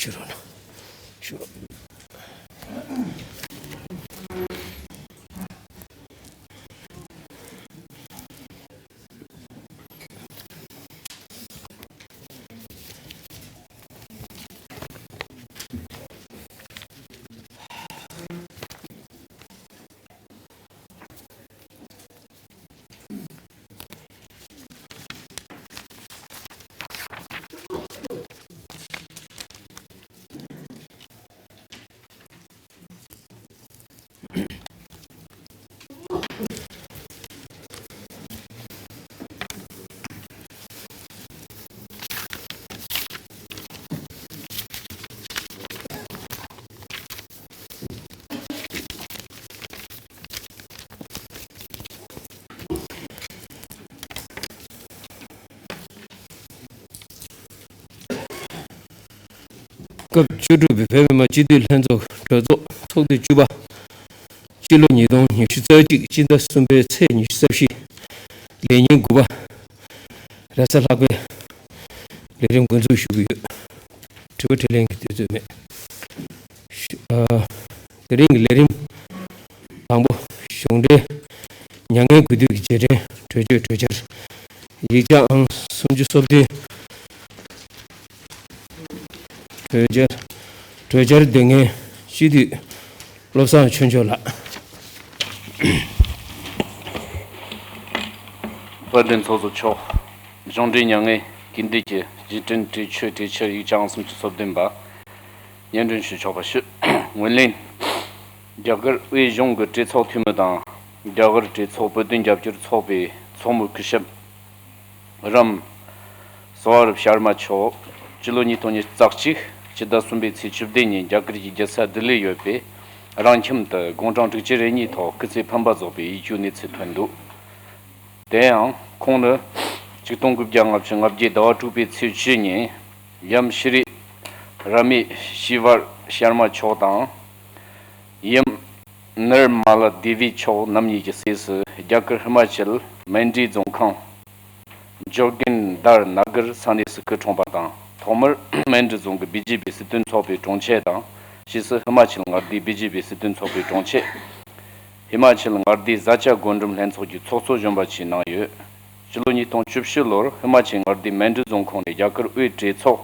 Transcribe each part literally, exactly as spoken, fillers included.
ཕྱི་རོགས་ན། ཕྱི་རོགས། སྐབས་བཅུ་དྲུག་པའི་བོད་མི་མང་སྤྱི་འཐུས་ལྷན་ཚོགས་གྲོས་ཚོགས་ཚོགས་དུས་བཅུ་པ། སྤྱི་ལོ་ཉིས་སྟོང་ཉི་ཤུ་རྩ་གཅིག་སྤྱི་ཟླ་གསུམ་པའི་ཚེས་ཉི་ཤུ་རྩ་བཞི། ལས་ཉིན་དགུ་པ། རེས་གཟའ་ལྷག་པའི་ལས་རིམ་འགོ་འཛུགས་ཞུ་གི་ཡོད། དྲི་བ་དྲིས་ལན་གྱི་དུས་ཚོད་མེད། ཞུ། ཨ། དེ་རིང་གི་ལས་རིམ། དང་པོ། གཞུང་འབྲེལ་མྱ་ངན་གུས་འདུད་ཀྱི་རྗེས་དྲན་གྲོས་ཆོད་གྲོས་འཆར། ཡིག་ཆ་ཨང་སུམ་ཅུ་སོ་བདུན། གྲོས་འཆར། གྲོས་འཆར་འདོན་མཁན་སྤྱི་འཐུས་བློ་བཟང་ཆོས་འབྱོར་ལགས། དཔལ་ལྡན་ཚོགས་གཙོ་མཆོག་གཞུང་འབྲེལ་མྱ་ངན་གུས་འདུད་ཀྱི་རྗེས་དྲན་གྲོས་ཆོད་གྲོས་འཆར་ཡིག་ཆ་ཨང་སུམ་ཅུ་སོ་བདུན་པ། སྙན་སྒྲོན་ཞུ་ཆོག་པ་ཞུ། ངོས་ལེན། རྒྱ་གར་དབུས་གཞུང་གི་གྲོས་ཚོགས་འཐུས་མི་དང་། རྒྱ་གར་གྲོས་ཚོགས་བོད་དོན་རྒྱབ་སྐྱོར་ཚོགས་པའི་ཚོགས་མི་སྐུ་ཞབས་རམ་སོ་ཨ་རབ་ཤར་མ་མཆོག་སྤྱི་ལོ་ཉིས་སྟོང་ཉི་ཤུ་རྩ་གཅིག་སྤྱི་ཟླ་གསུམ་པའི་ཚེས་བཅུ་བདུན་ཉིན་རྒྱ་གར་གྱི་རྒྱལ་ས་ལྡི་ལིར་ཡོད་པའི་རང་ཁྱིམ་དུ་དགུང་གྲངས་དྲུག་ཅུ་རེ་གཉིས་ཐོག་སྐུ་ཚེ་འཕེན་པ་རྫོགས་པའི་ཡིད་སྐྱོའི་གནས་ཚུལ་ཐོན་འདུག་དེ་ཡང་ཁོང་ནི་ཆིག་སྟོང་དགུ་བརྒྱ་ལྔ་བཅུ་ང་བརྒྱད་ཟླ་བ་དྲུག་པའི་ཚེས་བཅུ་ཉིན་ཡུམ་ཤྲི་ར་མེ་ཤི་ཝར་ཤར་མ་མཆོག་དང་། ཡུམ་ནིར་མ་ལ་དེ་བི་མཆོག་རྣམ་གཉིས་ཀྱི་སྲས་སུ་རྒྱ་གར་ཧི་མ་ཅལ་མན་ཌི་རྫོང་ཁོངས་ཇོ་གིན་དར་ན་གར་ས་གནས་སུ་སྐུ་འཁྲུངས་པ་དང་། ཐོག་མར་མན་ཌི་རྫོང་གི་བི་ཇེ་པི་སྲིད་དོན་ཚོགས་པའི་དྲུང་ཆེ་དང་། ཕྱིས་སུ་ཧི་མ་ཅལ་མངའ་སྡེའི་བི་ཇེ་པི་སྲིད་དོན་ཚོགས་པའི་དྲུང་ཆེ། ཧི་མ་ཅལ་མངའ་སྡེའི་བཟའ་བཅའ་བགོ་འགྲེམས་ལྷན་ཚོགས་ཀྱི་ཚོགས་གཙོ་གཞོན་པ་བཅས་གནང་ཡོད། སྤྱི་ལོ་ཉིས་སྟོང་བཅུ་བཞི་ལོར་ཧི་མ་ཅལ་མངའ་སྡེའི་མན་ཌི་རྫོང་ཁོངས་ནས་རྒྱ་གར་དབུས་གྲོས་ཚོགས་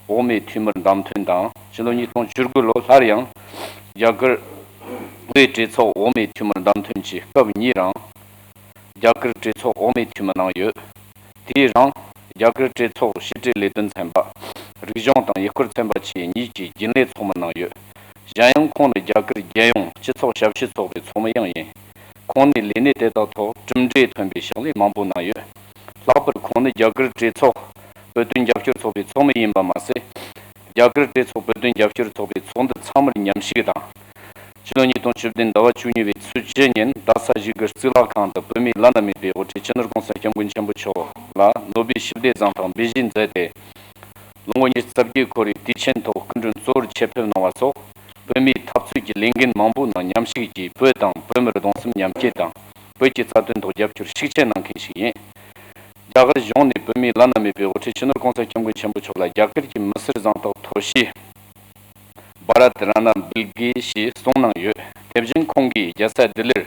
འོག་མའི་འཐུས་མིར་བདམས་ཐོན་དང་། སྤྱི་ལོ་ཉིས་སྟོང་བཅུ་དགུ་ལོར་སླར་ཡང་རྒྱ་གར་དབུས་གྲོས་ཚོགས་འོག་མའི་འཐུས་མིར་བདམས་ཐོན་གྱིས་སྐབས་གཉིས་རང་རྒྱ་གར་གྲོས་ཚོགས་འོག་མའི་འཐུས་མི་གནང་ཡོད། དེའི་རིང་རྒྱ་གར་གྲོས་ཚོགས་ཕྱི་དྲིལ་ལས་དོན་ཚན་པ། རིག་གཞུང་དང་ཡུལ་སྐོར་ཚན་པ་བཅས་གཉིས་ཀྱི་རྒྱུན་ལས་ཚོགས་མི་གནང་ཡོད། གཞན་ཡང་ཁོང་ནི་རྒྱ་གར་རྒྱལ་ཡོངས་སྤྱི་ཚོགས་ཞབས་ཞུ་ཚོགས་པའི་ཚོགས་མི་ཡང་ཡིན། ཁོང་ནས་ལས་གནས་དེ་དག་ཐོག་གྲུབ་འབྲས་ཐོན་པའི་ཕྱག་ལས་མང་པོ་གནང་ཡོད། ལྷག་པར་ཁོང་ནི་རྒྱ་གར་གྲོས་ཚོགས་བོད་དོན་རྒྱབ་སྐྱོར་ཚོགས་པའི་ཚོགས་མི་ཡིན་པ་མ་ཟད། རྒྱ་གར་གྲོས་ཚོགས་བོད་དོན་རྒྱབ་སྐྱོར་ཚོགས་པའི་ཚོགས་འདུ་ཚང་མར་མཉམ་ཞུགས་དང་། ཕྱི་ལོ་ཉིས་སྟོང་བཅུ་བདུན་ཟླ་བ་བཅུ་གཉིས་པའི་ཚེས་བཅུ་ཉིན་རྡ་ས་གཞིས་ཀ་རྩིས་ལག་ཁང་དུ་བོད་མིའི་བླ་ན་མེད་པའི་དབུ་ཁྲིད་སྤྱི་ནོར་༸གོང་ས་༸སྐྱབས་མགོན་ཆེན་པོ་མཆོག་ལ་ནོ་བེལ་ཞི་བདེའི་གཟེངས་རྟགས་འབུལ་བཞེས་མཛད་དེ། ལོ་ངོ་ཉི་ཤུ་རྩ་བརྒྱད་འཁོར་བའི་དུས་ཆེན་ཐོག་སྐུ་མགྲོན་གཙོ་བོར་ཆེད་ཕེབས་གནང་བ་སོགས། བོད་མིའི་འཐབ་རྩོད་ཀྱི་ལས་འགན་མང་པོའི་ནང་མཉམ་ཞུགས་ཀྱིས་བོད་དང་བོད་མིར་གདུང་སེམས་མཉམ་སྐྱེད་དང་། བོད་ཀྱི་རྩ་དོན་ཐོག་རྒྱབ་སྐྱོར་ཤུགས་ཆེ་གནང་མཁན་ཞིག་ཡིན། རྒྱ་གར་གཞུང་ནས་བོད་མིའི་བླ་ན་མེད་པའི་དབུ་ཁྲིད་སྤྱི་ནོར་༸གོང་ས་༸སྐྱབས་མགོན་ཆེན་པོ་མཆོག་ལ་རྒྱ་གར་གྱི་མི་སེར་གཟེངས་རྟགས་ཐོ་བཤད་བྷ་རཏ་རཏྣ་འབུལ་དགོས་ཞེས་གསུངས་གནང་ཡོད། དེ་བཞིན་ཁོང་གིས་རྒྱལ་ས་ལྡི་ལིར་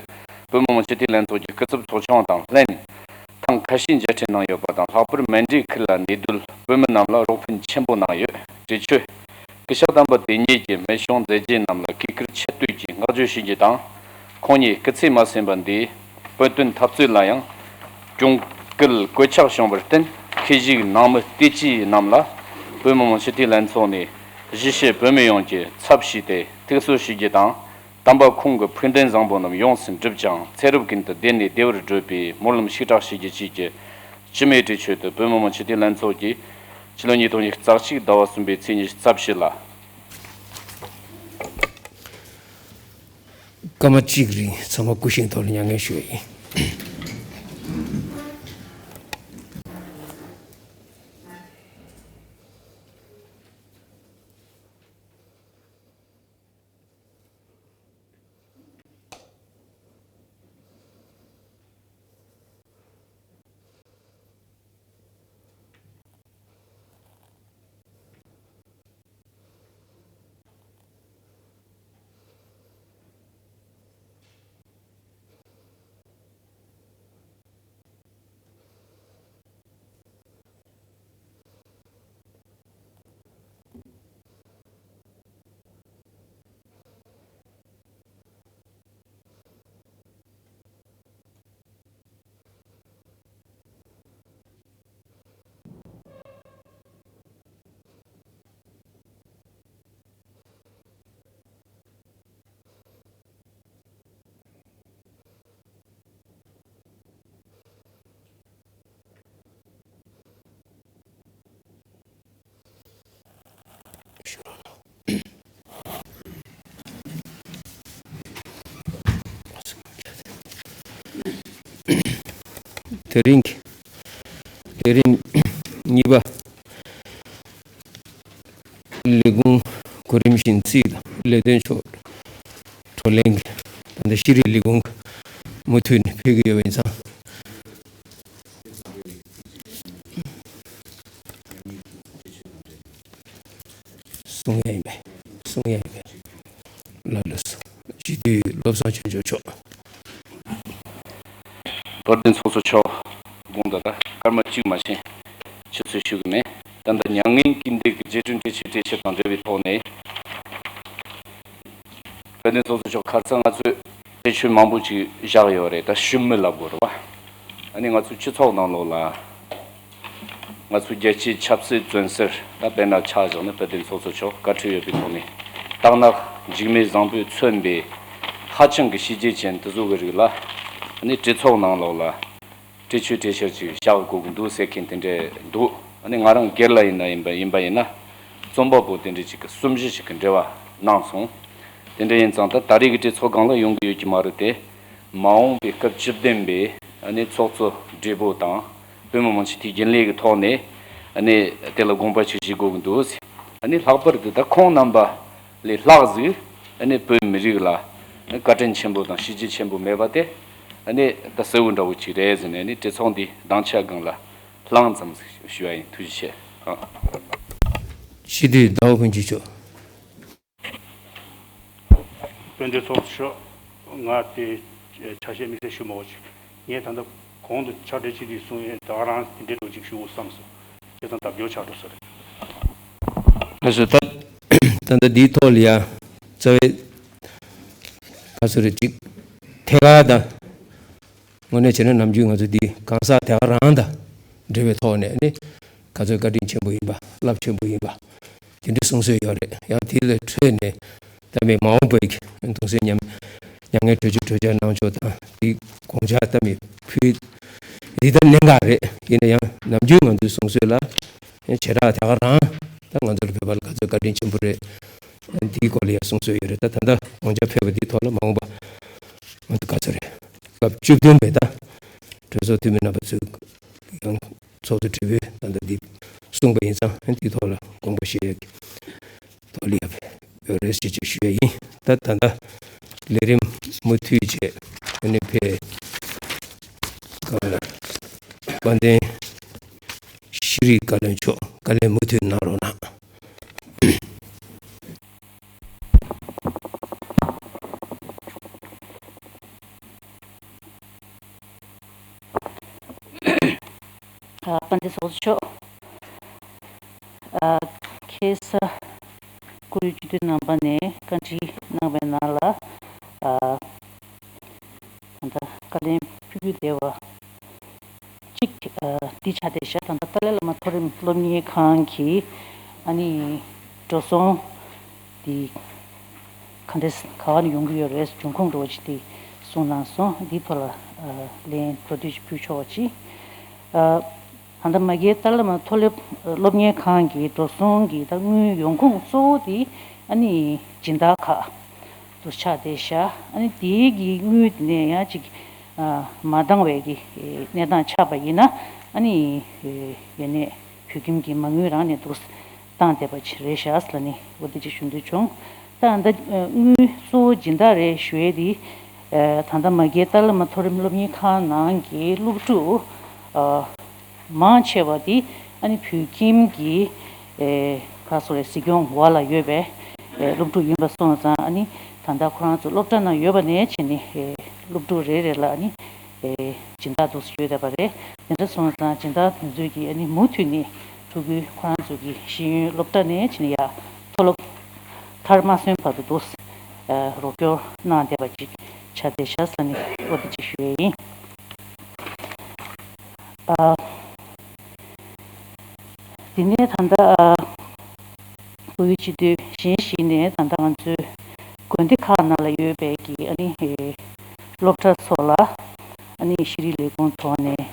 བོད་མི་མང་སྤྱི་འཐུས་ལྷན་ཚོགས་ཀྱི་སྐུ་ཚབ་ཚོགས་ཆུང་དང་ལྷན་ཐེངས་ཁ་ཤས་མཇལ་འཕྲད་གནང་ཡོད་པ་དང་། ལྷག་པར་མན་ཌི་ཁུལ་ལ་གནས་སྡོད་བོད་མི་རྣམས་ལ་རོགས་ཕན་ཆེན་པོ་གནང་ཡོད། གྲོས་ཆོད། སྐུ་ཞབས་དམ་པ་དེ་ཉིད་ཀྱི་མི་གཞུང་མཛད་རྗེས་རྣམས་ལ་གུས་བཀུར་ཆེ་བསྟོད་ཀྱིས་བསྔགས་བརྗོད་ཞུ་རྒྱུ་དང་། ཁོང་ཉིད་སྐུ་ཚེ་མ་ཟིན་པ་འདིའི་བོད་དོན་འཐབ་རྩོད་ལ་ཡང་གྱོང་གུད་གོད་ཆག་བྱུང་བར་བརྟེན། ཁོར་ཡུག་ནང་མི་བལྟས་སྤྱི་རྣམས་ལ་བོད་མི་མང་སྤྱི་འཐུས་ལྷན་ཚོགས་ནས་གཞིས་བྱེས་བོད་མི་ཡོངས་ཀྱི་ཚབ་ཞུས་ཏེ་ཐུགས་གསོ་ཞུ་རྒྱུ་དང་། དམ་པ་ཁོང་གི་ཕུགས་འདུན་བཟང་པོ་རྣམས་ཡོངས་སུ་འགྲུབ་ཅིང་། ཚེ་རབས་ཀུན་ཏུ་བདེ་ནས་བདེ་བར་བགྲོད་པའི་སྨོན་ལམ་ཤུགས་དྲག་ཞུ་རྒྱུ་བཅས་ཀྱི་སྤྱི་མོས་གྲོས་ཆོད་དུ་བོད་མི་མང་སྤྱི་འཐུས་ལྷན་ཚོགས་ཀྱིས་ཕྱི་ལོ་ཉིས་སྟོང་ཉི་ཤུ་རྩ་གཅིག་ཟླ་བ་གསུམ་པའི་ཚེས་ཉི་ཤུ་རྩ་བཞི་ལ། སྐར་མ་གཅིག་རིང་ཚང་མ་སྐུ་བཞེངས་ཐོག་ལ་མྱ་ངན་ཞུ་ཡ་ཡིན། དེ་རིང་གི་ལས་རིམ་གཉིས་པ། ལས་ཁུངས་གོ་རིམ་བཞིན་རྩིས་དང་ལས་དོན་ཕྱོགས་བགྲོ་གླེང་གི་ད་ལྟ་ཤེས་རིག་ལས་ཁུངས་མུ་མཐུད་ནས་ཕེབས་ཀྱི་ཡོད་པ་ཡིན་ཙང་། གསུང་ཡ་ཡིན་པས། གསུང་ཡ་ཡིན་པས། ལགས་ལགས་སོ། སྤྱི་འཐུས་བློ་བཟང་ཆོས་འབྱོར་མཆོག་དཔལ་ལྡན་ཚོགས་གཙོ་མཆོག་དགོངས་དག་ད་སྐར་མ་གཅིག་མ་ཕྱིན་ཆུ་ཚོད་ཞུ་གི་མེད། ད་ལྟ་མྱ་ངན་སྐུལ་འདེད་ཀྱི་རྒྱལ་སྤྱིའི་འབྲེལ་ཆོད་གྲོས་འཆར་དང་འབྲེལ་བའི་ཐོག་ནས། དཔལ་ལྡན་ཚོགས་གཙོ་མཆོག་ཁ་སང་ང་ཚོས་གྲོས་ཆོད་མང་པོ་ཅིག་བཞག་ཡོད་རེད། ད་ཞུ་མི་ལབ་དགོས་རེད་བ། ཨ་ནི་ང་ཚོའི་སྤྱི་ཚོགས་ནང་ལོགས་ལ། ང་ཚོའི་རྒྱལ་སྤྱིའི་ཆབ་སྲིད་བཙོན་ཟུར་ད་དཔེར་ན་ཆ་བཞག་ན་དཔལ་ལྡན་ཚོགས་གཙོ་མཆོག་བཀའ་ཁྲིད་ཡོད་པའི་ཐོག་ནས་དག་ནག་འཇིགས་མེད་བཟང་པོས་མཚོན་པའི་ཧ་ཅང་གི་བྱས་རྗེས་ཅན་དེ་ཚོ་གི་རིགས་ལ་ཨ་ནི་གྲོས་ཚོགས་ནང་ལོགས་ལ་གྲོས་ཆོད་གྲོས་འཆར་ཅིག་བཞག་དགོས་ཀྱི་འདུག་ཟེར་མཁན་དེ་འདྲས་འདུག་ཨ་ནི་ང་རང་སྒེར་ལ་ཡིན་ན་ཡིན་པ་ཡིན་པ་ཡིན་ན་རྩོམ་པ་པོ་དེ་འདྲས་ཅིག་གི་གསུམ་བཞི་ཅིག་གི་འབྲེལ་བ་གནང་སོང་། དེ་འདྲ་ཡིན་ཙང་ད་ད་རེས་ཀྱི་གྲོས་ཚོགས་སྒང་ལ་ཡོང་གི་ཡོད་ཀྱི་མ་རེད་དེ། མ་འོངས་པའི་སྐབས་བཅུ་བདུན་པའི་ཨ་ནི་ཚོགས་གཙོ་སྦྲེལ་པོ་དང་བོད་མི་མང་སྤྱི་འཐུས་རྒྱུན་ལས་ཀྱི་ཐོག་ནས་ཨ་ནི་དེ་ལ་དགོངས་པ་ཞིག་བཞེས་དགོས་ཀྱི་འདུག་ཨ་ནི་ལྷག་པར་དུ་ད་ཁོང་རྣམ་པ་ལས་ལྷག་ཟིག་ཨ་ནི་བོད་མི་རིགས་ལ་བཀའ་དྲིན་ཆེན་པོ་དང་བྱས་རྗེས་ཆེན་པོ་མེད་པ་དེ་ཨ་ནི་ད་གསལ་བོ་འདྲ་བོ་ཅིག་རེད་ཟེར་ནས་ཨ་ནི་གྲོས་ཚོགས་འདི་གདན་ཆ་སྒང་ལ་ལངས་ཙམ་ཞུ་བ་ཡིན། ཐུགས་རྗེ་ཆེ། ཨ། སྤྱི་འཐུས་ཟླ་བ་ཕུན་སྐྱིད་མཆོག་དཔལ་ལྡན་ཚོགས་གཙོ་མཆོག་ང་དེ་ཆ་ཤས་དམིགས་བསལ་ཞུ་མ་དགོས་ཅིག་ངས་ད་ལྟ་གོང་དུ་ཕྱག་སྦྲེལ་བྱེད་དུས་གསུང་ཡས་ད་ག་རང་དེ་འདྲའི་འདྲ་བོ་ཅིག་ཞུ་དགོས་བསམ་སོང་། བྱས་ཙང་ལྡབ་སྐྱོར་ཆགས་འགྲོ་ས་རེད། ལགས་སོ། ད་ད་ལྟ་འདིའི་ཐོག་ལ་ཡ་རྩ་བའི་ག་ཚོད་རེད་ཅིག་ཐད་ཀར་དང་། དངོས་གནས་བྱས་ན་ནམ་རྒྱུན་ང་ཚོ་འདི་གང་ཟག་དེ་ག་རང་དང་འབྲེལ་བའི་ཐོག་ནས་ནི་ག་ཚོད་བཀའ་དྲིན་ཆེན་པོ་ཡིན་པ་རླབས་ཆེན་པོ་ཡིན་པ་དེ་འདྲའི་གསུང་སྲོལ་ཡོད་རེད། ཡང་དེ་ལས་འཕྲོས་ནས་ད་མི་མ་འོངས་པའི་གདུང་སེམས་མཉམ་མྱ་ངན་གྲོས་ཆོད་གྲོས་འཆར་གནང་ཕྱོགས་དང་དེ་དགོངས་འཆར་ད་མི་ཕུལ་འདི་ལྟར་གནད་འགག་རེད། ཡིན་ན་ཡང་ནམ་རྒྱུན་ང་ཚོའི་གསུང་སྲོལ་ལ་བྱེ་བྲག་དེ་ག་རང་ད་ང་ཚོར་བོད་པ་ལ་ག་ཚོད་བཀའ་དྲིན་ཆེན་པོ་རེད། འདིའི་སྐོར་ལ་ཡང་གསུང་སྲོལ་ཡོད་རེད། ད་ད་ལྟ་དགོངས་འཆར་ཕེབས་པ་འདིའི་ཐོག་ལ་མ་འོངས་པ་ང་ཚོ་ག་ཚོད་རེད། སྐབས་བཅུ་བདུན་པའི་ད་གྲོས་ཚོགས་འཐུས་མི་རྣམ་པ་ཚོས་ཡང་ཚོགས་གཙོ་སྦྲེལ་པོས་ད་ལྟ་འདི་གསུངས་པ་ཡིན་ཙང་འདིའི་ཐོག་ལ་དགོངས་པ་བཞེས་ཡག་གི་ཐོག་ལ་ཡང་ཡོད་རེད་ཅེས་ཅིག་ཞུ་ཡ་ཡིན། ད་ད་ལྟ་ལས་རིམ་མུ་མཐུད་བྱས་ཨ་ནི་ཕེབས་གང་ལ་དཔལ་ལྡན་ཤེས་རིག་བཀའ་བློན་མཆོག་བཀའ་ལན་མུ་མཐུད་གནང་རོགས་གནང་། ཨ། དཔལ་ལྡན་ཚོགས་གཙོ་མཆོག་ཨ། ཁ་སང་སྐུ་ཡོད་སྤྱི་འཐུས་རྣམ་པ་ནས་བཀའ་འདྲི་གནང་བའི་ནང་ལ། ཨ། ད་ལྟ་བཀའ་ལན་ཕུལ་རྒྱུ་བསྡད་པ་གཅིག་ཨ། འདི་ཆགས་བསྡད་ཤག་ད་ལྟ་ཏཱ་ལའི་བླ་མ་མཐོ་རིམ་སློབ་གཉེར་ཁང་གི་ཨ་ནི་འགྲོ་སོང་འདི་ག་འདྲས་ག་བ་ནས་ཡོང་གི་ཡོད་རེད། འབྱུང་ཁུངས་འདྲ་བོ་ཅིག་དེ་གསུངས་གནང་སོང་། འདིའི་ཐོག་ལ་ཨ། ལན་མདོར་བསྡུས་ཤིག་ཕུལ་ཆོག་པ་ཅིག་ཨ། ད་ལྟ་མ་གིའི་ཏཱ་ལའི་བླ་མ་མཐོ་རིམ་སློབ་གཉེར་ཁང་གི་འགྲོ་སོང་གི་ད་དངུལ་ཡོང་ཁུངས་གཙོ་བོ་དེ་ཨ་ནི་སྦྱིན་བདག་ཁག་ཏུ་ཆགས་བསྡད་ཤག་ཨ་ནི་དེའི་གི་དངུལ་དེ་ནས་ཡང་ཅིག་ཨ། མ་འདང་བའི་གི་གནས་སྟངས་ཆགས་པ་ཡིན་ན་ཨ་ནི་ཡ་ནས་བོད་ཁྱིམ་གྱི་མ་དངུལ་རང་ནས་འདུག་བཏང་བསྡད་པ་ཅིག་རེད་ཤག་ལབ་ནས་འོ་དེ་ཅིག་ཞུ་འདོད་བྱུང་། ད་ད་དངུལ་གཙོ་བོ་སྦྱིན་བདག་རེད་ཞུ་ཡས་དེ་ད་ལྟ་མ་གིའི་ཏཱ་ལའི་བླ་མ་མཐོ་རིམ་སློབ་གཉེར་ཁང་ནང་གི་སློབ་ཕྲུག་ཨ། མང་ཆེ་བ་དེ་ཨ་ནི་བོད་ཁྱིམ་གྱི་ཨེ། ག་སོ་རེ་གཟིགས་སྐྱོང་འོག་ལ་ཡོད་པའི་ཨེ། སློབ་ཕྲུག་ཡིན་པ་སོང་ཙང་ཨ་ནི་ད་ལྟ་ཁོ་རང་ཚོ་སློབ་གྲྭ་ནང་ཡོད་པ་ནས་བྱས་ནས་ཨེ། སློབ་ཕྲུག་རེ་རེ་ལ་ཨ་ནི་ཨེ། སྦྱིན་བདག་འདུག་སེ་ཡོད་བསྡད་པ་རེད། དེ་འདྲ་སོང་ཙང་སྦྱིན་བདག་དེ་ཚོས་ཀྱིས་ཨ་ནི་མུ་མཐུད་ནས་ཕྲུ་གུ་ཁོ་རང་ཚོ་གི་ཤེས་ཡོན་སློབ་གྲྭ་ནས་བྱས་ནས་ཡར་མཐོ་སློབ་མཐར་མ་སོན་བར་དུ་འདུག་སེ་ཨེ། རོགས་སྐྱོར་གནང་བསྡད་པ་ཅིག་ཆགས་བསྡད་ཤག་ཟེར་ནས་འོ་དེ་ཅིག་ཞུ་ཡས་ཡིན། ཨ། དེ་ནས་ད་ལྟ་ཨ། སྐུ་ཡོད་སྤྱི་འཐུས་གཞན་ཞིག་ནས་ད་ལྟ་ང་ཚོའི་དགོན་སྡེ་ཁག་ནང་ལ་ཡོད་པའི་གི་ཨ་ནི་ཨེ། སློབ་གྲྭ་སོགས་ལ་ཨ་ནི་ཤེས་རིག་ལས་ཁུངས་ཐོག་ནས་ཨེ།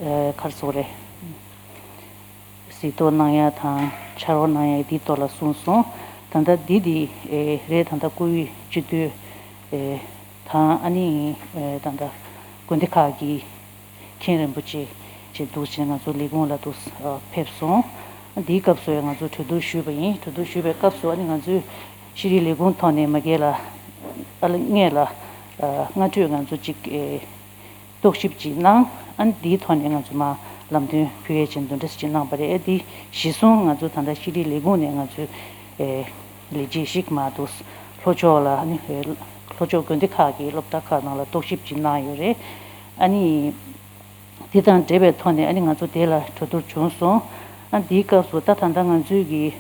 ཨེ། ག་རེ་ཟེར་དགོས་རེད། གཟིགས་རྟོག་གནང་ཡ་དང་ཕྱག་རོགས་གནང་ཡ་འདིའི་ཐོག་ལ་གསུངས་སོང་། ད་ལྟ་འདི་འདི་ཨེ། རེད། ད་ལྟ་སྐུ་ཡོད་སྤྱི་འཐུས་ཨེ། ད་ དང་ཨ་ནི་ད་ལྟ་དགོན་སྡེ་ཁག་གི་མཁན་རིན་པོ་ཆེ་ཅིག་འདུག་བྱས་ང་ཚོ་ལས་ཁུངས་ལ་འདུག་ཕེབས་སོང་། འདིའི་སྐབས་སུ་ང་ཚོ་གྲོས་བསྡུར་ཞུས་པ་ཡིན། གྲོས་བསྡུར་ཞུས་པའི་སྐབས་སུ་ཨ་ནི་ང་ཚོས་ཤེས་རིག་ལས་ཁུངས་ཐོག་ནས་མ་གི་ལ་ཨ་ལ་ངེད་ལ་སྔ་དྲོས་ང་ཚོ་ཅིག་རྟོག་ཞིབ་ཅིག་གནང་། ཨ་ནི་འདིའི་ཐོག་ནས་ང་ཚོ་མ་ལམ་སྟོན་ཕུལ་ཡས་ཅིག་འདུ་འདྲ་ཅིག་གནང་པ་རེད། ཨ་འདི་གཞི་བཟུང་ང་ཚོ་ད་ལྟ་ཤེས་རིག་ལས་ཁུངས་ནས་ང་ཚོའི་ལས་བྱེད་ཞིག་མ་འདུག་ལྷོ་ཕྱོགས་ལ་ཨ་ནི་ལྷོ་ཕྱོགས་དགོན་སྡེ་ཁག་གི་སློབ་གྲྭ་ཁག་ནང་ལ་རྟོག་ཞིབ་ཅིག་གནང་ཡོད་རེད། ཨ་ནི་དེ་དང་འབྲེལ་བའི་ཐོག་ནས་ཨ་ནི་ང་ཚོ་དེ་ལ་གྲོས་བསྡུར་བྱུང་སོང་། ཨ་འདིའི་སྐབས་སུ་ད་ད་ལྟ་ང་ཚོས་ཀྱི་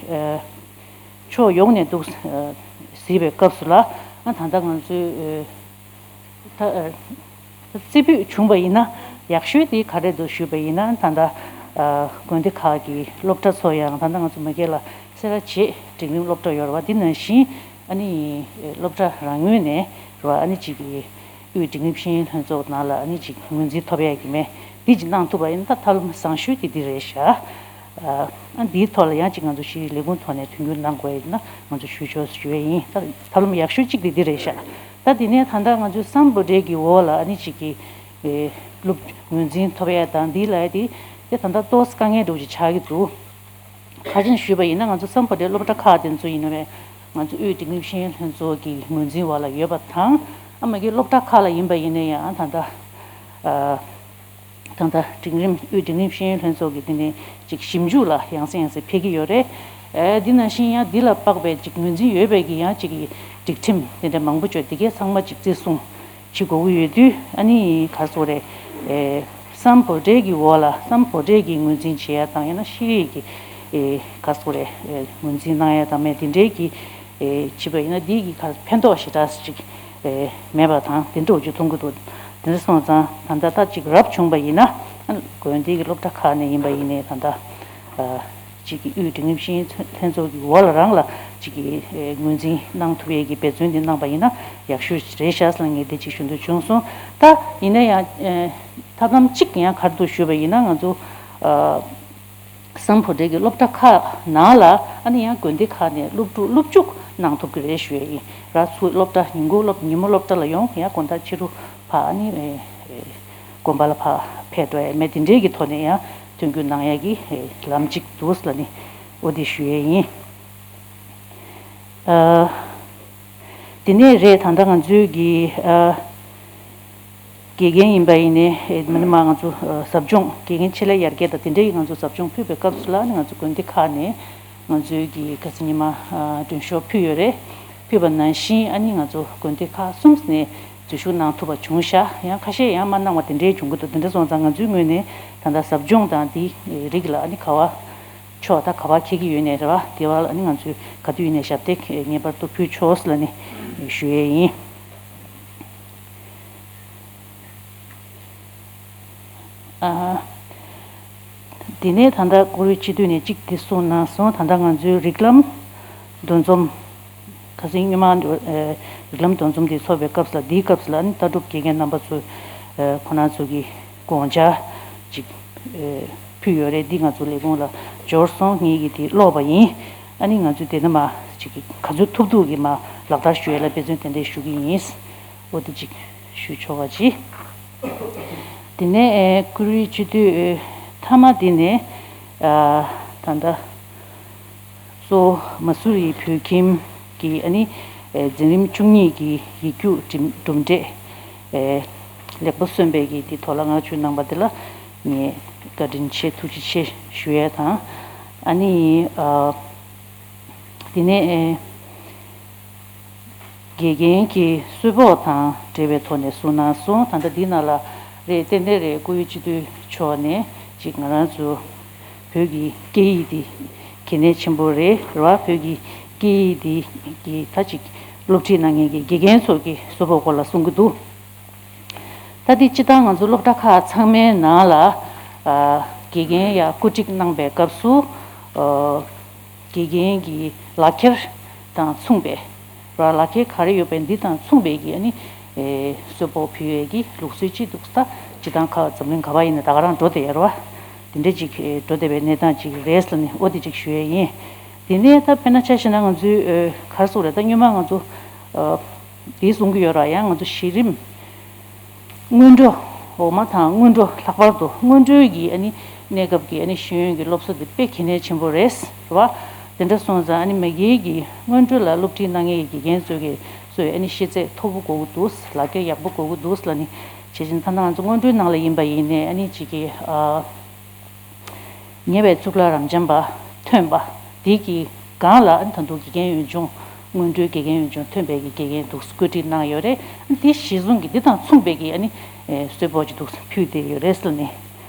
ཕྱོགས་ཡོངས་ནས་འདུག་གཟིགས་པའི་སྐབས་སུ་ལ་ཨ་ད་ལྟ་ང་ཚོས་ད་རྩེ་ཕུད་བྱུང་བ་ཡིན་ན་ཡག་ཤོས་དེ་ག་རེ་འདུག་ཞུས་པ་ཡིན་ན་ད་ལྟ་དགོན་སྡེ་ཁག་གི་སློབ་གྲྭ་ཚོ་ཡང་ད་ལྟ་ང་ཚོ་མ་གི་ལ་སེ་ར་བྱེས་འབྲིང་རིམ་སློབ་གྲྭ་ཡོད་རེད་བ། འདི་ནང་བཞིན་ཨ་ནི་སློབ་གྲྭ་རང་ངོས་ནས་རེད་བ། ཨ་ནི་གཅིག་གི་དབུས་འབྲིང་རིམ་ཤེས་ཡོན་ལྷན་ཚོགས་ནང་ལ་ཨ་ནི་གཅིག་ངོས་འཛིན་ཐོབ་ཡག་གི་མེད་འདི་གཅིག་གནང་ཐུབ་པ་ཡིན་ན་ད་ཐབས་ལམ་བཟང་ཤོས་དེ་འདི་རེད་ཤག་ཨ་འདིའི་ཐོག་ལ་ཡང་གཅིག་ང་ཚོ་ཤེས་རིག་ལས་ཁུངས་ཐོག་ནས་དོན་འཁྱོལ་གནང་དགོས་ཡིན་ན་ང་ཚོ་ཞུ་ཆོག་ཞུ་ཡས་ཡིན། ད་ཐབས་ལམ་ཡག་ཤོས་གཅིག་དེ་འདི་རེད་ཤག་ད་དེ་ནས་ད་ལྟ་ང་ཚོའི་སམ་བྷོ་ཊའི་གི་འོག་ལ་ཨ་ནི་གཅིག་གི་ཨེ་སློབ་ངོས་འཛིན་ཐོབ་ཡས་དང་འདི་ལ་ཡ་དེ་དེ་ད་ལྟ་ཏོག་ཙམ་དཀའ་ངལ་འདྲ་བོ་ཅིག་ཆགས་ཀྱི་འདུག་ག་རེ་ཞུས་པ་ཡིན་ན་ང་ཚོ་སམ་བྷོ་ཊའི་སློབ་གྲྭ་ཁག་དེ་ཚོ་ཡིན་ན་རེད། ང་ཚོ་དབུས་འབྲིང་རིམ་ཤེས་ཡོན་ལྷན་ཚོགས་ཀྱི་ངོས་འཛིན་འོག་ལ་ཡོད་པ་དང་ཨ་མ་གི་སློབ་གྲྭ་ཁག་ལ་ཡིན་པ་ཡིན་ན་ཡང་ད་ལྟ་ཨ། ད་ལྟ་འབྲིང་རིམ་དབུས་འབྲིང་རིམ་ཤེས་ཡོན་ལྷན་ཚོགས་ཀྱི་དེ་ནས་ཅིག་ཞིབ་འཇུག་ལ་ཡང་སེ་ཡང་སེ་ཕེབས་ཀྱི་ཡོད་རེད། ཨེ་འདི་ནང་བཞིན་ཡང་འདི་ལ་དཔག་པའི་ཅིག་ངོས་འཛིན་ཡོད་པའི་གི་ཡང་ཅིག་གི་སྒྲིག་ཁྲིམས་དེ་འདྲ་མང་པོ་བཅོས་དེ་གའི་ཚང་མ་ཅིག་བརྩི་སྲུང་བྱེད་དགོས་ཀྱི་ཡོད་དུས་ཨ་ནི་ག་རེ་ཟེར་དགོས་རེད། ཨེ་སམ་བྷོ་ཊའི་གི་འོག་ལ་སམ་བྷོ་ཊའི་གི་ངོས་འཛིན་བྱེད་ཡ་དང་ཡང་ན་ཤེས་རིག་གི་ཨེ་ག་རེ་ཟེར་དགོས་རེད། ཨེ་ངོས་འཛིན་གནང་ཡ་དང་མེད་དེ་འདྲའི་གི་ཨེ་བྱེད་པ་ཡིན་ན་འདི་གི་ག་ཕན་ཐོགས་ཞེ་དྲག་ཅིག་ཨེ་མེད་པ་དང་དེ་འདྲ་བོ་ཅིག་མཐོང་གི་འདུག་དེ་འདྲ་སོང་ཙང་ད་ལྟ་ད་ཅིག་རབ་བྱུང་བ་ཡིན་ན་ཨ་དགོན་སྡེ་གི་སློབ་གྲྭ་ཁག་ནས་ཡིན་པ་ཡིན་ནའི་ད་ལྟ་ཨ་ཅིག་གི་དབུས་འབྲིང་རིམ་ཤེས་ཡོན་ལྷན་ཚོགས་ཀྱི་འོག་ལ་རང་ལ་ཅིག་གི་ཨེ་ངོས་འཛིན་གནང་ཐུབ་ཡས་ཀྱི་འབད་བརྩོན་དེ་གནང་པ་ཡིན་ན་ཡག་ཤོས་རེད་ཤག་ཟེར་ངས་དེ་ཅིག་ཞུ་འདོད་བྱུང་སོང་། ད་ཡིན་ན་ཡང་ཨེ་ཐབས་ལམ་གཅིག་ཡང་ག་རེ་འདུག་ཞུས་པ་ཡིན་ན་ང་ཚོ་ཨ། སམ་བྷོ་ཊའི་གི་སློབ་གྲྭ་ཁག་ནང་ལ་ཨ་ནི་ཡང་དགོན་སྡེ་ཁག་ནས་སློབ་ཕྲུག་སློབ་འཇུག་གནང་ཐུབ་ཀྱི་རེད་ཞུ་ཡས་ཡིན། ར་ཚུར་སློབ་གྲྭ་ཉིན་གུང་སློབ་ཉིན་མོ་སློབ་གྲྭ་ལ་ཡོང་ཡང་དགོང་དག་ཕྱི་རུ་ཕ་ཨ་ནི་ཨེ་ཨེ་དགོན་པ་ལ་ཕ་ཕེབས་འགྲོ་ཡས་མེད་དེ་འདྲའི་གི་ཐོག་ནས་ཡང་དོན་འཁྱོལ་གནང་ཡས་ཀྱི་ཨེ་ལམ་གཅིག་འདུག་ལ་ནི་འོ་དེ་ཞུ་ཡས་ཡིན། ཨ། དེ་ནས་རེད་ད་ལྟ་ང་ཚོའི་གི་ཨ། དགེ་རྒན་ཡིན་པ་ཡིན་ནའི་ཨེ་མི་ནི་མ་ང་ཚོ་ཨ་ཟབ་སྦྱོང་དགེ་རྒན་ཆེད་ལས་ཡར་རྒྱས་དང་དེ་འདྲའི་ང་ཚོ་ཟབ་སྦྱོང་ཕུལ་བའི་སྐབས་སུ་ལ་ནི་ང་ཚོ་དགོན་སྡེ་ཁག་ནས་ང་ཚོའི་གི་ཁ་སང་ཉི་མ་ཨ་མགྲོན་ཤོག་ཕུལ་ཡོད་རེད། ཕུལ་བ་ནང་བཞིན་ཨ་ནི་ང་ཚོ་དགོན་སྡེ་ཁག་གསུམ་ནས་འཛུལ་ཞུགས་གནང་ཐུབ་པ་བྱུང་ཤག་ཡང་ཁ་ཤས་ཡང་མ་གནང་བ་དེ་འདྲའི་བྱུང་གི་འདུག་དེ་འདྲ་སོང་ཙང་ང་ཚོའི་ངོས་ནས་ད་ལྟ་ཟབ་སྦྱོང་དང་དེའི་རིགས་ལ་ཨ་ནི་ག་བ་ཕྱོགས་ད་ག་བ་འཁེལ་གྱི་ཡོད་ནའི་རེད་བ། དེ་བ་ལ་ཨ་ནི་ང་ཚོས་ག་དུས་ཡིན་ནའི་ཞབས་འདེགས་ངེས་པར་དུ་ཕུལ་ཆོག་ལ་ནི་ཞུ་ཡས་ཡིན། ཨ། དེ་ནས་ད་ལྟ་བཀུར་འོས་སྤྱི་འཐུས་ནས་གཅིག་དེ་གསུངས་གནང་སོང་། ད་ལྟ་ང་ཚོའི་རིགས་ལམ་འདུ་འཛོམས་ཁ་སང་སྔོན་མ་ཨ་རིགས་ལམ་འདུ་འཛོམས་དེ་ཚོགས་པའི་སྐབས་ལ་འདིའི་སྐབས་ལ་ནི་ལྟ་གྲུབ་དགེ་རྒན་རྣམ་པ་ཚོས་ཨ་ཁོང་རྣམ་ཚོ་གི་དགོངས་འཆར་ཅིག་ཨ་ཕུལ་ཡོད་རེད། འདི་ང་ཚོ་ལས་ཁུངས་ལ་འབྱོར་སོང་། ངེད་ཀྱིས་དེ་ཀློག་པ་ཡིན། ཨ་ནི་ང་ཚོས་དེ་ནས་མ་ཅིག་གི་ག་ཚོད་ཐུབ་ཐུབ་ཀྱིས་མ་ལག་བསྟར་ཞུ་ཡས་ལ་འབད་བརྩོན་ཏན་ཏན་ཞུ་གི་ཡིན། འོ་དེ་ཅིག་ཞུ་ཆོག་པ་ཅིག་དེ་ནས་ཨེ་བཀུར་འོས་སྤྱི་འཐུས་ཨེ་མཐའ་མ་དེ་ནས་ཨ་ད་ལྟ་གཙོ་བོ་མ་སུ་རི་བོད་ཁྱིམ་གྱི་ཨ་ནི་ཨེ་འཛིན་རིམ་བཅུ་གཉིས་ཀྱི་ཡིག་རྒྱུགས་གྲུབ་གྲུབ་འབྲས་ཨེ་ལེགས་པོ་སོན་པའི་གི་དེ་ཐོག་ལ་ངག་བཅོལ་གནང་པ་དེ་ལ་ངས་བཀའ་དྲིན་ཆེ་ཐུགས་རྗེ་ཆེ་ཞུ་ཡས་དང་། ཨ་ནི་ཨ། དེ་ནས་ཨེ་དགེ་རྒན་གྱི་གསོལ་ཕོགས་དང་འབྲེལ་བའི་ཐོག་ནས་གསུངས་གནང་སོང་། ད་ལྟ་འདི་ནང་ལ་རེད་ཏན་ཏན་རེད། བཀུར་འོས་སྤྱི་འཐུས་མཆོག་ནས་ཅིག་ང་རང་ཚོ་བོད་ཀྱི་སྐད་ཡིག་འདི་གལ་གནད་ཆེན་པོ་རེད་རེད་བ། བོད་ཀྱི་སྐད་ཡིག་འདི་གི་ད་ཅིག་སློབ་ཁྲིད་གནང་མཁན་གྱི་དགེ་རྒན་ཚོ་གི་གསོལ་ཕོགས་སྐོར་ལ་གསུང་གི་འདུག་ད་འདི་སྤྱི་བཏང་ང་ཚོ་སློབ་གྲྭ་ཁག་ཚང་མའི་ནང་ལ་ཨ་དགེ་རྒན་ཡ་བཀོད་སྒྲིག་གནང་པའི་སྐབས་སུ་ཨ་དགེ་རྒན་གྱི་ལག་ཁྱེར་དང་མཚུངས་པའི་ར་ལག་ཁྱེར་ག་རེ་ཡོད་པའི་འདི་དང་མཚུངས་པའི་གི་ཨ་ནི་ཨེ་གསོལ་ཕོགས་ཕུལ་ཡས་ཀྱི་ལུགས་སྲོལ་ཅིག་འདུག་ད་སྤྱི་བཏང་ཁག་འཛམ་གླིང་ག་བ་ཡིན་ན་ད་ག་རང་འགྲོ་བསྡད་ཡོད་རེད་བ། དེ་འདྲ་ཅིག་ཨེ་འགྲོ་བསྡད་པའི་གནས་སྟངས་ཅིག་རེད་ལ་ནི་འོ་དེ་ཅིག་ཞུ་ཡས་ཡིན། དེ་ནས་ད་དཔེར་ན་ཆ་བཞག་ན་ང་ཚོའི་ཨེ་ག་རེ་ཟེར་དགོས་རེད། ད་སྔོན་མ་ང་ཚོ་ཨ། དེ་གསུང་གི་ཡོད་ར། ཡང་ང་ཚོ་གཞི་རིམ་སྔོན་འགྲོ། འོག་མ་དང་སྔོན་འགྲོ། ལྷག་པར་དུ་སྔོན་འགྲོའི་གི་ཨ་ནི་གནས་སྐབས་ཀྱི་ཨ་ནི་ཤེས་ཡོན་གྱི་སློབ་གསོ་དེ་དཔེ་གལ་གནད་ཆེན་པོ་རེད་རེད་བ། དེ་འདྲ་སོང་ཙང་ཨ་ནི་མ་གིའི་གི་སྔོན་འགྲོ་ལ་སློབ་ཁྲིད་གནང་མཁན་གྱི་དགེ་རྒན་ཚོས་གི་ཚོས་ཨ་ནི་ཤེས་ཚད་མཐོ་པོ་དགོས་ཀྱི་འདུག་ལག་ཁྱེར་ཡག་པོ་དགོས་ཀྱི་འདུག་ལབ་ནི། བྱས་ཙང་ད་ལྟ་ང་ཚོ་སྔོན་འགྲོའི་ནང་ལ་ཡིན་པ་ཡིན་ནའི་ཨ་ནི་གཅིག་གི་ཨ། ཉེ་བའི་གཙུག་ལག་རབ་འབྱམས་པ་ཐོན་པ་དེ་གི་སྒང་ལ་ཨ་ནི་ད་དུང་དགེ་རྒན་ཡོན་སྦྱོང་། སྔོན་འགྲོའི་དགེ་རྒན་ཡོན་སྦྱོང་ཐོན་པའི་གི་དགེ་རྒན་འདུག་བཀོད་སྒྲིག་གནང་ཡོད་རེད། ཨ་ནི་དེ་གཞིར་བཟུང་གི་འདི་དང་མཚུངས་པའི་གི་ཨ་ནི་ཨེ་གསོལ་ཕོགས་ཅིག་འདུག་ཕུལ་བསྡད་ཡོད་རེད་ཟེར་ནས།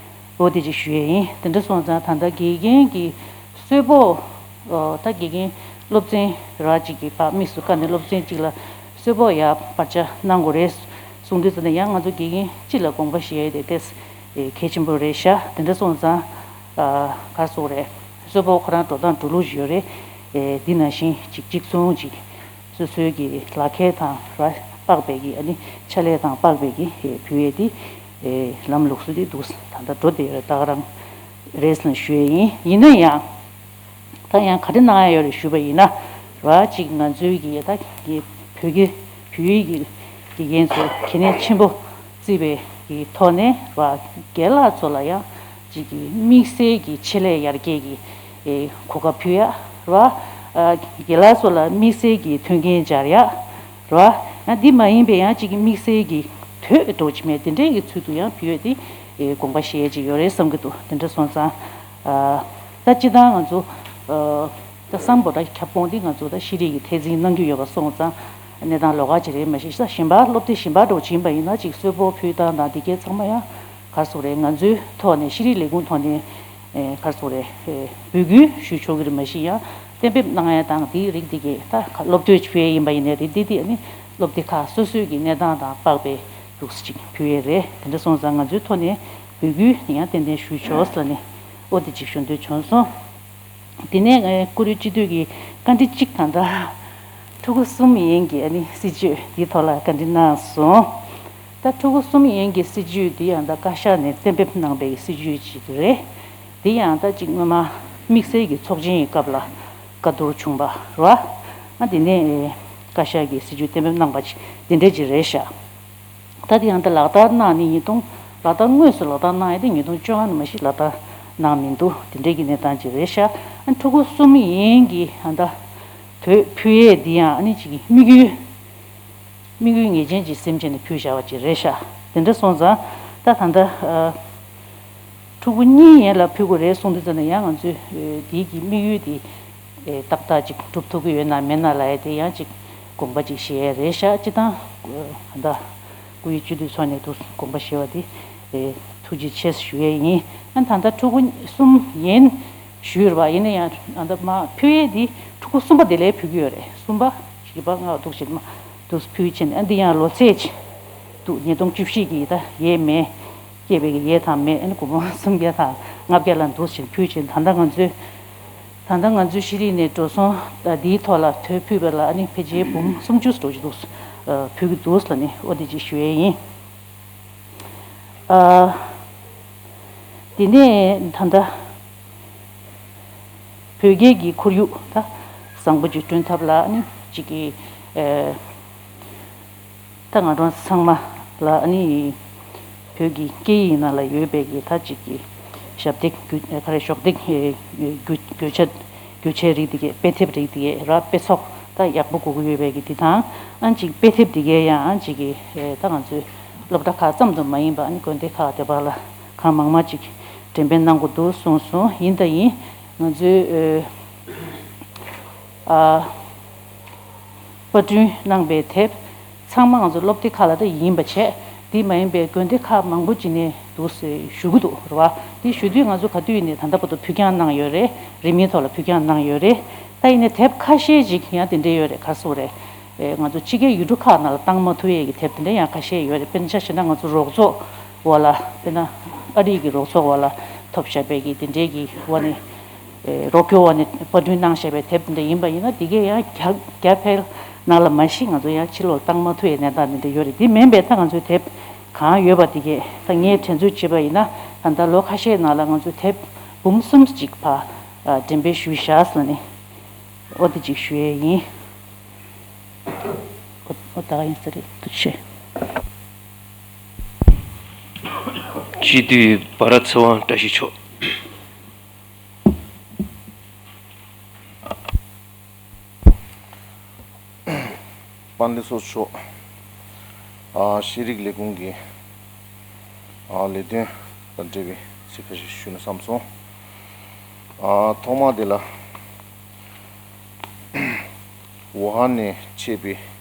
འོ་དེ་ཅིག་ཞུ་ཡས་ཡིན། དེ་འདྲ་སོང་ཙང་ད་ལྟ་དགེ་རྒན་གྱི་གསོལ་ཕོགས། ཨོ་ད་དགེ་རྒན་སློབ་ཚན་ར་གཅིག་གི་ཕར་དམིགས་སུ་བཀར་ནས་སློབ་ཚན་གཅིག་ལ་གསོལ་ཕོགས་ཡར་བར་ཆ་གནང་དགོས་རེད་གསུང་དུས་ཙམ་ནས། ཡང་ང་ཚོ་དགེ་རྒན་སྤྱི་ལ་དགོངས་པ་བཞེས་ཡས་དེ་ཏེས་ཨེ་གལ་ཆེན་པོ་རེད་ཤག་དེ་འདྲ་སོང་ཙང་ཨ་ག་རེ་ཟེར་དགོས་རེད། གསོལ་ཕོགས་ཁོ་རང་འགྲོ་སྟངས་འགྲོ་ལུགས་ཡོད་རེད། ཨེ་འདི་ནང་བཞིན་གཅིག་གཅིག་མཚུངས་གཅིག་སོ་སོའི་གི་ལག་ཁྱེར་དང་ར་དཔག་པའི་གི་ཨ་ནི་ཕྱག་ལས་དང་དཔག་པའི་གི་ཨེ་ཕུལ་ཡས་དེ་ཨེ་ལམ་ལུགས་སྲོལ་དེ་འདུག་ད་ལྟ་འགྲོ་བསྡད་ཡོད་རེད། ད་ག་རང་རེད་ཟེར་ནས་ཞུ་ཡས་ཡིན། ཡིན་ན་ཡང་ད་ཡང་ག་རེ་གནང་ཡ་ཡོད་རེད་ཞུས་པ་ཡིན་ན། ར་གཅིག་ང་ཚོའི་གི་ད་གི་བོད་ཀྱི་བོད་ཡིག་གི་དགེ་རྒན་ཚོ་གལ་གནད་ཆེན་པོ་བརྩིས་པའི་གི་ཐོག་ནས་ར་རྒན་ལགས་ཚོ་ལ་ཡང་གཅིག་གི་དམིགས་བསལ་གྱི་ཆེད་ལས་ཡར་རྒྱས་ཀྱི་ཨེ་གོ་སྐབས་ཕུལ་ཡ་ར། ཨ་རྒན་ལགས་ཚོ་ལ་དམིགས་བསལ་གྱི་མཐུན་རྐྱེན་སྦྱར་ཡ་ར། ཡང་འདི་མ་ཡིན་པའི་ཡང་གཅིག་གི་དམིགས་བསལ་གྱི་དོད་འགྲོ་ཅི་མེད་དེ་འདྲའི་གི་ཚུལ་དུ་ཡང་ཕུལ་ཡ་དེ་ཨེ་དགོངས་པ་བཞེས་ཡ་ཅིག་ཡོད་རེད་བསམ་གྱི་འདུག་དེ་འདྲ་སོང་ཙང་ཨ་ད་སྤྱི་བཏང་ང་ཚོ་ཨ་ད་སམ་བྷོ་ཊ་ཁྱབ་ཁོངས་འདི་ང་ཚོ་ད་ཤེས་རིག་གི་ཐད་འཛིན་གནང་རྒྱུ་ཡོད་པ་སོང་ཙང་གནས་སྟངས་ལོགས་ཀ་ཅིག་རེད། མ་གཞི་ད་གཞན་པ་སློབ་དེབ་གཞན་པ་འགྲོ་ཕྱིན་པ་ཡིན་ན་ཅིག་གསོལ་ཕོགས་ཕུལ་སྟངས་དང་འདི་གའི་ཚང་མ་ཡང་ག་རེ་ཟེར་དགོས་རེད། ང་ཚོའི་ཐོག་ནས་ཤེས་རིག་ལས་ཁུངས་ཐོག་ནས་ཨེ་ག་རེ་ཟེར་དགོས་རེད། ཨེ་འབོད་སྐུལ་ཞུ་ཆོག་གི་རེད། མ་གཞི་ཡང་གཏན་འབེབས་གནང་ཡ་དང་དེའི་རིགས་འདི་གའི་ད་སློབ་དེབ་ཕུལ་ཡ་ཡིན་པ་ཡིན་ནའི་རེད། འདི་འདི་ཨ་ནི་སློབ་སྡེ་ཁག་སོ་སོའི་གི་གནས་སྟངས་དང་དཔག་པའི་ལུགས་སྲོལ་ཅིག་ཕུལ་ཡས་རེད། དེ་འདྲ་སོང་ཙང་ང་ཚོའི་ཐོག་ནས་འབོད་སྐུལ་ཡང་ཏན་ཏན་ཞུས་ཆོག་ཟེར་ནས་ཨོ་དེ་ཅིག་ཞུ་འདོད་བྱུང་སོང་། དེ་ནས་ཨེ་བཀུར་འོས་སྤྱི་འཐུས་ཀྱི་བཀའ་འདྲི་གཅིག་ད་ལྟ་ཕྲུ་གུ་གསུམ་ཡན་གྱི་ཨ་ནི་སྲིད་བྱུས་འདིའི་ཐོག་ལ་བཀའ་འདྲི་གནང་སོང་། ད་ཕྲུ་གུ་གསུམ་ཡན་གྱི་སྲིད་བྱུས་འདི་ཡང་ད་བཀའ་ཤག་ནས་གཏན་འབེབས་གནང་པའི་སྲིད་བྱུས་ཅིག་རེད། འདི་ཡང་ད་ཅིག་སྔོན་མ་དམིགས་བསལ་གྱི་ཚོགས་ཆེན་གྱི་སྐབས་ལ་བཀའ་བསྡུར་བྱུང་བ་རེད་བ། ཨ་དེ་ནས་ཨེ་བཀའ་ཤག་གིས་སྲིད་བྱུས་གཏན་འབེབས་གནང་པ་ཅིག་འདི་འདྲས་ཅིག་རེད་ཤག་ད་དེ་ཡང་ད་ལག་བསྟར་གནང་ནས་ཉིས་སྟོང་། ལག་བསྟར་དངོས་སུ་ལག་བསྟར་གནང་ཡ་དེ་ཉིས་སྟོང་བཅོ་ལྔ་ནས་མ་གཞི་ལག་བསྟར་གནང་མི་འདུག་དེ་འདྲའི་གི་གནས་སྟངས་ཅིག་རེད་ཤག་ཨ་ཕྲུ་གུ་གསུམ་ཡན་གྱི་ཨ་ད་དོད་ཕུལ་ཡས་འདི་ཡང་ཨ་ནི་ཅིག་གི་དམིགས་ཡུལ། དམིགས་ཡུལ་ངེས་ཅན་ཅིག་སེམས་བྱས་ནས་ཕུལ་བཞག་པ་ཅིག་རེད་ཤག་དེ་འདྲ་སོང་ཙང་ད་ད་ལྟ་ཨ་ཕྲུ་གུ་གཉིས་ཡན་ལ་ཕུལ་དགོས་རེད་གསུངས་དུས་ཙམ་ནས་ཡང་ང་ཚོས་ཨེ་དེའི་གི་དམིགས་ཡུལ་དེ་ཨེ་ཏག་ཏག་ཅིག་འགྲུབ་ཐུབ་ཀྱི་ཡོད་ན་མེད་ན་ལབ་ཡ་དེ་ཡང་ཅིག་དགོངས་པ་ཅིག་བཞེས་ཡ་རེད་ཤག་སྤྱི་བཏང་ཨ་ད་སྐུ་ཡི་སྤྱི་འཐུས་ཚོགས་ནས་དུ་དགོངས་པ་བཞེས་པ་དེ་ཨེ་ཐུགས་རྗེ་ཆེ་ཞུ་ཡས་ཡིན། ཨ་ད་ལྟ་ཕྲུ་གུ་གསུམ་ཡན་ཞུས་རེད་བ། ཡིན་ན་ཡང་ཨ་ད་མ་ཕུལ་ཡས་དེ་ཕྲུ་གུ་གསུམ་པ་དེ་ལས་ཕུལ་གྱི་ཡོད་རེད། གསུམ་པ་བཞི་པ་ལྔ་པ་འདུག་བྱེད་མ་འདུག་ཕུལ་ཕྱིན་ཨ་འདི་ཡང་ལོ་ཚད་ཅིག་འདུག་ཉིས་སྟོང་བཅུ་བཞི་གི་ད་ཡས་མས་སྐྱེས་པའི་གི་ཡས་དང་མས་ཨ་ནི་སྒོར་མོ་སུམ་བརྒྱ་དང་ལྔ་བརྒྱ་ལ་འདུག་བྱེད་ཕུལ་ཕྱིན། ད་ལྟ་ང་ཚོའི་ད་ལྟ་ང་ཚོའི་ཤེས་རིག་ནས་འགྲོ་སོང་ད་འདིའི་ཐོག་ལ་དོད་ཕུལ་བ་ལ་ཨ་ནི་ཕལ་ཆེར་འབུམ་སུམ་ཅུ་འགྲོ་གི་འདུག་ཕུལ་གི་འདུག་ལ་ནི་ཨོ་དེ་ཅིག་ཞུ་ཡས་ཡིན། ཨ། དེ་ནས་ད་ལྟ་བོད་སྐད་ཀྱི་ཁོར་ཡུག་ད་བཟང་པོ་ཅིག་བསྐྲུན་ཐབས་ལ་ཨ་ནི་གཅིག་གི་ཨེ་ད་ང་རང་ཚང་མ་ལ་ཨ་ནི་བོད་ཀྱི་སྐད་ཡིག་ནང་ལ་ཡོད་པའི་གི་ད་གཅིག་གི་ཞབས་སྟེགས་རྒྱུ་ག་རེ་ཞོགས་སྟེགས་རྒྱུ་རྒྱུ་ཆ་རྒྱུ་ཆའི་རིགས་དེ་གས་དཔེ་དེབ་རིགས་དེ་གས་ར་དཔེ་ཚོགས་ད་ཡག་པོ་དགོས་ཀྱི་ཡོད་པའི་གི་དེ་དང་ཨ་གཅིག་དཔེ་དེབ་དེ་གས་ཡང་ཨ་གཅིག་གི་ད་ང་ཚོའི་སློབ་གྲྭ་ཁག་ཙམ་དུ་མ་ཡིན་པ་ཨ་ནི་དགོན་སྡེ་ཁག་དེ་བར་ལ་གང་མང་མང་ཅིག་འགྲེམས་སྤེལ་གནང་དགོས་འདུག་གསུངས་སོང་། ཡིན་ད་ཡིན་ང་ཚོའི་ཨ་པར་སྐྲུན་གནང་པའི་དེབ་ཚང་མ་ང་ཚོ་སློབ་སྡེ་ཁག་ལ་ད་ཡིན་པ་བྱས། དེ་མ་ཡིན་པའི་དགོན་སྡེ་ཁག་མང་པོ་ཅིག་ནས་འདུག་ཟེར་ཞུ་གི་འདུག་རེད་བ། དེ་ཞུ་དུས་ང་ཚོ་ག་དུས་ཡིན་ནའི་ད་ལྟ་བར་དུ་ཕུལ་རྐྱང་གནང་ཡོད་རེད། རིན་མེད་ཐོག་ལ་ཕུལ་རྐྱང་གནང་ཡོད་རེད། ད་ཡིན་ནའི་དེབ་ཁ་ཤས་ཅིག་ཡང་དེ་འདྲས་ཡོད་རེད། ག་རེ་ཟེར་དགོས་རེད། ཨེ་ང་ཚོ་ཕྱི་རྒྱལ་ཡུལ་གྲུ་ཁག་ནང་ལ་བཏང་མ་ཐུབ་ཡས་ཀྱི་དེབ་དེ་འདྲས་ཡང་ཁ་ཤས་ཡོད་རེད། དཔེར་ན་ཆ་བཞག་ན་ང་ཚོ་རོགས་ཚོགས་འོག་ལ་དཔེར་ན་ཨ་རི་གི་རོགས་ཚོགས་འོག་ལ་ཐོབ་བཞག་པའི་གི་དེ་འདྲས་ཀྱི་འོག་ནས། ཨེ་རོགས་སྐྱོར་འོག་ནས་པར་སྐྲུན་གནང་བཞག་པའི་དེབ་འདི་འདྲ་ཡིན་པ་ཡིན་ན་དེ་གས་ཡང་རྒྱ་རྒྱ་ཕལ་ནང་ལ་མ་གཞི་ང་ཚོ་ཡང་ཕྱི་ལོགས་བཏང་མ་ཐུབ་པའི་གནས་སྟངས་འདི་འདྲ་ཡོད་རེད། དེ་མིན་པའི་ད་ང་ཚོའི་དེབ་གང་ཡོད་པ་དེ་གས་ད་ངས་དྲན་གསོ་བྱས་པ་ཡིན་ན་ད་ལྟ་ལོ་ཁ་ཤས་ནང་ལ་ང་ཚོའི་དེབ་འབུམ་གསུམ་ཅིག་ཕར་འགྲེམས་སྤེལ་ཞུས་བཞག་ཟེར་ནས་ཨོ་དེ་ཅིག་ཞུ་ཡས་ཡིན། ཨོ་ད་ག་ཡིན་ས་རེད། ཐུགས་རྗེ་ཆེ། སྤྱི་འཐུས་བྷ་ར་ཚེ་དབང་བཀྲ་ཤིས་མཆོག་དཔལ་ལྡན་ཚོགས་གཙོ་མཆོག་ཨ་ཤེས་རིག་ལས་ཁུངས་ཀྱི་ཨ་ལས་དོན་དང་འབྲེལ་བའི་ཚིག་ཁ་ཤས་ཞུ་ན་བསམ་སོང་། ཨ་ཐོག་མ་དེ་ལ་ཝུ་ཧན་ནས་མཆེད་པའི་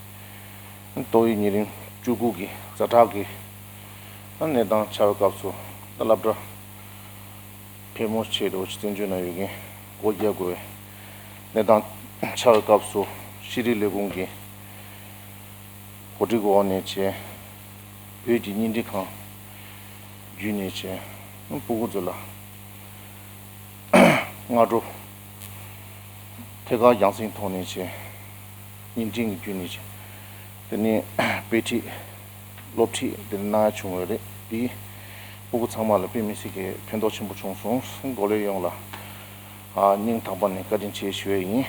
ཏོག་དབྱིབས་ཉེ་རིང་བཅུ་དགུ་གི་ཛ་དྲག་གི་གནས་སྟངས་ཆགས་པའི་སྐབས་སུ་ད་སློབ་གྲྭ་ཕལ་མོ་ཆེ་འདྲ་བོ་ཅིག་བཙན་བྱོལ་ནང་ཡོད་མཁན་སྒོ་རྒྱག་དགོས་པའི་གནས་སྟངས་ཆགས་པའི་སྐབས་སུ་ཤེས་རིག་ལས་ཁུངས་ཀྱི་གོ་སྒྲིག་འོག་ནས་བྱས་བོད་ཀྱི་བརྙན་འཕྲིན་ཁང་བརྒྱུད་ནས་བྱས་སྤུ་གུ་ཚོ་ལ་སྔ་དྲོ་ཐད་ཀར་རྒྱང་སྲིང་ཐོག་ནས་བྱས་བརྙན་འཕྲིན་གྱི་བརྒྱུད་ནས་བྱས་དེ་ནས་དཔེ་ཁྲིད་སློབ་ཁྲིད་དེ་འདྲ་གནང་ཡ་བྱུང་བ་རེད། དེས་སྤུ་གུ་ཚང་མ་ལ་དཔེ་མི་སྲིད་ཀྱི་ཕན་ཐོགས་ཆེན་པོ་བྱུང་སོང་། འགོ་ལས་ཡོངས་ལ་ཨ་སྙིང་ཐག་པ་ནས་བཀའ་དྲིན་ཆེ་ཞུ་ཡ་ཡིན།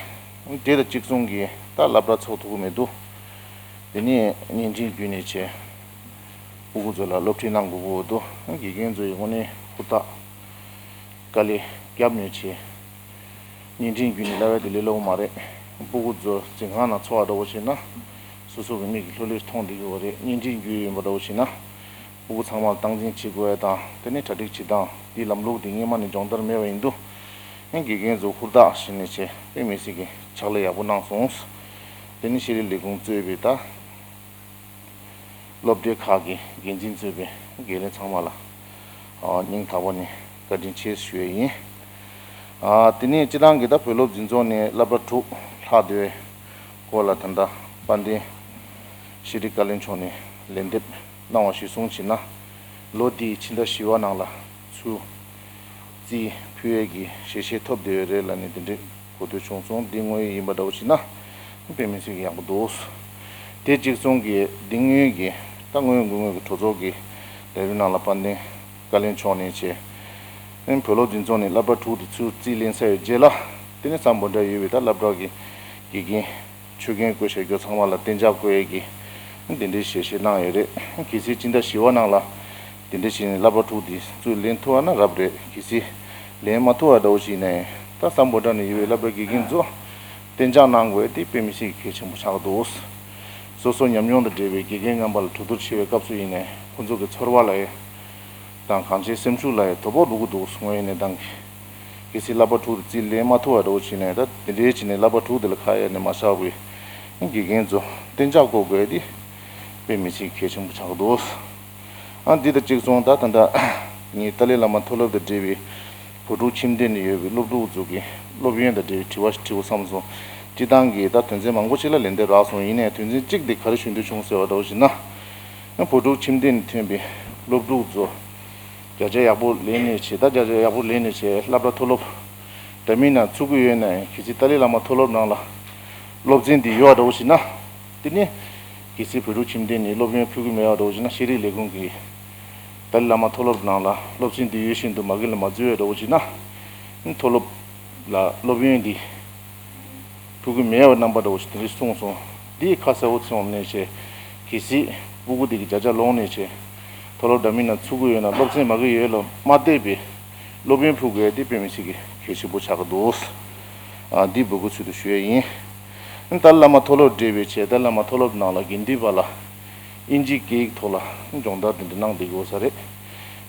དེ་དང་གཅིག་མཚུངས་ཀྱིས་ད་སློབ་གྲྭ་ཚོགས་ཐུབ་ཀྱི་མི་འདུག་དེ་ནས་བརྙན་འཕྲིན་བརྒྱུད་ནས་བྱས་སྤུ་གུ་ཚོ་ལ་སློབ་ཁྲིད་གནང་དགོས་ཀྱི་འདུག་དགེ་རྒན་ཚོ་ཡི་ངོས་ནས་ཧུར་ཐག་དཀའ་ལས་བརྒྱབ་ནས་བྱས། བརྙན་འཕྲིན་བརྒྱུད་ནས་བསླབ་ཡ་དེ་ལས་སླ་པོ་མ་རེད། སྤུ་གུ་ཚོ་འཛིན་ཁང་ནང་འཚོ་བ་འདྲ་བོ་བྱས་ན། སོ་སོ་གི་མིག་གིས་ལྷོད་ལྷོད་མཐོང་བསྡད་ཀྱི་ཡོད་རེད། བརྙན་འཕྲིན་བརྒྱུད་ཡིན་པ་འདྲ་བོ་བྱས་ན། སྤུ་གུ་ཚང་མར་སྟངས་འཛིན་བྱེད་དགོས་ཡ་དང་དེ་ནས་གྲ་སྒྲིག་བྱེད་སྟངས་འདིའི་ལམ་ལུགས་དེ་སྔོན་མ་ནས་སྦྱོང་བརྡར་མེད་པ་ཡིན་དུས། ཨེ་དགེ་རྒན་ཚོ་ཧུར་ཐག་བྱས་ནས་བྱས་དཔེ་མི་སྲིད་ཀྱི་ཕྱག་ལས་ཡག་པོ་གནང་སོང་། དེ་ནས་ཤེས་རིག་ལས་ཁུངས་གཙོས་པའི་ད། སློབ་གྲྭ་ཁག་གི་འགན་འཛིན་གཙོས་པའི་འགན་ལེན་ཚང་མ་ལ་ཨ་སྙིང་ཐག་པ་ནས་བཀའ་དྲིན་ཆེ་ཞུ་ཡས་ཡིན། ཨ་དེ་ནས་སྤྱི་བཏང་གི་ད་བོད་སློབ་འཛིན་ཚོགས་ནས་སློབ་གྲྭ་དྲུག་ལྷག་བསྡད་པའི་སྐོར་ལ་ད་ལྟ་དཔལ་ལྡན་ཤེས་རིག་བཀའ་བློན་མཆོག་ནས་ལན་འདེབས་གནང་བ་གཞིར་བཟུང་བྱས་ན། ལོ་འདིའི་ཕྱི་ཟླ་བཞི་པ་ནང་ལ་ཚུར་རྩིས་ཕུལ་ཡས་ཀྱི་ཞལ་བཞེས་ཐོབ་བསྡད་ཡོད་རེད་ལབ་ནས་དེ་འདྲའི་གོ་ཐོས་བྱུང་སོང་། འདི་དངོས་ཡོད་ཡིན་པ་འདྲ་བོ་ཞིག་ན་དཔེ་མི་སྲིད་ཀྱི་ཡག་པོ་འདུག་དེ་གཅིག་མཚུངས་ཀྱི་འདི་སྔོན་གྱི་ད་སྔོན་དགོས་ངེས་ཀྱི་གྲོས་ཚོགས་ཀྱི་ལས་རིམ་ནང་ལ་དཔལ་ལྡན་བཀའ་བློན་མཆོག་ནས་བྱས། བོད་སློབ་འཛིན་ཚོགས་ནས་སློབ་གྲྭ་དྲུག་དེ་ཚུར་རྩིས་ལེན་ཚར་བའི་རྗེས་ལ། དེ་ནས་སམ་བྷོ་ཊ་ཡོད་པའི་ད་སློབ་གྲྭ་གི་དགེ་རྒན། ཆོས་རྒན་བསྐོས་བཞག་རྒྱུ་ཚང་མ་ལ་གཏན་འཇགས་བསྐོ་ཡས་ཀྱི་དེ་འདྲའི་ཞལ་བཞེས་གནང་ཡོད་རེད། གལ་སྲིད་སྤྱི་ཟླ་བཞི་པ་ནང་ལ་དེ་འདྲ་བྱས་ནས་སློབ་གྲྭ་དྲུག་དེ་ཚུར་ལེན་ཐུབ་པ་ན་རབ་རེད། གལ་སྲིད་ལེན་མ་ཐུབ་པ་འདྲ་བོ་ཞིག་ཡིན་ན་ཡང་ད་སམ་བྷོ་ཊ་ནས་ཡོད་པའི་སློབ་གྲྭ་དགེ་རྒན་ཚོ་གཏན་འཇགས་གནང་དགོས་ཡས་དེ་དཔེ་མི་སྲིད་ཀྱི་གལ་ཆེན་པོ་ཆགས་འདུག་སོ་སོ་ཉམས་མྱོང་དང་འབྲེལ་བའི་དགེ་རྒན་རྣམ་པ་ལ་གྲོས་བསྡུར་བྱེད་པའི་སྐབས་སུ་ཡིན་ནའི་ཁོང་ཚོ་གི་ཚོར་བ་ལ་ཡང་། དང་གང་ཅིའི་སེམས་ཤུགས་ལ་ཡང་དོ་ཕོག་འགྲོ་གི་འདུག་དངོས་ཡོད་གནས་སྟངས་ཀྱི། གལ་སྲིད་སློབ་གྲྭ་དྲུག་དེ་རྩིས་ལེན་མ་ཐུབ་པ་འདྲ་བོ་བྱས་ནས་ད་དེ་འདྲའི་བྱས་ནས་སློབ་གྲྭ་དྲུག་དེ་ལ་ཁ་གཡར་ནས་མ་བཞག་པའི་དགེ་རྒན་ཚོ་གཏན་འཇགས་བསྐོ་དགོས་ཡས་དེ་དཔེ་མི་སྲིད་གལ་ཆེན་པོ་ཆགས་འདུག་ཨ་འདི་དང་གཅིག་མཚུངས་ད་ད་ལྟ་ངས་ཏཱ་ལའི་བླ་མ་མཐོ་སློབ་དང་འབྲེལ་བའི་བོད་ཕྲུག་ཁྱིམ་སྡེ་ནས་ཡོད་པའི་སློབ་ཕྲུག་ཚོ་གི་སློབ་ཡོན་དང་འབྲེལ་བའི་དྲི་བ་ཞིག་དྲི་དགོས་བསམ་སོང་། སྤྱིར་བཏང་གི་ད་དོན་ཚན་མང་པོ་ཞིག་ལ་ལན་འདེབས་རག་སོང་། ཡིན་ནའི་དོན་ཚན་གཅིག་དེ་ག་རེ་ཞུ་འདོད་བྱུང་ཟེར་བ་འདྲ་བོ་ཞིག་ན། བོད་ཕྲུག་ཁྱིམ་སྡེ་ནས་ཐོན་པའི་སློབ་ཕྲུག་ཚོ་བརྒྱ་ཆ་ཡག་པོ་ལེན་ནས་བྱས། ད་བརྒྱ་ཆ་ཡག་པོ་ལེན་ནས་བྱས་སློབ་གྲྭ་མཐོ་སློབ་འདྲ་མིན་ནང་ཚུད་ཀྱི་ཡོད་ན་ཡང་། གལ་སྲིད་ཏཱ་ལའི་བླ་མ་མཐོ་སློབ་ནང་ལ་སློབ་ཚན་འདི་ཡོད་པ་འདྲ་བོ་ཞིག་ན། དེ་ནི་གལ་སྲིད་བོད་ཕྲུག་ཁྱིམ་སྡེ་ནས་སློབ་ཡོན་ཕུལ་གྱི་མེད་པ་འདྲ་བོ་ཞིག་ན། ཤེས་རིག་ལས་ཁུངས་ཀྱིས་ཏཱ་ལའི་བླ་མ་མཐོ་སློབ་ནང་ལ་སློབ་ཚན་འདི་ཡོད་བཞིན་དུ་མ་གི་ལ་མ་འཛུལ་བ་འདྲ་བོ་ཞིག་ན། མཐོ་སློབ་ལ་སློབ་ཡོན་འདི་ཕུལ་གྱི་མེད་པའི་རྣམ་པ་འདྲ་བོ་ཞིག་དེ་འདྲ་གསུངས་སོང་། འདི་ཁ་གསལ་པོ་ཚོར་ནས་བྱས། གལ་སྲིད་སྤུ་གུ་དེ་གི་བརྒྱ་ཆ་ལོངས་ནས་བྱས། མཐོ་སློབ་འདྲ་མིན་ནང་ཚུད་ཀྱི་ཡོད་ན་སློབ་ཚན་མ་གི་ཡོད་ལ་མ་བལྟས་པའི་སློབ་ཡོན་ཕུལ་དགོས་ཡས་དེ་དཔེ་མི་སྲིད་ཀྱི་གལ་ཆེན་པོ་ཆགས་ཀྱི་འདུག་ཨ་འདི་འབོད་སྐུལ་ཚུལ་དུ་ཞུ་ཡས་ཡིན། ཏཱ་ལའི་བླ་མ་མཐོ་སློབ་འབྲེལ་བའི་ཆེད་ཏཱ་ལའི་བླ་མ་མཐོ་སློབ་ནང་ལ་དགེ་འདུན་པ་ལ་ཨིན་ཇིའི་སྐད་ཡིག་ཐོག་ལ་སྦྱོང་བརྡར་དེ་འདྲ་གནང་བསྡད་ཀྱི་ཡོད་ས་རེད།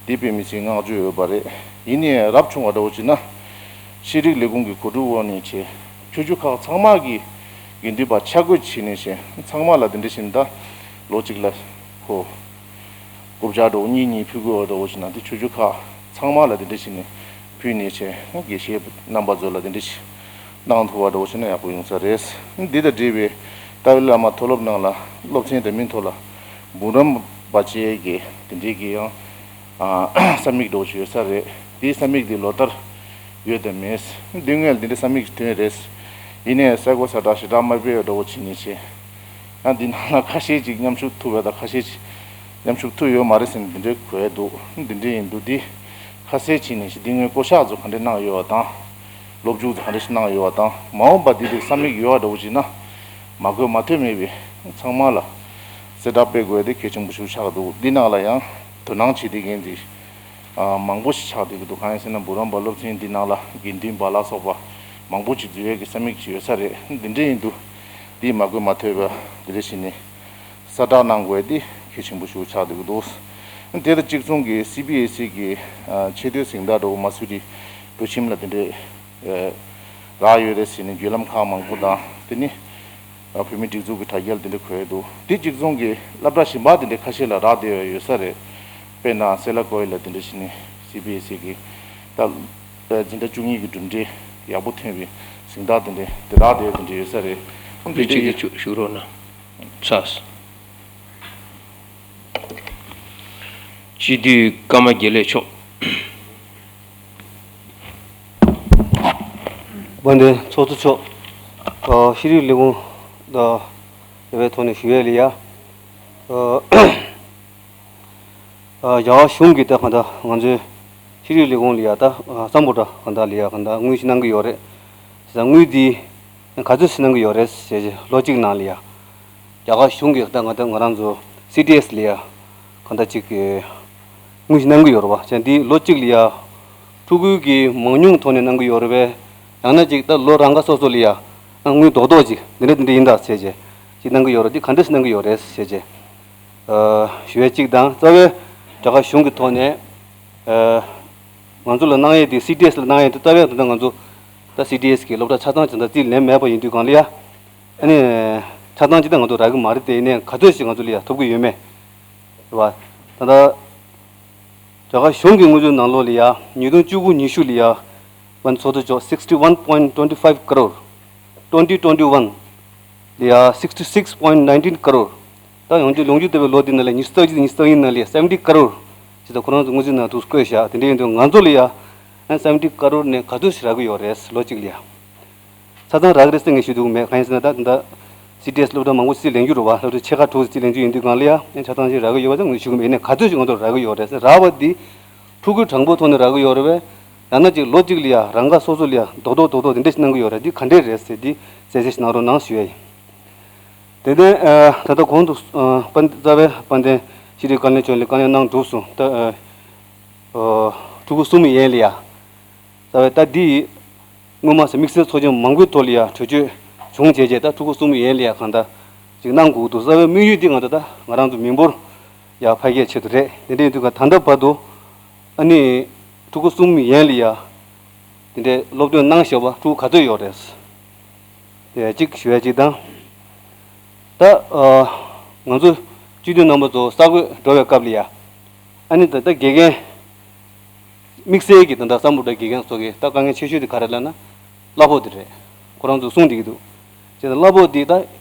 འདི་དཔེ་མི་སྲིད་བསྔགས་བརྗོད་ཡོད་པ་རེད། ཡིན་ནའི་རབ་བྱུང་བ་འདྲ་བོ་བྱས་ན། ཤེས་རིག་ལས་ཁུངས་ཀྱི་གོ་སྒྲིག་འོག་ནས་བྱས། ཆོས་བརྒྱུད་ཁག་ཚང་མ་གི་དགེ་འདུན་པ་ཆ་བགོས་བྱས་ནས་བྱས། ཚང་མ་ལ་དེ་འདྲ་བྱས་ནས་ད་ལོ་གཅིག་ལ་ཁོ་རྐུབ་ཀྱག་འདྲ་བོ་གཉིས་གཉིས་ཕུལ་དགོས་པ་འདྲ་བོ་བྱས་ན། དེ་ཆོས་བརྒྱུད་ཁག་ཚང་མ་ལ་དེ་འདྲ་བྱས་ནས་ཕུལ་ནས་བྱས། དགེ་བཤེས་རྣམ་པ་ཚོ་ལ་དེ་འདྲ་ཞིག་གནང་ཐུབ་པ་འདྲ་བོ་བྱས་ན་ཡག་པོ་ཡོང་ས་རེད། འདི་དང་འབྲེལ་བའི་ཏཱ་ལའི་བླ་མ་མཐོ་སློབ་ནང་ལ་སློབ་ཚན་འདྲ་མིན་ཐོག་ལ་འབུམ་རམས་པ་བཅས་ཀྱི་དེ་འདྲའི་གི་ཡང་ཨ་ས་མིག་འདྲ་བོ་ཞིག་ཡོད་ས་རེད། དེའི་ས་མིག་དེ་ལོ་ལྟར་ཡོད་དམ་མེད། འདི་སྔོན་ལ་དེ་འདྲའི་ས་མིག་ཞིག་ཐོན་རེད། ཡིན་ནའི་གསལ་པོ་ཞེ་དྲག་ཞེ་དྲག་མ་སྤེལ་བ་འདྲ་བོ་བྱས་ནས་བྱས། ཡང་འདི་ནང་ལ་ཁ་ཤས་ཅིག་མཉམ་ཞུགས་ཐུབ་ཡོད་དང་ཁ་ཤས་ཅིག་མཉམ་ཞུགས་ཐུབ་ཡོད་མ་རེད་ཟེར་ནས་འདི་འདྲའི་གོ་ཡ་འདུག་འདི་འདྲའི་ཡིན་འདུག་འདི་ཁ་གསལ་བྱས་ནས་ཤི། འདི་སྔོན་བསྐོ་གཞག་ཚོ་ག་འདྲས་གནང་ཡོད་པ་དང་། སློབ་འཇུག་ཚོ་ག་འདྲས་ཤི་གནང་ཡོད་པ་དང་། མ་འོངས་པ་འདི་འདྲའི་ས་མིག་ཡོད་པ་འདྲ་བོ་ཅིག་ན། མ་གོ་མ་ཐོས་མེད་པའི་ཚང་མ་ལ་ གསལ་བསྒྲགས་སྤེལ་དགོས་དེ་གལ་ཆེན་པོ་ཞིག་ཆགས་འདུག་འདི་ནང་ལ་ཡང་དོ་སྣང་བྱེད་བསྡད་མཁན་གྱི་ཨ་མང་པོ་ཞིག་ཆགས་བསྡད་ཀྱི་འདུག་གང་ཡིན་ཟེར་ན་འབུམ་རམས་པ་སློབ་ཚན་འདི་ནང་ལ་དགེ་འདུན་པ་ལ་སོགས་པ་མང་པོ་ཞིག་འཛུལ་ཡས་ཀྱི་ས་མིག་ཅིག་ཡོད་ས་རེད། འདི་འདྲ་ཡིན་དུས་འདི་མ་གོ་མ་ཐོས་པ་འདི་འདྲ་བྱས་ནས་གསལ་བསྒྲགས་གནང་དགོས་དེ་གལ་ཆེན་པོ་ཞིག་ཆགས་བསྡད་ཀྱི་འདུག་དེ་དང་གཅིག་མཚུངས་ཀྱི་སི་བི་ཨེ་སི་གི་ཨ་ཆེས་མཐོའི་གཟེངས་རྟགས་འདྲ་བོ་མ་སུ་རི་བོད་ཁྱིམ་ལ་དེ་འདྲས་ཨ་རག་ཡོད་རེད་ཟེར་ནས་བརྒྱུད་ལམ་ཁག་མང་པོ་དང་དེ་ནི་ཨ་བོད་མིའི་སྒྲིག་འཛུགས་ཀྱི་དྲ་རྒྱ་ལ་དེ་འདྲ་འཁོད་འདུག་དེ་གཅིག་མཚུངས་ཀྱི་སློབ་གྲྭ་གཞན་པ་དེ་འདྲ་ཁ་ཤས་ལ་རག་བསྡད་ཡོད་ས་རེད། དཔེར་ན་སེ་ལ་ཀོ་ཝེ་ལ་དེ་འདྲ་ཞིག་ནི་སི་བི་ཨེ་སི་གི་ད་ཨ་འཛིན་གྲྭ་བཅུ་གཉིས་ཀྱི་གྲུབ་འབྲས་ཡག་པོ་ཐོན་པའི་གཟེངས་རྟགས་དེ་འདྲ་དེ་རག་བསྡད་ཡོད་དེ་འདྲ་ཡོད་ས་རེད། དེ་འདྲ་ཡོད། ཞུ་རོགས་གནང་། ཚར། སྤྱི་འཐུས་ཀརྨ་དགེ་ལེགས་མཆོག་དཔལ་ལྡན་ཚོགས་གཙོ་མཆོག་ཨ་ཤེས་རིག་ལས་ཁུངས་དང་འབྲེལ་བའི་ཐོག་ནས་ཞུ་ཡས་ལ་ཡ། ཨ་ཨ་རྒྱ་གར་གཞུང་གིས་ད་གང་ལྟར་ང་ཚོའི་ཤེས་རིག་ལས་ཁུངས་ལ་ཡ་ད་ཨ་བསམ་བློ་འདྲ་གང་ལྟར་ལ་ཡ་གང་ལྟར་དངུལ་ཞིག་གནང་གི་ཡོད་རེད། དེ་ད་དངུལ་འདི་ག་ཚོད་ཞིག་གནང་གི་ཡོད་རེད་ཟེར་བྱས་ལོ་གཅིག་ནང་ལ་ཡ། རྒྱ་གར་གཞུང་གིས་ད་ང་ད་ང་རང་ཚོ་སི་ཏི་ཨེས་ལ་ཡ་གང་ལྟར་ཅིག་གི་དངུལ་ཞིག་གནང་གི་ཡོད་རེད་བ། བྱས་འདི་ལོ་གཅིག་ལ་ཡ་ཕྲུ་གུ་གི་མང་ཉུང་ཐོག་ནས་གནང་གི་ཡོད་རེད་པས། ཡང་ན་ཅིག་ད་ལོ་རང་ཁ་སོ་སོ་ལ་ཡ་དངུལ་རྡོག་རྡོག་ཅིག་འདི་འདྲ་འདི་འདྲ་ཡིན་ད་ཟེར་བྱས་ཅིག་གནང་གི་ཡོད་རེད། འདི་ག་འདྲ་ཞིག་གནང་གི་ཡོད་རེད་ཟེར་བྱས་ཨ་ཞུ་ཡས་གཅིག་དང་། རྩ་བའི་རྒྱ་གར་གཞུང་གི་ཐོག་ནས་ཨ་ང་ཚོ་ལ་གནང་ཡས་དེ་སི་ཏི་ཨེས་ལ་གནང་ཡས་དེ་རྩ་བའི་ད་ལྟ་ང་ཚོ་ད་སི་ཏི་ཨེས་གི་སློབ་གྲྭ་ཆ་ཚང་ཅིག་ད་རྩིས་ལེན་མེད་པ་ཡིན་དུས་གང་ལ་ཡ། ཨ་ནི་ཆ་ཚང་ཅིག་ད་ང་ཚོ་རག་གི་མ་རེད་དེ། ཡིན་ནའི་ག་ཚོད་ཞིག་ང་ཚོ་ལ་ཡ་ཐོབ་ཀྱི་ཡོད་མེད་རེད་བ། ད་ལྟ་རྒྱ་གར་གཞུང་གི་དངུལ་རྩིས་ནང་ལོགས་ལ་ཡ་ཉིས་སྟོང་བཅུ་དགུ་ཉི་ཤུ་ལ་ཡ་དཔལ་ཚོགས་གཙོ་མཆོག sixty one point twenty five crore, twenty twenty one ལ་ཡ་sixty six point nineteen crore། ད་ཡང་རྒྱུན་ལོངས་སྤྱོད་ལྟ་བུའི་ལོ་འདི་ནང་ལ་ཉི་ཤུ་རྩ་གཅིག་ཉི་ཤུ་རྩ་གཉིས་ནང་ལ་ཡ་seventy crore་ཅིག་ད་ཁོ་རང་ཚོ་དངུལ་རྩིས་ནང་དུ་བཀོད་བཞག་དེ་འདྲ་ཡིན་དུས་ང་ཚོ་ལ་ཡ་ཨ་seventy crore ནས་ག་ཚོད་ཞིག་རག་གི་ཡོད་རེད་ལོ་གཅིག་ལ་ཡ། ཆ་ཚང་རག་གི་རེད་ཟེར་ངས་ཞུ་ཐུབ་ཀྱི་མེད། གང་ཡིན་ཟེར་ན་ད་ད་སི་ཏི་ཨེས་སློབ་གྲྭ་མང་པོ་རྩིས་ལེན་རྒྱུ་རེད་བ། སློབ་གྲྭ་ཆེ་ཁག་དྲུག་རྩིས་ལེན་རྒྱུ་ཡིན་དུས་གང་ལ་ཡ་ཡང་ཆ་ཚང་ཞིག་རག་གི་ཡོད་པ་ད་ངས་ཞུ་གི་མེད། ཡིན་ནའི་ག་ཚོད་ཞིག་ང་ཚོར་རག་གི་ཡོད་རེད་ཟེར། རག་པ་འདི་ཕྲུ་གུའི་གྲངས་འབོར་ཐོག་ནས་རག་གི་ཡོད་རེད་པས། ཡང་ན་ཅིག་ལོ་གཅིག་ལ་ཡ་རང་ཁ་སོ་སོ་ལ་ཡ་རྡོག་རྡོག་རྡོག་རྡོག་དེ་འདྲ་ཞིག་གནང་གི་ཡོད་རེད། འདི་ག་འདྲས་རེད་ཟེར་འདི་གསལ་བཤད་ཞིག་གནང་རོགས་གནང་ཞུ་ཡ་ཡིན། དེ་ནས་ཨ་ད་ལྟ་གོང་དུ་ཨ་དཔལ་རྩ་བའི་དཔལ་ལྡན་ཤེས་རིག་བཀའ་བློན་མཆོག་ལ་བཀའ་ལན་གནང་གྲུབ་སོང་། ད་ཨ་ཨ་ཕྲུ་གུ་གསུམ་ཡན་ལ་ཡ། རྩ་བའི་ད་འདི་སྔོན་མ་ས་དམིགས་བསལ་ཚོགས་ཆེན་མང་པོའི་ཐོག་ལ་ཡ་གྲོས་ཆོད་བྱུང་བྱས་རྗེས་ད་ཕྲུ་གུ་གསུམ་ཡན་ལ་ཡ་གང་ལྟར་ཅིག་གནང་དགོས་འདུག་རྩ་བའི་དམིགས་ཡུལ་འདི་ང་ཚོ་ད་ང་རང་ཚོ་མི་འབོར་ཡར་འཕར་རྒྱས་ཆེད་དུ་རེད། དེ་འདྲ་ཡིན་དུས་ཀ་ད་ལྟ་བར་དུ་ཨ་ནི་ཕྲུ་གུ་གསུམ་ཡན་ལ་ཡ་དེ་འདྲའི་སློབ་སྟོན་གནང་བཞག་པ་ཕྲུ་གུ་ག་ཚོད་ཡོད་རེད། དེ་གཅིག་ཞུ་ཡ་གཅིག་དང་། ད་ཨ་ང་ཚོ་སྤྱི་འཐུས་རྣམ་པ་ཚོ་ས་བགོས་འགྲོ་བའི་སྐབས་ལ་ཡ། ཨ་ནི་ད་ལྟ་དགེ་རྒན། དམིགས་བསལ་གྱི་ད་ལྟ་བསམ་བློ་གྲྭའི་དགེ་རྒན་ཚོ་གི་ད་དཀའ་ངལ་ཆེ་ཤོས་དེ་ག་རེ་ལབ་ན་གླ་ཕོགས་དེ་རེད། ཁོ་རང་ཚོ་གསུངས་བསྡད་ཀྱི་འདུག་བྱས་ཙང་གླ་ཕོགས་འདི་ད་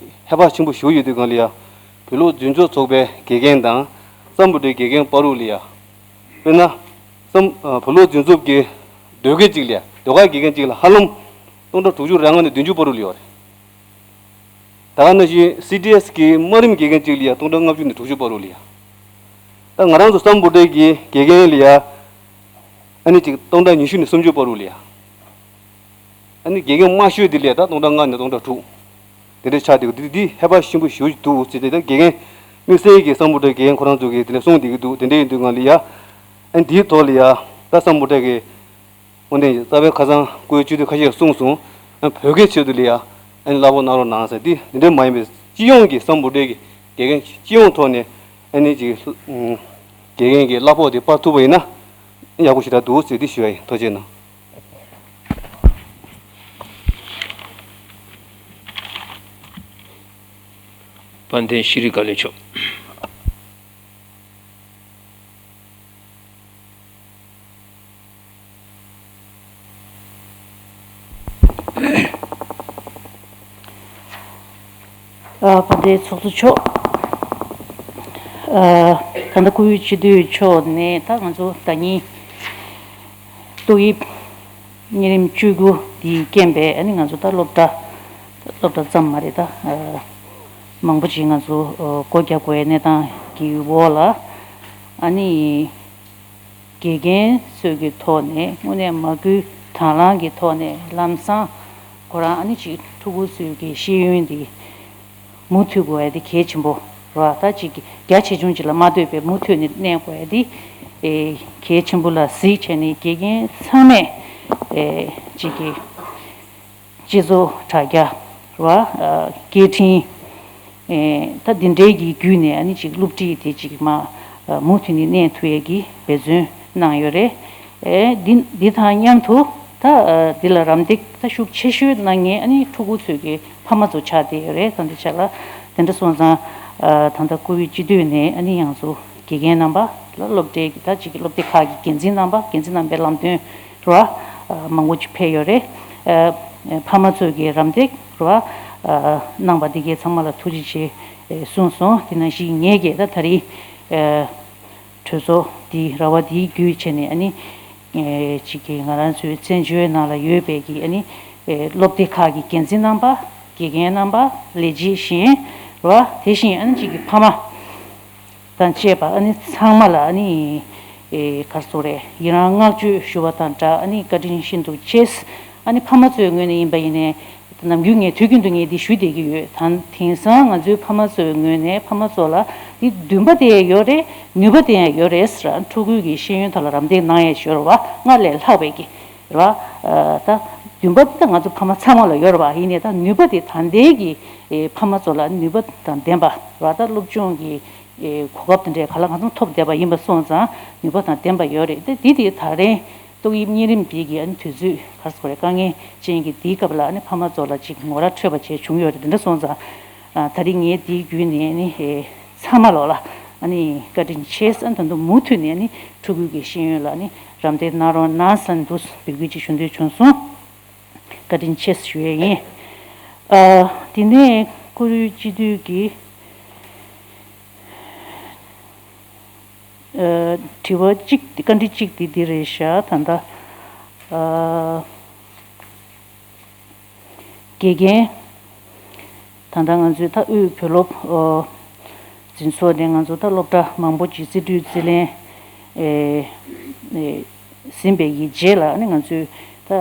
ཧེ་བག་ཆེན་པོ་ཞེ་པོ་ཡོད་དུས་སྒང་ལ་ཡ། བོད་ལུགས་འཛིན་སྐྱོང་ཚོགས་པའི་དགེ་རྒན་དང་བསམ་བློ་གྲྭའི་དགེ་རྒན་བར་དུ་ལ་ཡ། དཔེར་ན། བསམ་ཨ་བོད་ལུགས་འཛིན་སྐྱོང་གི་ཟློས་དགེ་གཅིག་ལ་ཡ་ཟློས་གར་དགེ་རྒན་གཅིག་ལ་ཧ་ལམ་སྟོང་ཕྲག་དྲུག་ཅུ་རེ་ལྔ་ནས་བདུན་ཅུ་བར་དུ་ལ་ཡོད་རེད། ད་ག་ནང་བཞིན་སི་ཏི་ཨེས་ཀྱི་དམའ་རིམ་དགེ་རྒན་གཅིག་ལ་ཡ་སྟོང་ཕྲག་ལྔ་བཅུ་ནས་དྲུག་ཅུ་བར་དུ་ལ་ཡ། ད་ང་རང་ཚོ་བསམ་བློ་གྲྭའི་དགེ་རྒན་ལ་ཡ། ཨ་ནི་ཅིག་སྟོང་ཕྲག་ཉི་ཤུ་ནས་སུམ་ཅུ་བར་དུ་ལ་ཡ། ཨ་ནི་དགེ་རྒན་དམའ་ཤོས་དེ་ལ་ཡ་ད་སྟོང་ཕྲག་ལྔ་ནས་སྟོང་ཕྲག་དྲུག་དེ་འདྲ་ཆགས་བསྡད་ཀྱི་འདུག་འདི་ཧེ་བག་ཆེན་པོ་ཞེ་པོ་ཅིག་འདུག་ཟེར་ཏེ་ད་དགེ་རྒན་དམིགས་བསལ་གྱི་བསམ་བློ་གྲྭའི་དགེ་རྒན་ཁོ་རང་ཚོ་གིས་དེ་འདྲ་གསུངས་བསྡད་ཀྱི་འདུག་དེ་འདྲ་ཡིན་དུས་སྒང་ལ་ཡ། ཨ་ནི་འདིའི་ཐོག་ལ་ཡ། ད་བསམ་བློ་གྲྭ་གི་དངོས་གནས་རྩ་བའི་ཁ་སང་སྐུའི་སྤྱི་འཐུས་ཁ་ཤས་གསུངས་སོང་། ཨ་བོད་དགེ་ཆེད་དུ་ལ་ཡ། ཨ་ནི་གླ་ཕོགས་གནང་རོགས་གནང་ཟེར་ཏེ་འདི་འདྲ་མ་ཡིན་པའི་སྤྱི་ཡོངས་ཀྱི་བསམ་བློ་གྲྭའི་དགེ་རྒན་སྤྱི་ཡོངས་ཐོག་ནས་ཨ་ནི་ཅིག་དགེ་རྒན་གྱི་གླ་ཕོགས་དེ་སྤར་ཐུབ་པ་ཡིན་ན་ཡག་པོ་ཞེ་དྲག་འདུག་ཟེར་ཏེ་ཞུ་ཡ་ཡིན། ཐུགས་རྗེ་གནང་། དཔལ་ལྡན་ཤེས་རིག་བཀའ་བློན་མཆོག་ཨ་དཔལ་ལྡན་ཚོགས་གཙོ་མཆོག་ཨ་ད་ལྟ་སྐུའི་སྤྱི་འཐུས་མཆོག་ནས་ད་ང་ཚོ་ཟླ་ཉིན་ཏོག་དབྱིབས་གཉན་རིམས་བཅུ་དགུ་འདིའི་རྐྱེན་པས་ཨ་ནི་ང་ཚོ་ད་སློབ་གྲྭ་སློབ་གྲྭ་ཙམ་མ་རེད་ད། ཨ་མང་པོ་ཅིག་ང་ཚོ་ཨ་སྒོ་རྒྱག་དགོས་པའི་གནས་སྟངས་ཀྱི་འོག་ལ་ཨ་ནི། དགེ་རྒན་ཚོའི་གི་ཐོག་ནས་དངོས་གནས་མ་སྐུལ་དང་བླངས་ཀྱི་ཐོག་ནས་ལམ་སང་ཁོ་རང་ཨ་ནི་ཅིག་ཕྲུ་གུ་ཚོའི་གི་ཤེས་ཡོན་འདི་མུ་མཐུད་དགོས་ཡ་དེ་གལ་ཆེན་པོ་ རེད་བ། ད་ཅིག་རྒྱ་ཆེ་ཆུང་ཅིག་ལ་མ་ལྟོས་པའི་མུ་མཐུད་ནས་གནས་དགོས་ཡ་འདི་ཨེ་གལ་ཆེན་པོ་ལ་གཟིགས་བྱས་ནས་དགེ་རྒན་ཚང་མས་ཨེ་ཅིག་གི་སྤྱི་ཚོགས་དྲ་རྒྱ་རེད་བ། སྐད་འཕྲིན་ཨེ་ད་འདི་འདྲའི་གི་བརྒྱུད་ནས་ཨ་ནི་ཅིག་སློབ་ཁྲིད་དེ་ཅིག་མ་མུ་མཐུད་ནས་གནས་ཐུབ་ཡས་ཀྱི་འབད་བརྩོན་གནང་ཡོད་རེད། ཨེ་འདི་འདི་དང་མཉམ་དུ་ད་འདི་ལ་རམ་འདེགས་ད་ཤུགས་ཆེ་ཤོས་གནང་མཁན་ཨ་ནི་ཕྲུ་གུ་ཚོའི་གི་ཕ་མ་ཚོ་ཆགས་བསྡད་ཡོད་རེད། ད་འདི་ཆ་ལ་དེ་འདྲ་སོང་ཙང་ད་ལྟ་བཀུར་འོས་སྤྱི་འཐུས་ནས་ཨ་ནི་ཡང་ཚོ་དགེ་རྒན་རྣམ་པ་ལ་སློབ་གྲྭའི་གི་ད་ཅིག་གི་སློབ་སྡེ་ཁག་གི་འགན་འཛིན་རྣམ་པ་འགན་འཛིན་རྣམ་པའི་ལམ་སྟོན་ར་མང་པོ་ཅིག་ཕེབས་ཡོད་རེད། ཕ་མ་ཚོས་ཀྱི་རམ་འདེགས་ར་གནང་པ་འདི་གའི་ཚང་མ་ལ་ཐུགས་རྗེ་ཆེ་གསུངས་སོང་། དེ་ནང་བཞིན་ངས་ཀྱིས་ད་ད་རེས་གྲོས་ཚོགས་འདི་ར་བ་འདིའི་བརྒྱུད་བྱས་ནས་ཨ་ནི་ཅིག་གི་ང་རང་ཚོའི་བཙན་བྱོལ་ནང་ལ་ཡོད་པའི་གི་ཨ་ནི་སློབ་སྡེ་ཁག་གི་འགན་འཛིན་རྣམ་པ་དགེ་རྒན་རྣམ་པ་ལས་བྱེད་གཞན་ར་དེ་བཞིན་ཨ་ནི་ཅིག་གི་ཕ་མ། དང་བཅས་པ་ཨ་ནི་ཚང་མ་ལ་ཨ་ནི་ཨེ་ག་རེ་ཟེར་དགོས་རེད། ཡི་རང་བསྔགས་བརྗོད་ཞུ་བ་དང་སྦྲགས་ཨ་ནི་བཀའ་དྲིན་ཤིན་ཏུ་ཆེ། ཨ་ནི་ཕ་མ་ཚོའི་ངོས་ནས་ཡིན་པ་ཡིན་ནའི་ནམ་རྒྱུན་ངས་དུས་རྒྱུན་དུ་ངས་འདི་ཞུ་བསྡད་ཀྱི་ཡོད། ད་དེང་སང་ང་ཚོའི་ཕ་མ་ཚོའི་ངོས་ནས་ཕ་མ་ཚོ་ལ་འདི་འདུན་པ་དེ་ཡང་ཡོད་རེད། ནུས་པ་དེ་ཡང་ཡོད་རེད་ཟེར། ཕྲུ་གུའི་གི་ཤེས་ཡོན་ཐོག་ལ་རམ་འདེགས་གནང་ཡས་ཡོད་རེད་བ། སྔར་ལས་ལྷག་པའི་གི་རེད་བ། ད་འདུན་པ་འདི་ང་ཚོ་ཕ་མ་ཚང་མ་ལ་ཡོད་རེད་བ། ཡིན་ནའི་ད་ནུས་པ་དེ་ད་ལྟའི་གི་ཨེ་ཕ་མ་ཚོ་ལ་ནུས་པ་དང་ལྡན་པ་རེད་བ། ད་སློབ་སྦྱོང་གི་ཨེ་གོ་སྐབས་དེ་འདྲའི་ག་ལ་གང་འཚམ་ཐོབ་བསྡད་པ་ཡིན་པ་སོང་ཙང་ནུས་པ་དང་ལྡན་པ་ཡོད་རེད། དེ་དེ་དེ་ད་རེས་ཏོག་དབྱིབས་གཉན་རིམས་འདི་གི་ཨ་ནི་དུས་ཚོད་ག་རེ་ཟེར་དགོས་རེད། དཀའ་ངལ་ཅན་གྱི་འདིའི་སྐབས་ལ་ཨ་ནི་ཕ་མ་ཚོ་ལ་ཅིག་ངོ་ར་འཕྲོད་པ་བྱས་བྱུང་ཡོད་རེད། དེ་འདྲ་སོང་ཙང་ཨ་ད་རེས་ངས་འདིའི་བརྒྱུད་ནས་ཨ་ནི་ཨེ་ཚང་མ་ལོག་ལ་ཨ་ནི་བཀའ་དྲིན་ཆེ་ཟེར། ད་དུང་མུ་མཐུད་ནས་ཨ་ནི་ཕྲུ་གུའི་གི་ཤེས་ཡོན་ལ་ཨ་ནི་རམ་འདེགས་གནང་རོགས་གནང་ཟེར་ནས་འདུག་འབོད་སྐུལ་ཅིག་ཞུ་འདོད་བྱུང་སོང་། བཀའ་དྲིན་ཆེ་ཞུ་ཡས་ཡིན། ཨ་དེ་ནས་བཀུར་འོས་སྤྱི་འཐུས་ཀྱི་ཨ་དྲི་བ་གཅིག་བཀའ་འདྲི་གཅིག་དེ་འདི་རེད་ཤག་ད་ལྟ་ཨ་དགེ་རྒན་ད་ལྟ་ང་ཚོའི་ད་དབུས་བོད་སློབ་ཨ་འཛིན་ཚོགས་ནས་ང་ཚོ་ད་སློབ་གྲྭ་མང་པོ་ཅིག་རྩིས་སྤྲོད་རྩིས་ལེན་ཨེ་ཨེ་ཟིན་པའི་གི་རྗེས་ལ་ཨ་ནི་ང་ཚོས་ད་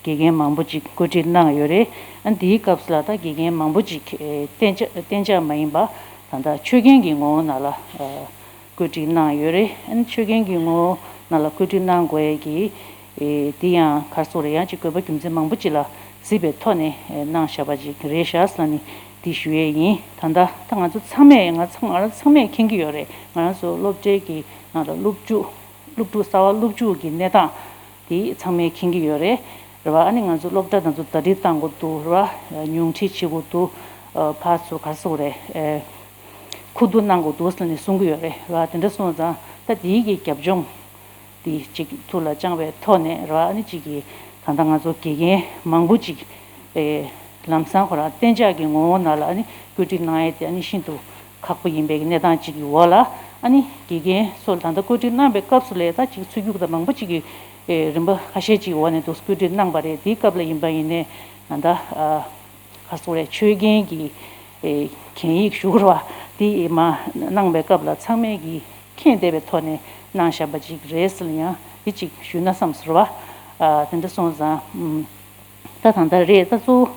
དགེ་རྒན་མང་པོ་ཅིག་བཀོད་སྒྲིག་གནང་ཡོད་རེད། ཨ་ནི་དེའི་སྐབས་སུ་ལ་ད་དགེ་རྒན་མང་པོ་ཅིག་ཨེ་གཏན་འཇགས་གཏན་འཇགས་མ་ཡིན་པ་ད་ལྟ་ཆོས་རྒྱན་གྱི་ངོ་བོ་ནང་ལ་ཨ་བཀོད་སྒྲིག་གནང་ཡོད་རེད། ཨ་ནི་ཆོས་རྒྱན་གྱི་ངོ་བོ་ནང་ལ་བཀོད་སྒྲིག་གནང་དགོས་ཡས་ཀྱི་ཨེ་དེ་ཡང་ག་རེ་ཟེར་དགོས་རེད། ཡང་ཅིག་དགོས་པ་རྒྱུ་མཚན་མང་པོ་ཅིག་ལ་གཟིགས་པའི་ཐོག་ནས་ཨེ་གནང་བཞག་པ་ཅིག་རེད་ཤག་ཟེར་ནས་འདི་ཞུ་ཡས་ཡིན། ད་ལྟ་ད་ང་ཚོ་ཚང་མས་ང་ཚང་ང་རང་ཚང་མས་མཁྱེན་གྱི་ཡོད་རེད། ང་རང་ཚོ་སློབ་གྲྭའི་གི་ནང་ལ་སློབ་ཕྲུག་སློབ་ཕྲུག་གསར་བ་སློབ་ཕྲུག་གི་གནས་སྟངས་དེ་ཚང་མས་མཁྱེན་གྱི་ཡོད་རེད། རེད་བ། ཨ་ནི་ང་ཚོ་སློབ་གྲྭ་དང་ཚོ་ཟླ་སྒྲིལ་གཏང་དགོས་འདུག་རེད་བ། ཉུང་འཕྲི་བྱེད་དགོས་འདུག་ཨ་ཕར་ཚུར་ག་རེ་ཟེར་དགོས་རེད། ཨེ་ཁུ་བསྡུ་གནང་དགོས་འདུག་ཟེར་ནས་གསུང་གི་ཡོད་རེད། རེད་བ། དེ་འདྲ་སོང་ཙང་ད་དེའི་གི་རྒྱབ་ལྗོངས་དེ་ཅིག་ཐུགས་ལ་བཅངས་པའི་ཐོག་ནས་རེད་བ། ཨ་ནི་ཅིག་གི་ད་ལྟ་ང་ཚོ་དགེ་རྒན་མང་པོ་ཅིག་ཨེ་ལམ་སང་ཁོ་རང་གཏན་འཇགས་ཀྱི་ངོ་བོ་ནང་ལ་ཨ་ནི་བཀོད་སྒྲིག་གནང་ཡས་དེ་ཨ་ནི་ཤིན་ཏུ་ཁག་པོ་ཡིན་པའི་གནས་སྟངས་ཅིག་གི་འོག་ལ། ཨ་ནི་དགེ་རྒན་ཚོ་ད་ལྟ་བཀོད་སྒྲིག་གནང་པའི་སྐབས་སུ་ལས་ད་ཅིག་ཚུད་རྒྱུ་དང་མང་པོ་ཅིག་གི་ཨེ་རིམ་པ་ཁ་ཤས་ཅིག་འོག་ནས་འདུག་བཀོད་སྒྲིག་གནང་པ་རེད། དེའི་སྐབས་ལ་ཡིན་པ་ཡིན་ནའི་ད་ལྟ་ཨ་ག་རེ་ཟེར་དགོས་རེད། ཆོས་རྒྱན་གྱི་ཨེ་གན་ཡིག་ཞུ་དགོས་རེད་བ། དེ་མ་གནང་པའི་སྐབས་ལ་ཚང་མས་ཀྱིས་མཁྱེན་བསྡད་པའི་ཐོག་ནས་གནང་བཞག་པ་ཅིག་རེད་ཟེར་ཡང་དེ་ཅིག་ཞུས་ན་བསམ་ཟེར་བ། ཨ་དེ་འདྲ་སོང་ཙང་ཨུམ། ད་ད་ལྟ་རེད། ད་གཙོ་བོ་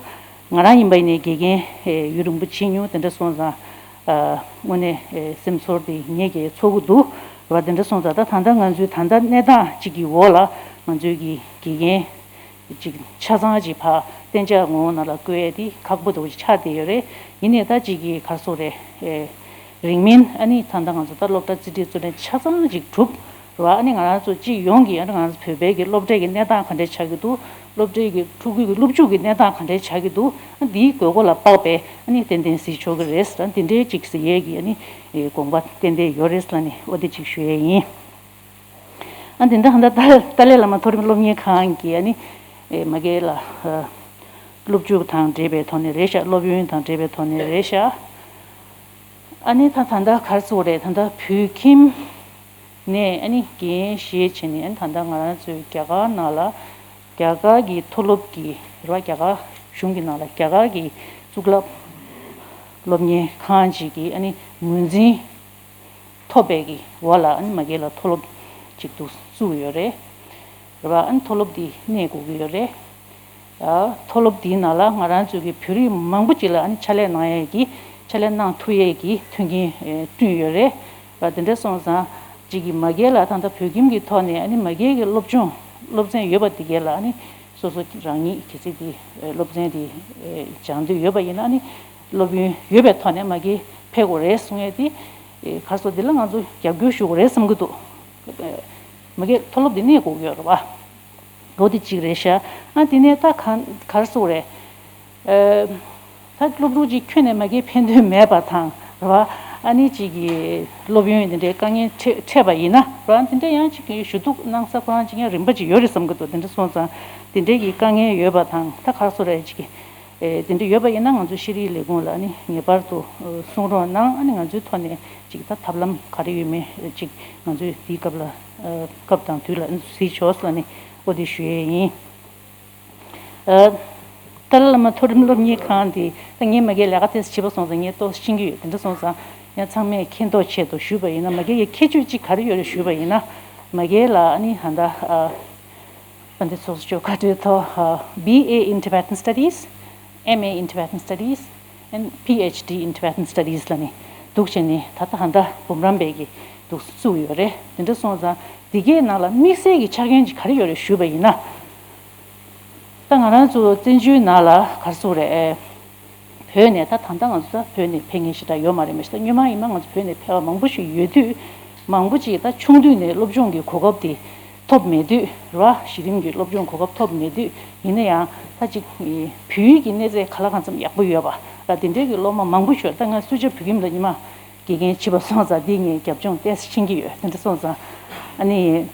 ང་རང་ཡིན་པ་ཡིན་ནའི་དགེ་རྒན་ཨེ་ཡུན་རིང་པོ་བྱེད་མྱོང་། དེ་འདྲ་སོང་ཙང་ཨ་དངོས་གནས་ཨེ་སེམས་ཚོར་དེ་ངེད་ཀྱིས་ཚོར་གྱི་འདུག་རེད་བ། དེ་འདྲ་སོང་ཙང་ད་ད་ལྟ་ང་ཚོའི་ད་ལྟ་གནས་སྟངས་གཅིག་གི་འོག་ལ་ང་ཚོའི་གི་དགེ་རྒན་ཅིག་ཆ་ཚང་ཅིག་ཕར་གཏན་འཇགས་ངོ་བོ་ནང་ལ་བཀོད་ཡས་དེ་ཁག་པོ་འདྲ་བོ་ཅིག་ཆགས་བསྡད་ཡོད་རེད། ཡིན་ནའི་ད་ཅིག་གི་ག་རེ་ཟེར་དགོས་རེད། ཨེ་རིང་མིན་ཨ་ནི་ད་ལྟ་ང་ཚོ་ད་སློབ་གྲྭ་རྩིས་སྤྲོད་རྩིས་ལེན་ཆ་ཚང་ཅིག་གྲུབ་རེད་བ། ཨ་ནི་ང་རང་ཚོ་སྤྱི་ཡོངས་ཀྱི་ཨ་ནི་ང་ཚོ་བོད་པའི་གི་སློབ་གྲྭའི་གི་གནས་སྟངས་ག་འདྲས་ཆགས་ཀྱི་འདུག་སློབ་གྲྭའི་གི་ཕྲུ་གུའི་གི་སློབ་ཕྲུག་གི་གནས་སྟངས་ག་འདྲས་ཆགས་ཀྱི་འདུག་ཨ་འདིའི་དགོས་མཁོ་ལ་དཔག་པའི་ཨ་ནི་ཏན་ཏན་གཟིགས་ཆོག་གི་རེད་ཟེར། འདི་འདྲའི་ཅིག་གཟིགས་ཡས་ཀྱི་ཨ་ནི་ཨེ་དགོངས་པ་ཏན་ཏན་ཡོད་རེད་ཟེར་ནས་འོ་དེ་ཅིག་ཞུ་ཡས་ཡིན། ཨ་འདི་འདྲ་ཧན་ད་ཏཱ་ཏཱ་ལའི་བླ་མ་མཐོ་རིམ་སློབ་གཉེར་ཁང་གི་ཨ་ནི་ཨེ་མ་གི་ལ་ཨ་སློབ་བྱུས་དང་འབྲེལ་བའི་ཐོག་ནས་རེད་ཤག་སློབ་ཡོན་དང་འབྲེལ་བའི་ཐོག་ནས་རེད་ཤག་ཨ་ནི་ད་ད་ལྟ་ག་རེ་ཟེར་དགོས་རེད། ད་ལྟ་བོད་ཁྱིམ་ནས་ཨ་ནི་འགན་བཞེས་བྱས་ནས་ཨ་ནི་ད་ལྟ་ང་རང་ཚོའི་རྒྱ་གར་ནང་ལ་རྒྱ་གར་གྱི་མཐོ་སློབ་ཀྱི་རེད་བ། རྒྱ་གར་གཞུང་གི་ནང་ལ་རྒྱ་གར་གྱི་གཙུག་ལག་སློབ་གཉེར་ཁང་ཅིག་གི་ཨ་ནི་ངོས་འཛིན་ཐོབ་པའི་གི་འོག་ལ་ཨ་ནི་མ་གི་ལ་མཐོ་སློབ་ཅིག་ཏུ་བཙུགས་ཡོད་རེད། རེད་བ། ཨ་ནི་མཐོ་སློབ་འདི་གནས་དགོས་ཀྱི་ཡོད་རེད། ཨ་མཐོ་སློབ་འདིའི་ནང་ལ་ང་རང་ཚོའི་གི་བོད་རིགས་མང་པོ་ཅིག་ལ་ཨ་ནི་ཕྱག་ལས་གནང་ཡས་ཀྱི་ ཕྱག་ལས་གནང་ཐུབ་ཡས་ཀྱི་མཐུན་རྐྱེན་ཨེ་བསྐྲུན་ཡོད་རེད། ཨ་དེ་འདྲ་སོང་ཙང་ཅིག་གི་མ་གིར་ལ་ད་ལྟ་བོད་ཁྱིམ་གྱི་ཐོག་ནས་ཨ་ནི་མ་གིར་གྱི་སློབ་སྦྱོང་སློབ་ཚན་ཡོད་པ་དེ་གས་ལ་ཨ་ནི་སོ་སོ་རང་ཉིད་གལ་སྲིད་དེ་ཨེ་སློབ་ཚན་དེ་ཨེ་སྦྱང་འདོད་ཡོད་པ་ཡིན་ན་ཨ་ནི་སློབ་ཡོན་ཡོད་པའི་ཐོག་ནས་མ་གིར་ཕེབས་དགོས་རེད་གསུང་ཡས་དེ་ཨེ་ག་རེ་ཟེར་དེ་ལ་ང་ཚོ་རྒྱབ་སྐྱོར་ཞུ་དགོས་རེད་བསམ་གྱི་འདུག་ཨེ་མ་གིར་མཐོ་སློབ་དེ་གནས་དགོས་ཀྱི་ཡོད་རེད་བ། འོ་དེ་གཅིག་རེད་ཤག་ཨ་དེ་ནས་ད་ག་ག་རེ་ཟེར་དགོས་རེད། ཨ་ད་སློབ་ཕྲུག་ཅིག་ཁྱོན་ནས་མ་གིར་ཕན་ཐོགས་མེད་པ་དང་རེད་བ། ཨ་ནི་ཅིག་གི་སློབ་ཡོན་དེ་འདྲའི་དཀའ་ངལ་འཕྲད་འཕྲད་པ་ཡིན་ན་རེད་བ། དེ་འདྲ་ཡང་ཅིག་གི་ཞུ་གཏུག་གནང་ས་ཁོ་རང་ཅིག་ཡང་རིམ་པ་ཅིག་ཡོད་རེད་བསམ་གི་འདུག་དེ་འདྲ་སོང་ཙང་དེ་འདྲའི་གི་དཀའ་ངལ་ཡོད་པ་དང་ད་ག་རེ་ཟེར་དགོས་རེད། ཅིག་གི་ཨེ་དེ་འདྲ་ཡོད་པ་ཡིན་ན་ང་ཚོ་ཤེས་རིག་ལས་ཁུངས་ལ་ཨ་ནི་ངེས་པར་དུ་ཨ་གསུང་རོགས་གནང་། ཨ་ནི་ང་ཚོའི་ཐོག་ནས་ཅིག་ད་ཐབས་ལམ་ག་རེ་ཡོད་མེད་ཅིག་ང་ཚོས་དེའི་སྐབས་ལ་ཨ་སྐབས་དང་དུས་ལ་ཨ་ནི་གཟིགས་ཆོག་ཟེར་ནས་འོ་དེ་ཞུ་ཡས་ཡིན། ཨ་ཏཱ་ལའི་བླ་མ་མཐོ་རིམ་སློབ་གཉེར་ཁང་དེ་ད་ངས་མ་གིར་ལས་ཀ་དེ་བྱེད་པ་སོང་ཙང་ངས་ཏོག་ཙམ་ཤེས་ཀྱི་ཡོད། དེ་འདྲ་སོང་ཙང་ཡང་ཚང་མས་མཁྱེན་རྟོགས་ཆེད་དུ་ཞུས་པ་ཡིན་ན་མ་གིར་གྱི་ཁྱད་ཆོས་གཅིག་ག་རེ་ཡོད་རེད་ཞུས་པ་ཡིན་ན་མ་གིར་ལ་ཨ་ནི་ད་ལྟ་ཨ། དཔལ་ལྡན་ཚོགས་གཙོ་མཆོག་བཀའ་འཁྲོལ་ཐོག་ཨ་B A in Tibetan Studies, M A in Tibetan Studies and P H D in Tibetan Studies ལ་ནི་འདུག་བྱས་ནས་ད་ལྟ་ཧ་ད་འབུམ་རམས་པའི་གི་འདུག་བཙུགས་ཡོད་རེད། དེ་འདྲ་སོང་ཙང་འདི་གའི་ནང་ལ་དམིགས་བསལ་གྱི་ཆ་རྐྱེན་ཅིག་ག་རེ་ཡོད་རེད་ཞུས་པ་ཡིན་ན། ད་ང་རང་ཚོ་བཙན་བྱོལ་ནང་ལ་ག་རེ་ཟེར་དགོས་རེད། བོད་ནས་ད་ད་ལྟ་ང་ཚོ་ད་བོད་ནས་ཕེབས་མཁན་ཞེ་དྲག་ཡོད་མ་རེད། མ་གཞི་ད་སྔོན་མ་ཡིན་ན་ང་ཚོ་བོད་ནས་ཕེབས་པ་མང་པོ་ཞིག་ཡོད་དུས་མང་པོ་ཅིག་ད་ཆུང་དུས་ནས་སློབ་སྦྱོང་གི་གོ་སྐབས་དེ་ཐོབ་མེད་དུས་རེད་བ། གཞི་རིམ་གྱི་སློབ་སྦྱོང་གོ་སྐབས་ཐོབ་མེད་དུས་ཡིན་ན་ཡང་ད་ཅིག་བོད་ཡིག་གི་གནས་ཚད་ག་ལ་གང་འཚམ་ཡག་པོ་ཡོད་པ་ར་དེ་འདྲའི་གི་སློབ་མ་མང་པོ་ཞིག་ད་ང་སུ་ཇཱ་བོད་ཁྱིམ་ལ་ཉི་མ་དགེ་རྒན་བྱེད་པ་སོང་ཙང་འདི་ངས་རྒྱབ་ལྗོངས་ཏོག་ཙམ་ཤེས་ཀྱི་ཡོད། དེ་འདྲ་སོང་ཙང་ཨ་ནི།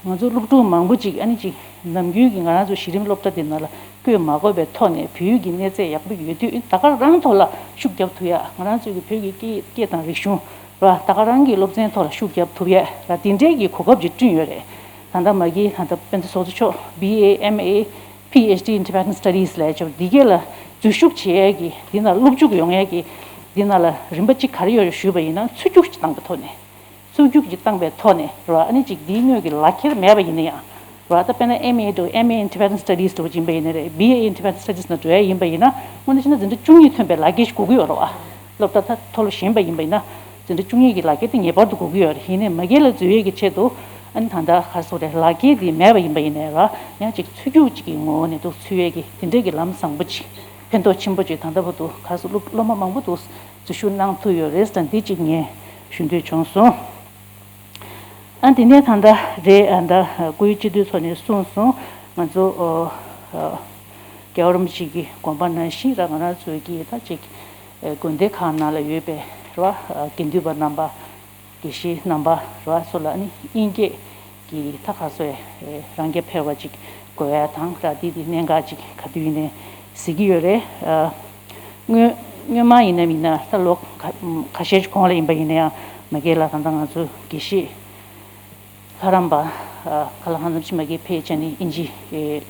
ང་ཚོ་སློབ་ཕྲུག་མང་པོ་ཅིག་ཨ་ནི་ཅིག་ནམ་རྒྱུན་གྱི་ང་རང་ཚོ་གཞི་རིམ་སློབ་གྲྭ་འདི་ནང་ལ་བསྐོས་མ་དགོས་པའི་ཐོག་ནས་བོད་ཡིག་གི་གནས་ཚད་ཡག་པོ་ཡོད་དུས་ད་ག་རང་ཐོག་ལ་ཤུགས་རྒྱབ་ཐུབ་ཡ། ང་རང་ཚོའི་གི་བོད་ཀྱི་སྐད་སྐད་དང་རིག་གཞུང་ར་ད་ག་རང་གི་སློབ་ཚན་ཐོག་ལ་ཤུགས་རྒྱབ་ཐུབ་ཡ་ར་དེ་འདྲའི་གི་གོ་སྐབས་ཅིག་བསྐྲུན་ཡོད་རེད། ད་ལྟ་མ་གི་ད་ལྟ་དཔལ་ལྡན་ཚོགས་གཙོ་མཆོག་B A, M A, P H D in Tibetan Studies ལབ་ཡ་ཅིག་འདི་གས་ལ་འཛུལ་ཞུགས་བྱེད་ཡ་གི་འདི་ན་སློབ་འཇུག་ཡོང་ཡ་གི་འདི་ན་ལ་རིམ་པ་གཅིག་ག་རེ་ཡོད་རེད་ཞུས་པ་ཡིན་ན་ཚུར་རྒྱུགས་ཅིག་བཏང་པའི་ཐོག་ནས། ཚུར་རྒྱུགས་ཀྱི་བཏང་པའི་ཐོག་ནས་རེད་བ། ཨ་ནི་ཅིག་འདིའི་སྔོན་གྱི་ལག་ཁྱེར་མེད་པ་ཡིན་ན་ཡང་རེད་བ། ད་དཔེར་ན་M A འདྲ་བོ་M A in Tibetan Studies འདྲ་བོ་ཡིན་པ་ཡིན་ན་རེད། B A in Tibetan Studies ནང་འགྲོ་ཡ་ཡིན་པ་ཡིན་ན་དངོས་གནས་བྱས་ན་འཛིན་གྲྭ་བཅུ་གཉིས་ཐོན་པའི་ལག་ཁྱེར་ཞིག་དགོས་ཀྱི་ཡོད་རེད་བ། སློབ་གྲྭ་ད་མཐོ་སློབ་གཞན་པ་ཡིན་པ་ཡིན་ན་འཛིན་གྲྭ་བཅུ་གཉིས་ཀྱི་ལག་ཁྱེར་དེ་ངེས་པར་དུ་དགོས་ཀྱི་ཡོད་རེད། ཡིན་ནའི་མ་གི་ལ་འཛུལ་ཡས་ཀྱི་ཆེད་དུ་ཨ་ནི་ད་ལྟ་ག་རེ་ཟེར་དགོས་རེད། ལག་ཁྱེར་དེ་མེད་པ་ཡིན་པ་ཡིན་ནའི་རེད་བ། ཡང་ཅིག་ཚུར་རྒྱུགས་ཅིག་གི་ངོ་བོ་ནས་འདུག་ཚུར་ཡས་ཀྱི་དེ་འདྲས་ཀྱི་ལམ་བཟང་པོ་ཅིག་ཕན་ཐོགས་ཆེན་པོ་ཅིག་ད་ལྟ་བར་དུ་ག་རེ་ཟེར་སློབ་སློབ་མ་མང་པོ་འདུག་འཛུལ་ཞུགས་གནང་ཐུབ་ཡོད་རེད་ཟེར་འདི་གཅིག་ངས་ཞུ་འདོད་བྱུང་སོང་། ཨ་འདི་ནས་ད་ལྟ་རེད། ཨ་ད་སྐུའི་སྤྱི་འཐུས་ཚོ་ནས་གསུངས་སོང་། ང་ཚོ་ཨོ་ཨ་རྒྱལ་བ་རིན་པོ་ཆེ་གི་དགོངས་པ་ནང་བཞིན་ར་ང་རང་ཚོའི་གི་ད་ཅིག་ཨེ་དགོན་སྡེ་ཁག་ནང་ལ་ཡོད་པའི་ར་དགེ་འདུན་པ་རྣམ་པ། དགེ་བཤེས་རྣམ་པ་ར་སོགས་ལ་ནི་དབྱིན་སྐད་ཀྱི་ད་ག་རེ་ཟེར་རང་རྐྱ་འཕེར་བ་ཅིག་དགོས་ཡ་དང་ར་དེ་དེ་གནད་འགག་ཅིག་ག་དུས་ཡིན་ནའི་གཟིགས་ཀྱི་ཡོད་རེད། ཨ་སྔོན་སྔོན་མ་ཡིན་ན་མིན་ན་ད་ལོ་ཁ་ཁ་ཤས་ཅིག་གོང་ལ་ཡིན་པ་ཡིན་ན་ཡང་མ་གི་ལ་ད་ལྟ་ང་ཚོ་དགེ་བཤེས་ལྷ་རམས་པ་ཨ་ཁ་ལ་ཧང་ཙམ་ཅིག་མ་གི་ཕེབས་བྱས་ནས་དབྱིན་ཇི་ཨེ་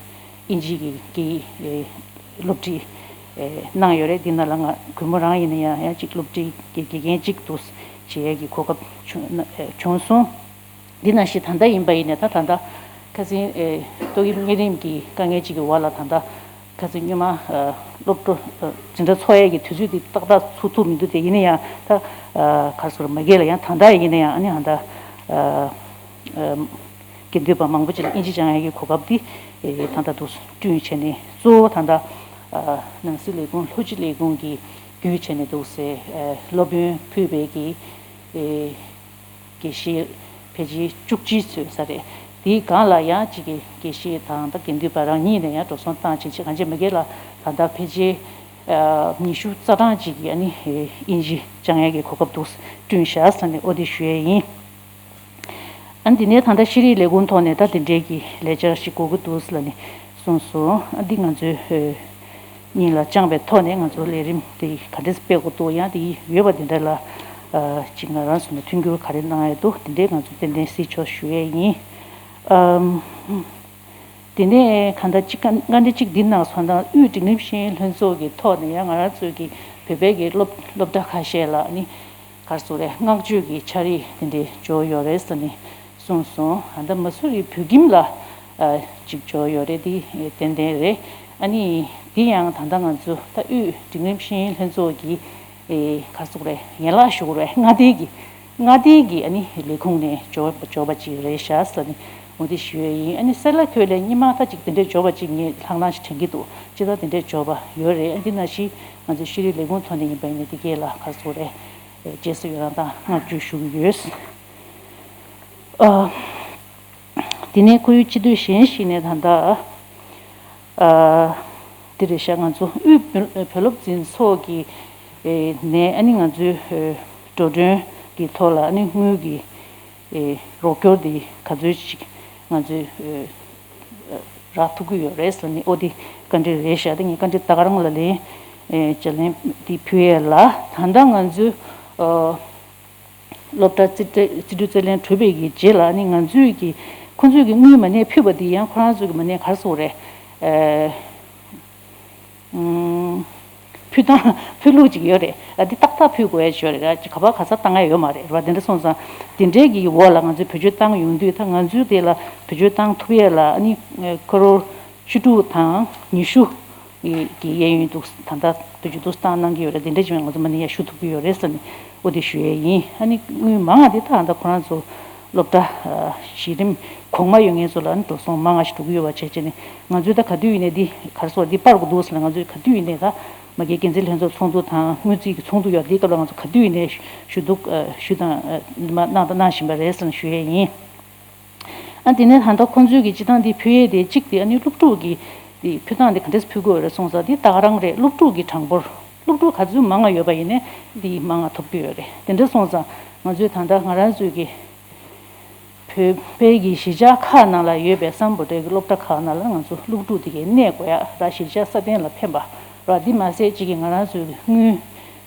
དབྱིན་ཇི་གི་གི་ཨེ་སློབ་ཁྲིད་ཨེ་གནང་ཡོད་རེད། འདི་ནང་ལ་ང་གུས་མོ་རང་ཡིན་ན་ཡང་ཡང་ཅིག་སློབ་ཁྲིད་ཀྱི་དགེ་རྒན་ཅིག་ཏུ་བྱེད་ཡས་ཀྱི་གོ་སྐབས་བྱུང་ན་ཨེ་བྱུང་སོང་། འདི་ནང་བཞིན་ད་ལྟ་ཡིན་པ་ཡིན་ནའི་ད་ད་ལྟ་ཁ་སང་ཨེ་ཏོག་དབྱིབས་གཉན་རིམས་ཀྱི་དཀའ་ངལ་ཅིག་གི་འོག་ལ་ད་ལྟ་ཁ་སང་སྔོན་མ་ཨ་སློབ་གྲྭ་ཨ་འཛིན་གྲྭ་ཚོགས་ཡས་ཀྱི་དུས་ཚོད་འདི་ཏག་ཏག་ཚུགས་ཐུབ་མི་འདུག་དེ་ཡིན་ན་ཡང་ད་ཨ་ག་རེ་ཟེར་མ་གི་ལ་ཡང་ད་ལྟ་ཡིན་ན་ཡང་ཨ་ནི་ད་ལྟ་ཨ་ཨ་དགེ་འདུན་པ་མང་པོ་ཅིག་ལ་དབྱིན་ཇི་སྦྱང་ཡས་ཀྱི་གོ་སྐབས་འདི་ཨེ་ད་ལྟ་འདུག་བསྐྲུན་བྱས་ནས་གཙོ་བོ་ད་ལྟ་ཨ་ནང་སྲིད་ལས་ཁུངས་ལྷོ་སྤྱི་ལས་ཁུངས་ཀྱི་བརྒྱུད་བྱས་ནས་འདུག་སེ་ཨེ་སློབ་ཡོན་ཕུལ་བའི་གི་ཨེ་དགེ་བཤེས་ཕལ་ཆེར་བཅུ་གཅིག་ཙམ་ཡོད་ས་རེད། དེའི་སྒང་ལ་ཡང་གཅིག་གི་དགེ་བཤེས་དང་ད་དགེ་འདུན་པ་རང་ཉིད་ནས་ཡང་འགྲོ་སོང་བཏང་བྱས་བྱས་གང་བྱས་མ་གི་ལ་ད་ལྟ་ཕལ་ཆེར་ཉི་ཤུ་རྩ་གྲངས་ཅིག་གིས་ཨ་ནི་དབྱིན་ཇི་སྦྱང་ཡས་ཀྱི་གོ་སྐབས་འདུག་བསྐྲུན་བཞག་ས་ནས་ཨོ་དེ་ཞུ་ཡས་ཡིན། ཨ་འདི་ནས་ད་ལྟ་ཤེས་རིག་ལས་ཁུངས་ཐོག་ནས་ད་དེ་འབྲེལ་གྱི་ལས་འཆར་ཞིག་དགོས་ཀྱི་འདུག་ལ་ནི་གསུངས་སོང་། ཨ་འདི་ང་ཚོའི་ཨེ་སྙིང་ལ་བཅངས་པའི་ཐོག་ནས་ང་ཚོ་ལས་རིམ་དེ་ག་འདྲས་སྤེལ་དགོས་འདུག་ཡང་དེ་ཡོད་པ་དེ་འདྲ་ལ་ཨ་ཅིག་ང་རང་ཚོ་ནས་མཐུན་འགྱུར་ག་རེ་གནང་ཡས་འདུག་དེ་འདྲས་ང་ཚོ་ཏན་ཏན་གཟིགས་ཆོག་ཞུ་ཡས་ཡིན། ཨམ། དེ་ནས་གང་ལྟར་གཅིག་སྐར་འདི་གཅིག་འདི་ནང་སོང་ཙང་དབུས་འབྲིང་རིམ་ཤེས་ཡོན་ལྷན་ཚོགས་ཀྱི་ཐོག་ནས་ཡང་ང་རང་ཚོའི་གི་བོད་པའི་གི་སློབ་སློབ་གྲྭ་ཁ་ཤས་ལ་ནི་ག་རེ་ཟེར་རེད། བསྔགས་བརྗོད་ཀྱི་འཆར་གཞི་དེ་འདྲའི་འབྱོར་ཡོད་རེད་ཟེར་ནས་གསུངས་སོང་། ད་ལྟ་མ་སུ་རི་བོད་ཁྱིམ་ལ་ཨ་ཅིག་འབྱོར་ཡོད་རེད། འདི་ཏན་ཏན་རེད། ཨ་ནི་འདི་ཡང་ད་ལྟ་ང་ཚོ་ད་དབུས་འབྲིང་རིམ་ཤེས་ཡོན་ལྷན་ཚོགས་ཀྱི་ ཨེ་ག་རེ་ཟེར་དགོས་རེད། ཡན་ལག་ཞུ་དགོས་རེད། མངའ་སྡེ་གི་མངའ་སྡེ་གི་ཨ་ནི་ལས་ཁུངས་ནས་འབྱོར་འབྱོར་བ་ཅིག་རེད་ཤག་ཟེར་ནས་འོ་དེ་ཞུ་ཡས་ཡིན། ཨ་ནི་སེ་ལ་ཐོད་ལས་སྔོན་མ་ད་ཅིག་དེ་འདྲས་འབྱོར་བ་ཅིག་ངས་ལྷག་ན་ཞིག་དྲན་གྱི་འདུག་ཅི་ལྟར་དེ་འདྲས་འབྱོར་བ་ཡོད་རེད། ཨ་འདི་ནང་བཞིན་ང་ཚོའི་ཤེས་རིག་ལས་ཁུངས་ཐོག་ནས་ཡིན་པ་ཡིན་ན་དེ་གས་ལ་ག་རེ་ཟེར་དགོས་རེད། རྗེས་སུ་ཡི་རང་དང་བསྔགས་བརྗོད་ཞུ་གི་ཡོད། ཨ། དེ་ནས་ཁོ་ཡུལ་སྤྱི་འཐུས་གཞན་ཞིག་ནས་ད་ལྟ། ཨ། འདི་རེད་ཤག་ང་ཚོ་དབུས་བོད་བོད་སློབ་འཛིན་ཚོགས་ཀྱི་ནས་ཨ་ནི་ང་ཚོའི་འགྲོ་གྲོན་གྱི་ཐོག་ལ་ཨ་ནི་དངུལ་གྱི་རོགས་སྐྱོར་འདི་ག་ཚོད་ཅིག་ང་ཚོས་རག་ཐུབ་ཀྱི་ཡོད་རེད་ཟེར་ནས་ཨོ་དེ་བཀའ་འདྲི་རེད་ཤག་དེ་ངས་བཀའ་འདྲི་ད་ག་རང་ལ་ལན་ལྗགས་ལན་དེ་ཕུལ་ཡས་ལ། ད་ལྟ་ང་ཚོའི་སློབ་གྲྭ་རྩིས་སྤྲོད་རྩིས་སྤྲོད་རྩིས་ལེན་གྲུབ་པའི་གི་རྗེས་ལ་ནི་ང་ཚོས་ཀྱི་ཁོང་ཚོས་ཀྱི་དངུལ་མ་ནས་ཕུལ་བ་དེ་ཡང་ཁོ་རང་ཚོས་ཀྱི་མ་ནས་ག་རེ་ཟེར་དགོས་རེད། ཨ། ཕུལ་སྟངས་ཕུལ་ལུགས་ཅིག་ཡོད་རེད། ཨ་འདི་ཏག་ཏག་ཕུལ་དགོས་ཡ་ཅིག་ཡོད་རེད། ཨ་ཅིག་ག་པར་ག་ས་བཏང་ཡ་ཡོད་མ་རེད་ར། དེ་འདྲ་སོང་ཙང་དེ་འདྲའི་གི་འོག་ལ་ང་ཚོས་བེད་སྤྱོད་བཏང་ཡོང་དུས་ད་ང་ཚོས་དེ་ལ་བེད་སྤྱོད་བཏང་ཐུབ་ཡས་ལ་ཨ་ནི་ཁོ་རོར་བཅུ་དྲུག་དང་ཉི་ཤུ་གི་གཡས་གཡོན་དུ་ད་ལྟ་བེད་སྤྱོད་དུ་བཏང་གནང་གི་ཡོད་རེད། དེ་འདྲ་ཅིག་ང་ཚོ་མ་ནི་ཡ་ཞུ་ཐུབ་ཀྱི་ཡོད་རེད་ཟེར་ནས་འོ་དེ་ཞུ་ཡས་ཡིན། ཨ་ནི་དངུལ་མང་བ་དེ་ད་ད་ཁོ་རང་ཚོ་སློབ་གྲྭ་གཞི་རིམ་གོང་མ་ཡོད་མཁན་ཚོ་ལ་ཨ་ནི་འགྲོ་སོང་མང་བ་ཞིག་འགྲོ་གི་ཡོད་པ་བྱས་བྱས་ནས་ང་ཚོས་ད་ག་དུས་ཡིན་ནའི་འདི་ག་རེ་ཟེར་འདི་སྤར་དགོས་འདུག་ཟེར་ན་ང་ཚོས་ག་དུས་ཡིན་ནའི་ད་མ་གི་འགན་འཛིན་ལྷན་ཚོགས་ཚོགས་འདུ་དང་དངུལ་རྩིས་ཀྱི་ཚོགས་འདུ་ཡོད་འདིའི་སྐབས་ལ་ང་ཚོ་ག་དུས་ཡིན་ནའི་ཞུ་གཏུག་ཞུ་དང་གནང་དང་གནང་བཞིན་པ་རེད་ཟེར་ནས་ཞུ་ཡས་ཡིན། ཨ་དེ་ནས་ད་ལྟ་ཁོང་ཚོས་ཀྱི་སྤྱི་བཏང་འདི་ཕུལ་ཡས་དེ་གཅིག་དེ་ཨ་ནི་སློབ་ཕྲུག་གི་དེ་ཕུལ་སྟངས་དེ་ག་འདྲས་ཕུལ་དགོས་རེད་སོང་ཙང་དེ་ད་ག་རང་རེད། སློབ་ཕྲུག་གི་གྲངས་འབོར་སློབ་ཕྲུག་ག་ཚོད་མང་ང་ཡོད་པ་ཡིན་ནའི་དེ་མང་ང་ཐོབ་ཀྱི་ཡོད་རེད། དེ་འདྲས་སོང་ཙང་ང་ཚོས་ད་ལྟ་ང་རང་ཚོས་ཀྱི་བོད་པའི་གི་གཞིས་ཆགས་ཁག་ནང་ལ་ཡོད་པའི་སམ་བྷོ་ཊའི་གི་སློབ་གྲྭ་ཁག་ནང་ལ་ང་ཚོ་སློབ་ཕྲུག་དེ་གའི་གནས་དགོས་ཡ་ར། གཞིས་ཆགས་སྲ་བརྟན་ལ་ཕན་པ་ར། འདི་མ་ཟད་གཅིག་གི་ང་རང་ཚོའི་དངུལ་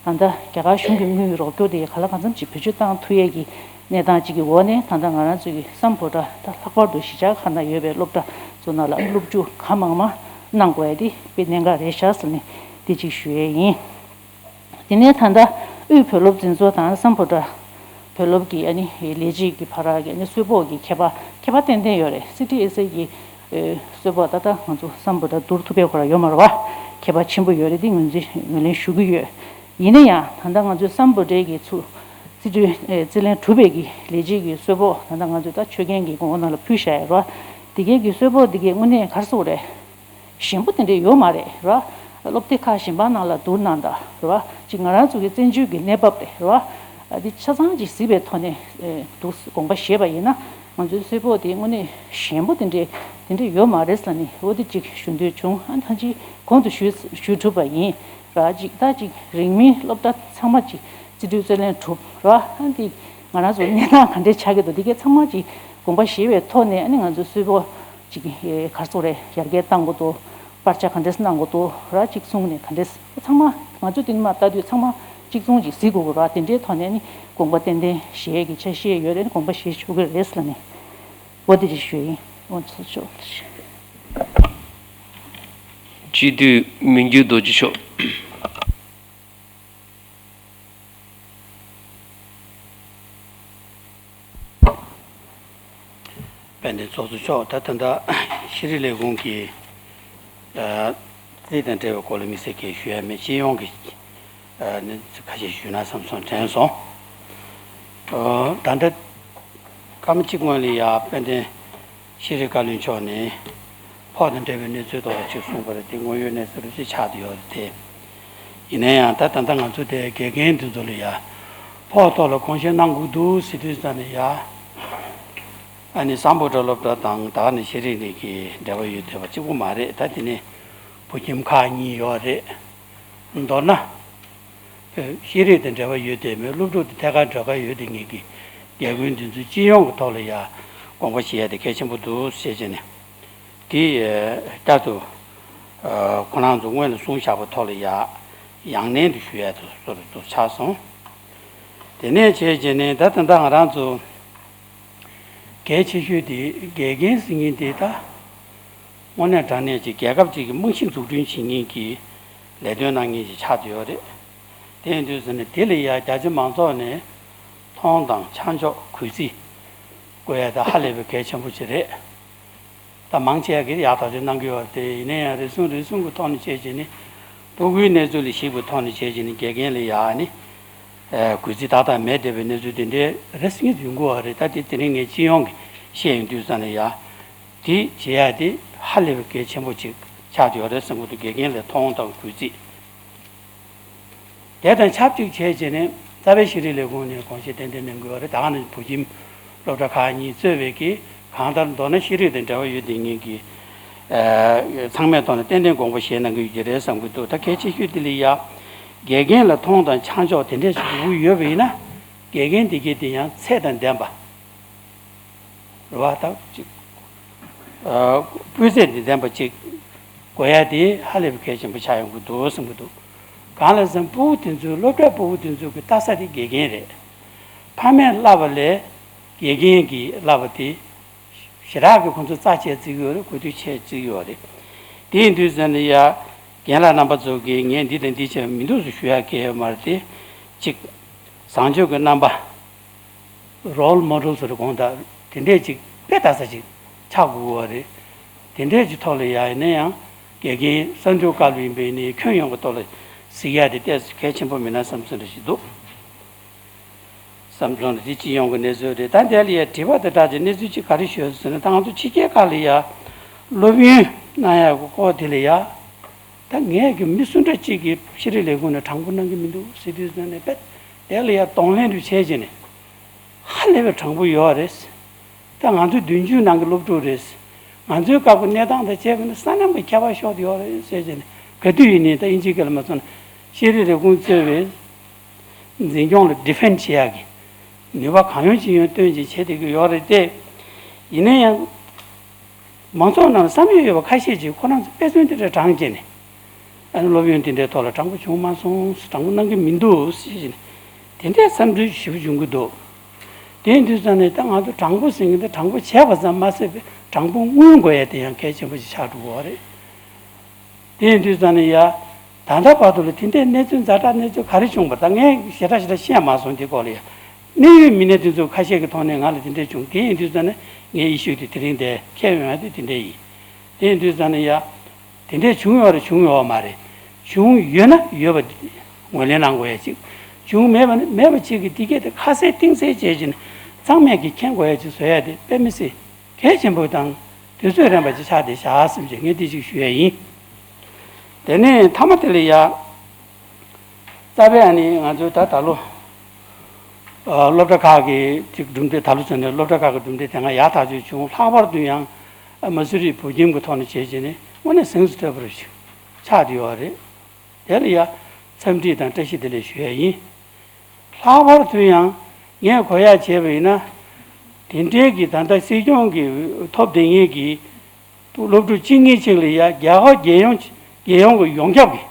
ད་ལྟ་རྒྱ་གར་གཞུང་གི་དངུལ་རོགས་སྐྱོར་དེ་ག་ལ་གང་འཚམ་ཅིག་བེད་སྤྱོད་བཏང་ཐུབ་ཡས་ཀྱི་གནས་སྟངས་གཅིག་གི་འོག་ནས་ད་ལྟ་ང་རང་ཚོའི་གི་སམ་བྷོ་ཊ་ད་ལྷག་པར་དུ་གཞིས་ཆགས་ཁག་ནང་ཡོད་པའི་སློབ་གྲྭ་ཚོ་ནང་ལ་སློབ་ཕྲུག་གང་མང་མང་གནང་དགོས་ཡ་དེ་དཔེ་གནད་འགག་རེད་ཤག་ཟེར་ནས་དེ་གཅིག་ཞུ་ཡས་ཡིན། དེ་ནས་ད་ལྟ་དབུས་བོད་སློབ་འཛིན་ཚོགས་དང་སམ་བྷོ་ཊ་བོད་སློབ་ཀྱི་ཨ་ནི་ལས་བྱེད་ཀྱི་བར་གྱི་ཨ་ནི་གསོལ་ཕོགས་ཀྱི་ཁྱད་པར་ཁྱད་པར་ཏན་ཏན་ཡོད་རེད། སི་ཊི་ཨེས་ཨེ་ཀྱི་གསོལ་ཕོགས་ད་ལྟ་ང་ཚོ་སམ་བྷོ་ཊ་བསྡུར་ཐུབ་པའི་ཁོ་ར་ཡོད་མ་རེད་བ། ཁྱད་པར་ཆེན་པོ་ཡོད་རེད། དེ་ངོས་འཛིན་ངོས་ལེན་ཞུ་གི་ཡོད། ཡིན་ན་ཡང་ད་ལྟ་ང་ཚོའི་སམ་བྷོ་ཊའི་གི་ཚུ་རྩིས་སྤྲོད་རྩིས་ལེན་གྲུབ་པའི་གི་ལས་བྱེད་ཀྱི་གསོལ་ཕོགས་ད་ལྟ་ང་ཚོས་ད་ཆོད་གན་གྱི་གོང་འོག་ནང་ལ་ཕུལ་བཞག་ཡོད་རེད་བ། དེ་གའི་གི་གསོལ་ཕོགས་དེ་གའི་དངོས་གནས་ག་རེ་ཟེར་དགོས་རེད། ཞན་པོ་དེ་འདྲ་ཡོད་མ་རེད་ར། སློབ་སྡེ་ཁག་གཞན་པ་ནང་ལ་བསྡུར་ན་ད་ར། ཅིག་ང་རང་ཚོ་གི་བཙན་བྱོལ་གྱི་གནས་བབ་རེད་ར། འདི་ཆ་ཚང་ཅིག་གཟིགས་པའི་ཐོག་ནས་འདུག་དགོངས་པ་བཞེས་པ་ཡིན་ན་ང་ཚོའི་གསོལ་ཕོགས་དེ་དངོས་གནས་ཞན་པོ་དེ་འདྲ་དེ་འདྲ་ཡོད་མ་རེད་ཟེར་ནས་འོ་དེ་ཅིག་ཞུ་འདོད་བྱུང་། ཨ་ཐང་ཅིག་གོང་དུ་ཞུས་ཞུས་གྲུབ་པ་ཡིན་ར། ཅིག་ད་ཅིག་རིང་མིན་སློབ་གྲྭ་ཚང་མ་ཅིག་རྩིས་སྤྲོད་རྩིས་ལེན་གྲུབ་ར། ཨ་འདི་ང་རང་ཚོ་གནས་སྟངས་ག་འདྲས་ཆགས་ཀྱི་འདུག་འདི་གའི་ཚང་མ་ཅིག་དགོངས་པ་བཞེས་པའི་ཐོག་ནས་ཨ་ནི་ང་ཚོའི་གསོལ་ཕོགས་ཅིག་ག་རེ་ཟེར་དགོས་རེད། ཡར་རྒྱས་གཏང་དགོས་འདུག་པར་ཆ་ག་འདྲས་གནང་དགོས་འདུག་ར། གཅིག་མཚུངས་ནས་ག་འདྲས་ཚང་མ་ང་ཚོ་དེ་ནི་མ་ལྟ་དུས་ཚང་མ་གཅིག་མཚུངས་ཅིག་གཟིགས་དགོས་ཀྱི་ར། དེ་འདྲའི་ཐོག་ནས་ནི་དགོངས་པ་ཏན་ཏན་བཞེས་ཀྱི་འཆར་གཞི་ཡོད་རེད། དགོངས་པ་བཞེས་ཆོག་གི་རེད་ཟེར་ནས་འོ་དེ་ཅིག་ཞུས་ཡིན། འོ་ཚོ་ཆོག་སྤྱི་འཐུས་མི་འགྱུར་རྡོ་རྗེ་མཆོག་དཔལ་ལྡན་ཚོགས་གཙོ་མཆོག་ད་ད་ལྟ་ཤེས་རིག་ལས་ཁུངས་ཀྱི་ཨ་རྩིས་དང་འབྲེལ་བའི་སྐོར་ལ་དམིགས་བསལ་གྱི་ཞུ་ཡ་མེད། སྤྱི་ཡོངས་ཀྱི་ཨ་གནས་ཚུལ་ཁ་ཤས་ཞུས་ན་བསམ་སོང་དྲན་སོང་། ཨ་ད་ལྟ་སྐར་མ་གཅིག་སྔོན་ལ་ཡ་དཔལ་ལྡན་ཤེས་རིག་བཀའ་བློན་མཆོག་ནས་ཕོགས་དང་འབྲེལ་བའི་གནས་ཚུལ་ཐོག་ལ་ཅིག་གསུངས་པ་རེད། དེ་དངོས་ཡོད་གནས་ཚུལ་རེད་ཅེས་ཆགས་བསྡད་ཡོད་རེད་དེ། ཡིན་ན་ཡང་ད་ད་ལྟ་ང་ཚོ་དེ་དགེ་རྒན་འདི་ཚོ་ལ་ཡ་ཕོགས་ཐོག་ལ་དགོངས་བཞེས་གནང་དགོས་འདུག་ཟེར་དུས་ཙམ་ནས་ཡ་ཨ་ནི་སམ་བྷོ་ཊ་སློབ་གྲྭ་དང་ད་ག་ནས་ཤེས་རིག་གནས་ཀྱི་འབྲེལ་བ་ཡོད་བསྡད་པ་གཅིག་པུ་མ་རེད། ད་དེ་ནས་བོད་ཁྱིམ་ཁག་གཉིས་ཡོད་རེད། མདོར་ན། ཤེས་རིག་དང་འབྲེལ་བ་ཡོད་དེ་མོད་སློབ་ཕྲུག་དེ་ཐད་ཀར་འབྲེལ་བ་ཡོད་དེ་ངེད་ཀྱི་རྒྱ་དགོན་འདི་ཚོ་སྤྱི་ཡོངས་ཀྱི་ཐོག་ལ་ཡ་དགོངས་པ་བཞེས་ཡ་དེ་གལ་ཆེན་པོ་འདུག་ཟེར་བྱས་ནས་དེ་བསྐྱར་དུ་ཁོ་རང་ཚོ་སྔོན་ལ་གསུངས་བཞག་པ་ཐོག་ལ་ཡ་ཡང་ནན་དུ་ཞུ་ཡ་དེ་སོ་རུ་དུ་ཆགས་སོང་། དེ་ནས་བྱས་བྱས་ནས་ད་ད་ལྟ་ང་རང་ཚོ་གལ་ཆེ་ཤོས་དེ་དགེ་རྒན་ཟེར་མཁན་དེ་ད། དངོས་གནས་དྲང་གནས་ཀྱི་རྒྱལ་ཁབ་ཅིག་གི་རྨང་གཞི་འཛུགས་སྐྲུན་བྱེད་མཁན་གྱི་ལས་དོན་གནང་མཁན་ཞིག་ཆགས་བསྡད་ཡོད་རེད། དེ་ཡིན་དུས་ཟེར་ནས་དེ་ལ་ཡ་རྒྱ་ཆེ་མང་ཚོགས་ནས་མཐོང་དང་ཆ་འཇོག་གུས་བརྩི་དགོས་ཡ་ད་ཧ་ལས་པའི་གལ་ཆེན་པོ་ཅིག་རེད། ད་མང་ཆེ་བ་གིས་ཡག་ཐག་ཆོད་གནང་གི་ཡོད་རེད་དེ། ཡིན་ན་ཡང་རེ་ཟུང་རེ་ཟུང་གི་ཐོག་ནས་བྱས་བྱས་ནས་ ཕྲུ་གུའི་གནས་ཚུལ་ལ་གཞིགས་པའི་ཐོག་ནས་བྱས་བྱས་ནས་དགེ་རྒན་ལ་ཡ་ནི་གུས་བརྩི་ཏག་ཏག་མེད་བསྡད་པའི་གནས་ཚུལ་དེ་འདྲའི་རེ་ཟུང་ཡོང་གི་ཡོད་རེད། ད་དེ་དེ་རིང་ངས་སྤྱི་ཡོངས་ཀྱི་བཤད་ཡོང་དུས་ཙམ་ལ་ཡ། དེ་བྱེད་ཡ་དེ་ཧ་ལས་པའི་གལ་ཆེན་པོ་ཅིག་ཆགས་ཡོད་རེད་བསམ་གྱི་འདུག་དགེ་རྒན་ལ་མཐོང་དང་གུས་བརྩི། དེ་དང་ཆབས་ཅིག་བྱས་བྱས་ནས་རྩ་བའི་ཤེས་རིག་ལས་ཁུངས་ནས་དགོངས་བཞེས་ཏན་ཏན་གནང་གི་ཡོད་རེད། ད་ག་ནང་བཞིན་བོད་ཁྱིམ་སློབ་གྲྭ་ཁག་གཉིས་གཙོས་པའི་གི་གང་ལྟར་མདོར་ན་ཤེས་རིག་དང་འབྲེལ་བ་ཡོད་བསྡད་མཁན་གྱི་ཚང་མའི་ཐོག་ནས་ཏན་ཏན་དགོངས་པ་བཞེས་གནང་གི་ཡོད་ཀྱི་རེད་བསམ་གྱི་འདུག་ད་གལ་ཆེ་ཤོས་དེ་ལ་ཡ་དགེ་རྒན་ལ་མཐོང་དང་ཆ་འཇོག་དེ་འདྲས་ཞིག་དགོས་ཀྱི་ཡོད་པ་ཡིན་ན། དགེ་རྒན་དེ་གས་དེ་ཡང་ཚད་དང་ལྡན་པ། རེད་བ། ད་ཅིག་ཨ། སྤུས་ཚད་དང་ལྡན་པ་ཅིག་དགོས་ཡ་དེ་ཧ་ལས་པའི་གལ་ཆེན་པོ་ཆགས་ཡོང་གི་འདུག་བསམ་གྱི་འདུག་གང་ལ་ཟེར་ན་ཕྲུ་གུ་དེ་ཚོའི་སློབ་གྲྭའི་ཕྲུ་གུ་དེ་ཚོ་གི་ལྟ་ས་དེ་དགེ་རྒན་རེད། ཕ་མས་བསླབ་པ་ལས་དགེ་རྒན་གྱིས་བསླབ་པ་དེ་ཞེ་དྲག་གི་ཁོང་ཚོ་རྩ་ཆེ་བརྩི་གི་ཡོད་རེད། གོ་ཐོས་ཆེ་བརྩི་གི་ཡོད་རེད། དེ་ཡིན་དུས་ཙམ་ནས་ཡ་རྒན་ལགས་རྣམ་པ་ཚོ་གིས་ངས་འདི་དང་འདི་བྱས་པ་མི་འདུག་ཟེར་ཞུ་ཡ་གང་ཡང་ཡོད་མ་རེད་དེ། གཅིག་བཟང་སྤྱོད་ཀྱི་རྣམ་པ། རོལ་མོ་ཌེལ་ཟེར་དགོངས་དག་དེ་འདྲས་ཅིག་དཔེ་ལྟ་ས་ཅིག་ཆགས་དགོས་པ་རེད། དེ་འདྲས་ཀྱི་ཐོག་ལ་ཡ་ཡིན་ན་ཡང་དགེ་རྒན་གསར་འགྱུར་སྐབས་ལ་ཡིན་པའི་ནི་ཁྱོན་ཡོངས་ཀྱི་ཐོག་ལ་གཟིགས་ཡ་དེ་ཏོག་ཙམ་གལ་ཆེན་པོ་མིན་ན་བསམ་ཚུལ་འདྲ་ཞིག་འདུག་བསམ་ཚུལ་འདི་སྤྱི་ཡོངས་ཀྱི་གནས་ཚུལ་རེད། ད་འདི་ལ་ཡ་དྲི་བ་དང་སྦྲགས་ཀྱི་གནས་ཚུལ་གཅིག་ག་རེ་ཞུ་ཟེར་ན། ད་ང་ཚོ་ཕྱི་རྒྱལ་ཁག་ལ་ཡ་སློབ་ཡོན་གནང་ཡ་གི་སྐོར་དེ་ལ་ཡ། ད་ངས་ཀྱི་མི་སུ་འདྲ་གཅིག་གིས་ཤེས་རིག་ལས་ཁུངས་ནས་དྲང་པོ་གནང་གི་མི་འདུག་ཟེར་དུས་ཙམ་ནས་དཔེ་དེ་ལ་ཡ་གདོང་ལེན་དུ་བྱས་བྱས་ནས་ཧ་ལས་པའི་དྲང་པོ་ཡོད་རེད། ད་ང་ཚོ་བདུན་ཅུའི་ནང་གི་སློབ་ཕྲུག་རེད། ང་ཚོའི་སྐབས་ཀྱི་གནས་སྟངས་དང་བྱས་པ་ནི་ས་མཉམ་གྱི་ཁྱད་པར་ཤོར་ཡོད་རེད་ཟེར་བྱས་ནས། ག་དུས་ཡིན་ནའི་ད་དབྱིན་ཇིའི་སྐད་ལ་མ་སོང་ན་ཤེས་རིག་ལས་ཁུངས་གཙོས་པའི་འཛིན་སྐྱོང་ལ་ཌི་ཕེན་ཌི་བྱེད་ཡག་གི་ནུས་པ་གང་ཡོང་ཅི་ཡོང་བཏོན་ཅིང་བྱེད་བསྡད་ཀྱི་ཡོད་རེད་དེ། ཡིན་ན་ཡང་། མང་ཚོགས་ནང་ལ་བསམ་ཡས་ཡོད་པ་ཁ་ཤས་ཀྱིས་ཁོ་རང་ཚོ་དཔེ་མཚོན་དེ་འདྲ་དྲངས་བྱས་ནས། ཨ་ནི་སློབ་ཡོན་དེ་འདྲའི་ཐོག་ལ་དྲང་པོ་བྱུང་མ་སོང་། དྲང་པོ་གནང་གི་མི་འདུག་ཟེར་བཞིན་དེ་འདྲའི་བསམ་ཚུལ་ཞེ་པོ་འབྱུང་གི་འདུག་དེ་ཡིན་དུས་ཙང་ནས་ད་ང་ཚོ་དྲང་པོ་ཟེར་མཁན་དེ་དྲང་པོ་བྱས་པ་ཙམ་མ་ཟད་པའི་དྲང་པོ་མངོན་དགོས་ཡ་དེ་ཡང་གལ་ཆེན་པོ་ཞིག་ཆགས་འགྲོ་གི་ཡོད་རེད། དེ་ཡིན་དུས་ཙང་ནས་ཡ། ད་ལྟ་བར་དུ་ལ་དེ་འདྲའི་གནས་ཚུལ་ཛ་དྲག་གནས་ཚུལ་ག་རེ་བྱུང་བ། ད་ངས་ཞེ་དྲག་ཞེ་དྲག་ཤེས་མ་སོང་། དེ་སྐོར་ལ་ཡ། གནད་ཡོད་མི་སྣ་དེ་ཚོ་ཁ་ཤས་ཀྱི་ཐོག་ནས་ང་ལ་དེ་འདྲ་བྱུང་། དེ་ཡིན་དུས་ཙང་ནས་ངའི་ཨི་ཤུ་དེ་དེ་རིང་དེ་འཁྱེར་ཡོང་ཡ་དེ་དེ་འདྲ་ཡིན། དེ་ཡིན་དུས་ཙང་ནས་ཡ། དེ་འདྲ་བྱུང་ཡོད་རེད་བྱུང་ཡོད་མ་རེད། བྱུང་ཡོད་ན་ཡོད་པ་ངོས་ལེན་གནང་དགོས་ཡ་གཅིག་བྱུང་མེད་པ་ནི་མེད་པ་གཅིག་གི་དེ་གས་དེ་ཁ་གསལ་གཏིང་གསལ་བྱས་བྱས་ནས་ཚང་མས་ཀྱིས་མཁྱེན་དགོས་ཡ་གཅིག་བཟོ་ཡ་དེ་དཔེ་མི་སྲིད་གལ་ཆེན་པོ་དང་དུས་ཚོད་རན་པ་ཅིག་ཆགས་བསྡད་བཞག་བསམ་བྱས་ངས་འདི་ཅིག་ཞུ་ཡ་ཡིན། དེ་ནས་མཐའ་མ་དེ་ལ་ཡ། རྩ་བའི་ཨ་ནི་ང་ཚོའི་ད་ད་ལོ། ཨ། སློབ་གྲྭ་ཁག་གི་ཅིག་གྲུབ་འབྲས། ད་ལོ་ཚུན་ནས་སློབ་གྲྭ་ཁག་གི་གྲུབ་འབྲས་དེ་སྔ་ཡག་ཐག་ཆོད་བྱུང་། ལྷག་པར་དུ་ཡང་མ་སུ་རི་བོད་ཁྱིམ་གྱི་ཐོག་ནས་བྱས་བྱས་ནས་དངོས་གནས་གཟེངས་སུ་ཐོན་པ་རུ་ཆགས་བསྡད་ཡོད་རེད། དེ་ལ་ཡ་འཚམས་འདྲི་དང་བཀྲ་ཤིས་བདེ་ལེགས་ཞུ་ཡ་ཡིན། ལྷག་པར་དུ་ཡང་ངས་གོ་ཡ་བྱས་པ་ཡིན་ན། དེ་འདྲའི་གི་ད་ལྟ་སྲིད་སྐྱོང་གི་ཐོབ་བསྡད་མཁན་གྱི་སློབ་ཕྲུག་གཅིག་གཉིས་ཅིག་ལ་ཡ་རྒྱ་གར་རྒྱལ་ཡོངས་རྒྱལ་ཡོངས་ཀྱི་ཡོངས་ཁྱབ་ཀྱི་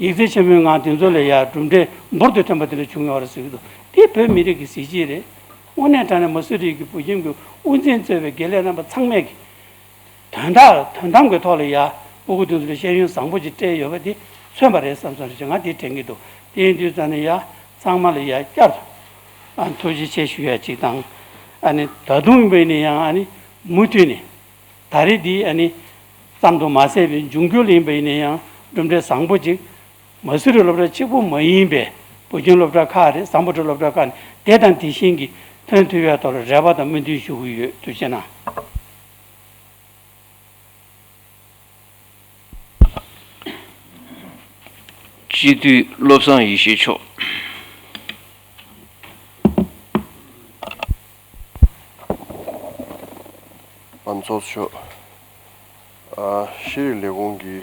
ཡིག་ཚད་ཆེན་མོའི་ངང་དེ་ཚོ་ལ་ཡ་གྲུབ་འབྲས་འབུར་དུ་ཐོན་པ་དེ་འདྲ་བྱུང་ཡོད་རེད་ཟེར་གྱི་འདུག་དེ་བོད་མི་རིགས་ཀྱི་གཟི་བརྗིད་རེད། དངོས་གནས་དྲང་གནས་མ་སུ་རི་གི་བོད་ཁྱིམ་གྱི་དབུ་འཛིན་གཙོས་པའི་དགེ་ལས་རྣམ་པ་ཚང་མས་ཀྱི་དོན་དག་དོན་དམ་གྱི་ཐོག་ལ་ཡ་སྤུ་གུ་དེ་ཚོ་ལ་ཤེས་ཡོན་བཟང་པོ་ཅིག་སྤྲད་ཡོད་པ་དེ་མཚོན་པ་རེད་བསམ་སོང་རེད། ང་དེ་དྲན་གྱི་འདུག་དེ་ཡིན་དུས་ཙང་ནས་ཡ་ཚང་མ་ལ་ཡ་བསྐྱར་དུ་ཨ་ཐུགས་རྗེ་ཆེ་ཞུ་ཡ་གཅིག་དང་། ཨ་ནི་ད་དུང་ཡིན་པ་ཡིན་ན་ཡང་ཨ་ནི་མུ་མཐུད་ནས་ད་རེས་འདི་ཨ་ནི་ཙམ་དུ་མ་ཟད་པའི་འབྱུང་འགྱུར་ལ་ཡིན་པ་ཡིན་ན་ཡང་གྲུབ་འབྲས་བཟང་པོ་ཅིག་མ་སུ་རི་སློབ་གྲྭ་གཅིག་པུ་མ་ཡིན་པའི་བོད་ཁྱིམ་སློབ་གྲྭ་ཁག་རེད། བཟང་པོ་ཁྲི་སློབ་གྲྭ་ཁག་ནས་དེ་དང་དེ་བཞིན་གྱི་ཐོན་ཐུབ་ཡ་ཐོག་ལ་རེ་བ་དང་སྨོན་འདུན་ཞུ་གི་ཡོད། ཐུགས་རྗེ་གནང་། སྤྱི་འཐུས་བློ་བཟང་ཡེ་ཤེས་མཆོག་མང་ཚོགས་མཆོག་ཨ། ཤེས་རིག་ལས་ཁུངས་ཀྱི་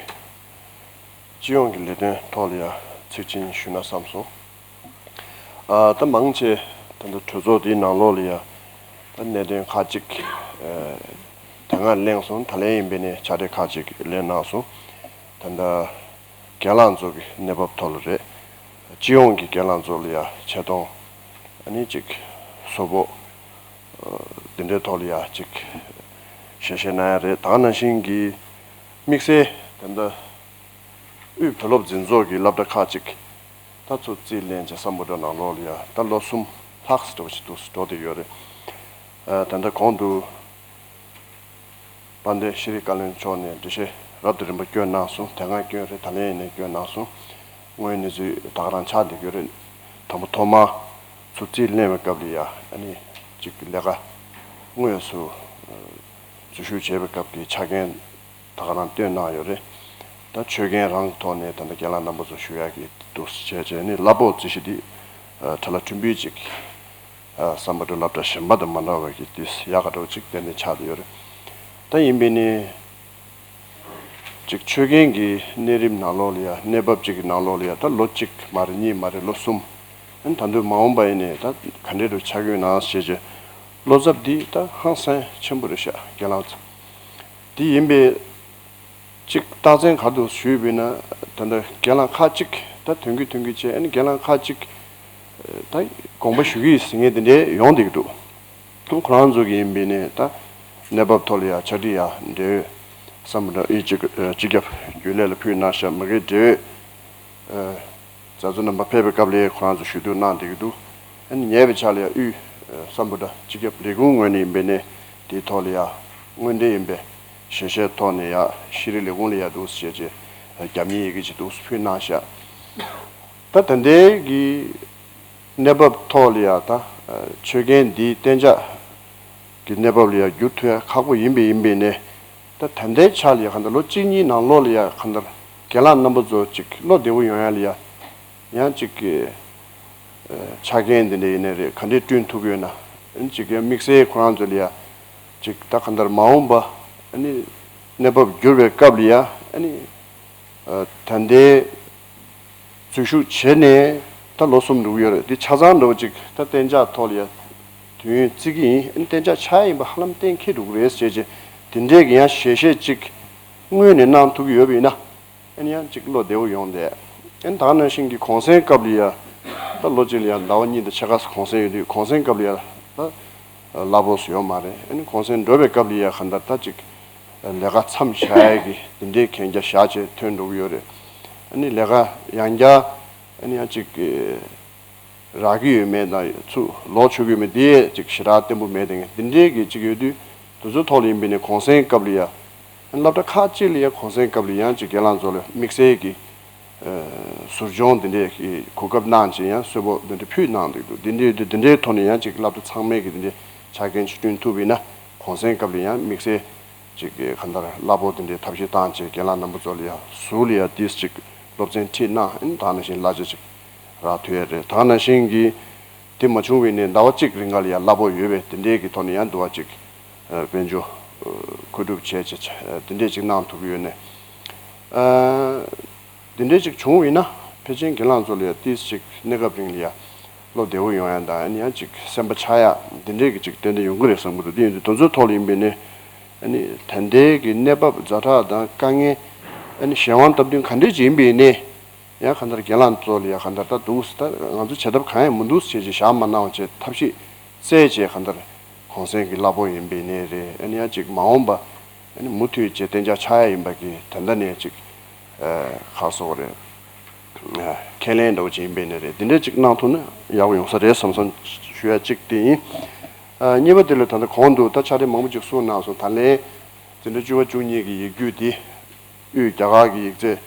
སྤྱི་ཡོངས་ཀྱི་ལས་དོན་ཐོག་ལ་ཡང་ཚིག་ཅིག་ཞུས་ན་བསམ་སོང་། ཨ། ད་མང་ཆེ་ད་ལྟ་གྲོས་ཚོགས་འདིའི་ནང་ལོགས་ལ་ཡང་ད་གནད་དོན་ཁག་ཅིག་ཨ། དེ་སྔ་གླེང་སོང་། ད་ལན་ཡིན་པས་ནས་ཕྱག་བྲིས་ཁག་ཅིག་ལེན་གནང་སོང་། ད་ལྟ་རྒན་ལགས་ཚོ་གི་གནས་བབ་ཐོག་ལ་རེད། སྤྱི་ཡོངས་ཀྱི་རྒན་ལགས་ཚོ་ལ་ཡང་ཆེ་མཐོང་ཨ་ནི་ཅིག་བཟོ་འབོག་འདི་འདྲའི་ཐོག་ལ་ཡང་ཅིག་ཞལ་བཞེས་གནང་ཡ་རེད། ད་ག་ནང་བཞིན་གྱི་དམིགས་བསལ་ད་ལྟ་དབུས་བོད་སློབ་འཛིན་ཚོགས་ཀྱི་སློབ་གྲྭ་ཁག་ཅིག་ད་ཚོ་རྩིས་ལེན་བྱས་ས་མོ་ཊ་ནང་ལོགས་ལ་ཡང་ད་ལོ་གསུམ་ལྷག་ཙམ་འདྲ་བོ་ཞིག་འདུག་འགྲོ་བསྡད་ཡོད་རེད། ཨ། ད་ལྟ་གོང་དུ་དཔལ་ལྡན་ཤེས་རིག་བཀའ་བློན་མཆོག་ནས་འགྲེལ་བཤད་ རབ་ཏུ་རིམ་པ་སྐྱོན་གནང་སོང་། དེ་སྔ་སྐྱོན་རེད། ད་ལན་ཡིན་ནའི་སྐྱོན་གནང་སོང་། དངོས་གནས་ཚུལ་ད་ག་རང་ཆགས་བསྡད་ཡོད་རེད། དང་པོ་ཐོག་མར་ཚུར་རྩིས་ལེན་པའི་སྐབས་ལ་ཡ་ཨ་ནི་ཅིག་ལས་ཀ་དངོས་སུ་འཛུལ་ཞུགས་བྱས་པའི་སྐབས་ཀྱི་ཆ་རྐྱེན་ད་ག་རང་བཏོན་གནང་ཡོད་རེད། ད་ཆོད་མཁན་རང་གི་ཐོག་ནས་ད་ལྟ་རྒན་ལགས་རྣམ་པ་ཚོ་ཞུ་ཡག་གི་འདུག་བྱས་བྱས་ནས་གླ་ཕོགས་རྩིས་གཞི་འདི་ཁྲ་ལ་ཕྲན་བུ་ཅིག་བསམ་པ་འདྲ་སློབ་གྲྭ་གཞན་པ་དང་མ་འདྲ་བ་གི་དུས་ཡག་ག་འདྲ་བ་ཅིག་གཏན་ནས་ཆགས་བསྡད་ཡོད་རེད། ད་ཡིན་པས་ནི་ཅིག་ཆོད་མཁན་གྱི་གནས་རིམ་ནང་ལོགས་ལ་ཡ་གནས་བབ་ཅིག་གི་ནང་ལོགས་ལ་ཡ་ད་ལོ་གཅིག་མ་རེད། གཉིས་མ་རེད། ལོ་གསུམ། ཨ་ནི་ད་དུང་མ་འོངས་པ་ཡིན་ནའི་ད་ག་འདྲས་འདྲ་ཆགས་ཀྱི་ཡོད་ན་ཞེས་བྱས་བློ་འཚབ་འདི་ད་ཧང་སང་ཆེན་པོ་རེད་ཤག་རྒན་ལགས་ཚོ། འདི་ཡིན་པས། གཅིག་རྟགས་མཚན་ག་རེ་འདུག་ཞུས་པ་ཡིན་ན། ད་ལྟ་རྒན་ལགས་ཁག་གཅིག་ད་ཐོན་གི་ཐོན་གི་བྱས། ཨ་ནི་རྒན་ལགས་ཁག་གཅིག་ད་དགོངས་པ་ཞུ་གི་ཡིན་ཟེར་མཁན་དེ་འདྲས་ཡོང་བསྡད་ཀྱི་འདུག་ཁོ་རང་ཚོ་གི་ཡིན་པ་ཡིན་ནའི་ད་གནས་བབ་ཐོག་ལ་ཡ་ཕྱག་བྲིས་ཡ་འབྲེལ་ཡོད་བསམ་པ་འདྲ་ཨི་སྤྱི་སྤྱི་ཁྱབ་རྒྱུན་ལས་ལ་ཕུལ་གནང་ཤག་མ་གི་འབྲེལ་ཡོད་མཛད་གཙོ་རྣམ་པ་ཕེབས་པའི་སྐབས་ལ་ཁོ་རང་ཚོ་ཞུ་གཏུག་གནང་བསྡད་ཀྱི་འདུག་ཨ་ནི་ཉེ་བའི་ཆར་ལ་ཡ་དབུས་བསམ་པ་འདྲ་སྤྱི་ཁྱབ་ལས་ཁུངས་ངོས་ནས་ཡིན་པ་ཡིན་ནའི་དེའི་ཐོག་ལ་ཡ་དངོས་འབྲེལ་ཡིན་པའི་ཞལ་བཞེས་ཐོག་ནས་ཡ་ཤེས་རིག་ལས་ཁུངས་ལ་ཡ་འདུག་ཟེར་བྱས་རྒྱབ་གཉེར་ཡི་གེ་ཅིག་འདུག་ཕུལ་གནང་ཤག་ད་ད་ལྟའི་གི་གནས་བབ་ཐོག་ལ་ཡ་ད་ཆོད་མཁན་འདིའི་གཏན་འཇགས་ཀྱི་གནས་བབ་ལ་ཡ་བསྒྱུར་ཐུབ་ཡ་ཁག་པོ་ཡིན་པས་ཡིན་པས་ནས། ད་ད་ལྟའི་ཆ་ལ་ཡ་ག་འདྲ་ལོ་གཅིག་གཉིས་ནང་ལོགས་ལ་ཡ་ག་འདྲ་རྒན་ལགས་རྣམ་པ་ཚོ་ཅིག་བློ་བདེ་བོ་ཡོང་ཡ་ལ་ཡ་ཡང་ཅིག་གི་ཆ་རྐྱེན་འདི་འདྲ་ཡིན་ནའི་རེད། ག་འདྲས་བསྐྲུན་ཐུབ་ཀྱི་ཡོད་ན། ཨ་ནི་ཅིག་གི་དམིགས་བསལ་ཁོ་རང་ཚོ་ལ་ཡ་ཅིག་ད་ག་འདྲ་མ་འོངས་པ་ཨ་ནི་གནས་བབ་འགྱུར་བའི་སྐབས་ལ་ཡ་ཨ་ནི་ད་ལྟའི་འཛུལ་ཞུགས་བྱས་ནས་ད་ལོ་གསུམ་འགྲོ་གི་ཡོད་རེད། འདི་ཆ་ཚང་འདྲ་བོ་ཅིག་ད་གཏན་འཇགས་ཐོག་ལ་ཡ་དུས་ཡུན་བརྩི་གི་ཡིན། ཨ་ནི་གཏན་འཇགས་ཆགས་ཡ་ཡིན་པ་ཧ་ལམ་གཏན་འཁེལ་འགྲོ་གི་རེད་ཟེར་བྱས་དེ་འདྲས་ཀྱི་ཡང་ཞལ་བཞེས་ཅིག་སྔོན་ནས་གནང་ཐུབ་ཀྱི་ཡོད་པ་ཡིན་ན། ཨ་ནི་ཡང་ཅིག་བློ་བདེ་བོ་ཡོང་བསྡད། ཨ་ནི་ད་ག་ནང་བཞིན་གྱི་གུང་སེང་སྐབས་ལ་ཡ་ད་ལོ་གཅིག་ལ་ཡ་ཟླ་བ་གཉིས་དང་ཕྱེད་ཀ་གུང་སེང་ཡོད་དུས་གུང་སེང་སྐབས་ལ་ཡ་ད་གླ་ཕོགས་སུ་ཡོད་མ་རེད། ཨ་ནི་གུང་སེང་འགྲོ་བའི་སྐབས་ལ་ཡ་ག་འདྲ་ད་ཅིག་ལས་ཀ་མཚམས་བཞག་ཡ་གི་དེ་འདྲའི་གན་རྒྱ་བཞག་བྱས་ཐོན་འགྲོ་གི་ཡོད་རེད། ཨ་ནི་ལས་ཀ་ཡང་བསྐྱར་ཨ་ནི་ཡང་ཅིག་རག་གི་ཡོད་མེད་དང་ཚུར་ལོག་ཆོག་གི་ཡོད་མེད་དེ་ཅིག་ཞེ་དྲག་བརྟན་པོ་མེད་དེ་དེ་འདྲའི་གི་ཅིག་ཡོད་དུས་དེ་ཚོའི་ཐོག་ལ་ཡིན་པས་ནས་གུང་སེང་སྐབས་ལ་ཡ་སློབ་གྲྭ་ཁག་ཅིག་ལ་ཡ་གུང་སེང་སྐབས་ལ་ཡང་ཅིག་རྒན་ལགས་ཚོ་ལ་དམིགས་བསལ་གྱི་ཟུར་སྦྱོང་དེ་འདྲའི་གི་གོ་སྐབས་གནང་བྱས་ཡང་གསོལ་ཕོགས་དེ་འདྲ་ཕུལ་གནང་འདུག་འདི་འདྲའི་དེ་འདྲའི་ཐོག་ནས་ཡང་ཅིག་སློབ་གྲྭ་ཚང་མས་གི་དེ་འདྲའི་ཆ་རྐྱེན་ཅིག་བསྐྲུན་ཐུབ་པ་ཡིན་ན་གུང་སེང་སྐབས་ལ་ཡང་དམིགས་བསལ་ཅིག་གི་གང་ལྟར་གླ་ཕོགས་དེ་འདྲའི་ཐབས་ཤེས་བཏང་བྱས་རྒན་ལགས་རྣམ་པ་ཚོ་ལ་ཡང་ཟུར་ལ་ཡང་ཏིས་ཅིག་སློབ་ཚན་ཁྲིད་གནང་ཨིན། ད་ནང་བཞིན་གླ་ཆ་ཅིག་རག་ཐུབ་ཡས་རེད། ད་ནང་བཞིན་གྱི་དེ་མ་བྱུང་བའི་ནས་ཟླ་བ་གཅིག་རིང་ག་ལ་ཡང་གླ་ཕོགས་ཡོད་པའི་དེ་འདྲའི་གི་ཐོག་ནས་ཡང་འདུ་བ་ཅིག་དཔལ་འབྱོར་མཁོ་སྒྲུབ་བྱས་བྱས་དེ་འདྲའི་ཅིག་གནང་ཐུབ་ཀྱི་ཡོད་ནས། འདི་འདྲའི་ཅིག་བྱུང་བ་ཡིན་ན་ཕལ་ཆེར་རྒན་ལགས་ཚོ་ལ་ཡང་ཏིས་ཅིག་གནས་སྐབས་རིང་ལ་ཡང་བློ་བདེ་བོ་ཡོང་ཡ་དང་ཨ་ནི་ཡང་ཅིག་སེམས་པ་ཆགས་ཡ་འདི་འདྲའི་གི་ཅིག་ཏན་ཏན་ཡོང་གི་རེད་བསམ་གི་འདུག་དེ་ཡིན་དུས་དེ་ཚོའི་ཐོག་ལ་ཡིན་པས་ནས་ཨ་ནི་ད་ལྟའི་གི་གནས་བབ་ཛ་དྲག་དང་དཀའ་ངལ་ཨ་ནི་གཞན་དབང་སྟབས་བསྟུན་ག་འདྲས་ཅིག་ཡིན་པས་ནས་ཡང་གང་ལྟར་རྒན་ལགས་ཚོ་ལ་ཡང་གང་ལྟར་ད་འདུག་ད་ང་ཚོ་བྱེད་ཐབས་གང་ཡང་མི་འདུག་ཟེར་བྱས་བཞག་མ་གནང་བ་བྱས་ཐབས་ཤེས་བཙལ་བྱས་གང་ལྟར་གུང་སེང་གི་གླ་ཕོགས་ཡིན་པས་ནས་རེད། ཨ་ནི་ཡང་ཅིག་མ་འོངས་པ་ཨ་ནི་མུ་མཐུད་བྱས་གཏན་འཇགས་ཆགས་ཡ་ཡིན་པ་གི་ད་ལྟ་ནས་ཅིག་ཨ་ག་རེ་ཟེར་དགོས་རེད། ཨ་ཁས་ལེན་འདྲ་བོ་ཅིག་ཡིན་པས་ནས་རེད། འདི་འདྲ་ཅིག་གནང་ཐུབ་ན་ཡག་པོ་ཡོང་ས་རེད་བསམ་བསམ་ཞུ་ཡ་གཅིག་དེ་ཡིན། ཨ་གཉིས་པ་དེ་ལ་ད་ལྟ་གོང་དུ་ད་ཕྱག་དེབ་མང་པོ་ཅིག་གསུངས་གནང་སོང་། ད་ལན་འཛིན་གྲྭ་བཅུ་པ་བཅུ་གཉིས་ཀྱི་ཡིག་རྒྱུགས་དེ་དབུས་རྒྱ་གར་གྱི་ཡིག་ཚད་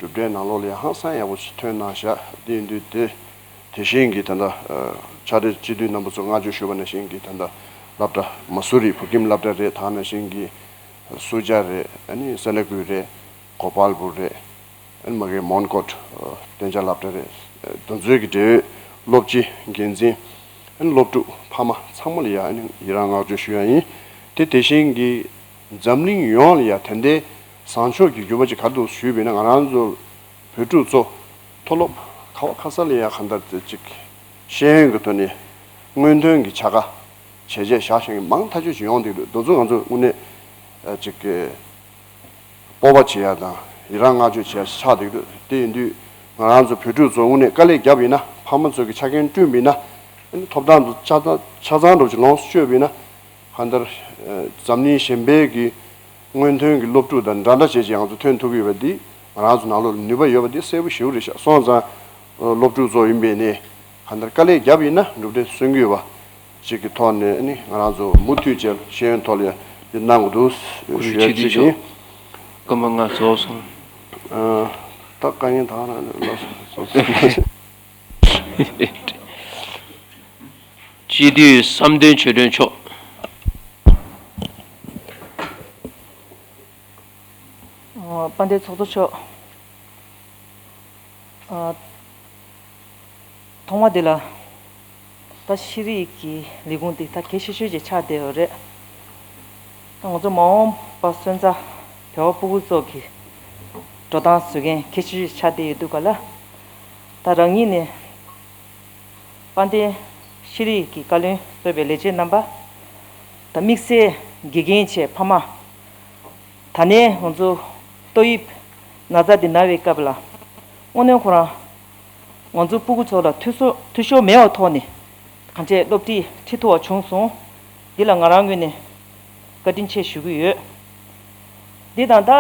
གྲུབ་འབྲས་ནང་ལོགས་ལ་ཡང་ཧང་སང་ཡག་པོ་ཞིག་ཐོན་གནང་བཞག་དེ་ཡིན་དུས་དེ་དེ་བཞིན་གྱི་ད་ལྟ་ཨ་ཕྱག་དེབ་སྤྱི་འཐུས་རྣམ་པ་ཚོ་བསྔགས་བརྗོད་ཞུས་པ་ནང་བཞིན་གྱི་ད་ལྟ་སློབ་གྲྭ་མ་སུ་རི་བོད་ཁྱིམ་སློབ་གྲྭ་རེད། ད་ནང་བཞིན་གྱི་སུ་ཇཱ་རེད། ཨ་ནི་སེ་ལ་ཀུ་རེད། གོ་པལ་པུར་རེད། ཨ་ནི་མ་གི་མོན་གྷོ་གཏན་འཇགས་སློབ་གྲྭ་རེད། དེ་ཚོའི་གི་འབྲེལ་ཡོད་སློབ་སྤྱི་འགན་འཛིན་ཨ་ནི་སློབ་ཕྲུག་ཕ་མ་ཚང་མ་ལ་ཡ་ཨ་ནི་ཡི་རང་བསྔགས་བརྗོད་ཞུ་ཡ་ཡིན། དེ་དེ་བཞིན་གྱི་འཛམ་གླིང་ཡོངས་ལ་ཡ་ད་ལྟའི་བཟང་ཕྱོགས་ཀྱི་འགྱུར་བ་ཅིག་ག་རེ་འདུག་ཞུས་པས་ན་ང་རང་ཚོ་བོད་ཕྲུག་ཚོ་མཐོ་སློབ་ག་བ་ག་ས་ལ་ཡ་གང་ལྟར་དེ་ཅིག་ཤེས་ཡོན་གྱི་ཐོག་ནས་སྔོན་ཐོན་གྱི་བྱ་དགའ་བྱས་རྗེས་བཞག་བཞིན་གྱི་མང་ཐག་ཆོད་ཅིག་ཡོང་བསྡད་འདུག་དེ་ཚོ་ང་ཚོ་དངོས་གནས་ཅིག་སྤོབས་པ་བྱེད་ཡ་དང་ཡི་རང་བསྔགས་བརྗོད་བྱེད་ཡ་ཆགས་བསྡད་འདུག་དེ་ཡིན་དུས་ང་རང་ཚོ་བོད་ཕྲུག་ཚོ་དངོས་གནས་དཀའ་ལས་བརྒྱབ་ཡིན་ན་ཕ་མ་ཚོ་གི་ཆ་རྐྱེན་བསྐྲུན་པ་ཡིན་ན་ཐོབ་ཐང་དུ་ཆ་ཚང་ཆ་ཚང་འགྲོ་ཅིག་ལོངས་སུ་སྤྱོད་པ་ཡིན་ན། གང་ལྟར་འཛམ་གླིང་གཞན་པའི་གི་སྔོན་ཐོན་གྱི་སློབ་ཕྲུག་དང་འདྲ་འདྲ་བྱས་ཀྱི་ང་ཚོ་ཐོན་ཐུབ་ཀྱི་ཡོད་པ་འདི་ང་རང་ཚོ་ནང་ལོགས་ལ་ནུས་པ་ཡོད་པ་འདི་གསལ་པོ་ཞེ་པོ་རེད་ཤག་སོང་ཙང་སློབ་ཕྲུག་ཚོ་ཡིན་པས་ནས་གང་ལྟར་དཀའ་ལས་བརྒྱབ་ཡིན་ན་གྲུབ་འབྲས་སོན་གྱི་ཡོད་པ་ཅིག་གི་ཐོག་ནས་ནི་ང་རང་ཚོ་མུ་མཐུད་བྱས་ཤེས་ཡོན་ཐོག་ལ་འདི་གནང་དགོས་འདུག་ཞུ་ཡ་ཅིག་ཡིན། སྐར་མ་ལྔ་རྫོགས་སོང་། ཨ། ད་དཀའ་ངལ་ད་རང་ལ་སོང་། སྤྱི་འཐུས་བསམ་གཏན་ཆོས་སྒྲོན་མཆོག་དཔལ་ལྡན་ཚོགས་གཙོ་མཆོག་ཨ། ཐོག་མ་དེ་ལ། ད་ཤེས་རིག་གི་ལས་ཁུངས་དེ་ད་གལ་ཆེ་ཤོས་ཅིག་ཆགས་བསྡད་ཡོད་རེད། ད་ང་ཚོ་མ་འོངས་པ་སོན་རྩ་བོད་པ་སྤུ་གུ་ཚོ་གི་འགྲོ་སྟངས་བཟོ་མཁན་གལ་ཆེ་ཤོས་ཆགས་བསྡད་ཡོད་དུས་ག་ལ། ད་རང་ཉིད་ནས་དཔལ་ལྡན་ཤེས་རིག་གི་བཀའ་བློན་གཙོས་པའི་ལས་བྱེད་རྣམ་པ། ད་དམིགས་བསལ་དགེ་རྒན་བཅས་ཕ་མ། ད་ནས་ང་ཚོ་ཏོག་དབྱིབས་ན་ཚ་འདི་ན་བའི་སྐབས་ལ། དངོས་གནས་ཁོ་རང་ང་ཚོ་སྤུ་གུ་ཚོ་ལ་འཐུས་ཤོར་འཐུས་ཤོར་མེད་པའི་ཐོག་ནས་གང་ཅི་སློབ་ཁྲིད་ཁྲིད་ཐུབ་པ་བྱུང་སོང་། འདི་ལ་ང་རང་ངོས་ནས་བཀའ་དྲིན་ཆེ་ཞུ་གི་ཡོད། འདི་དང་ད་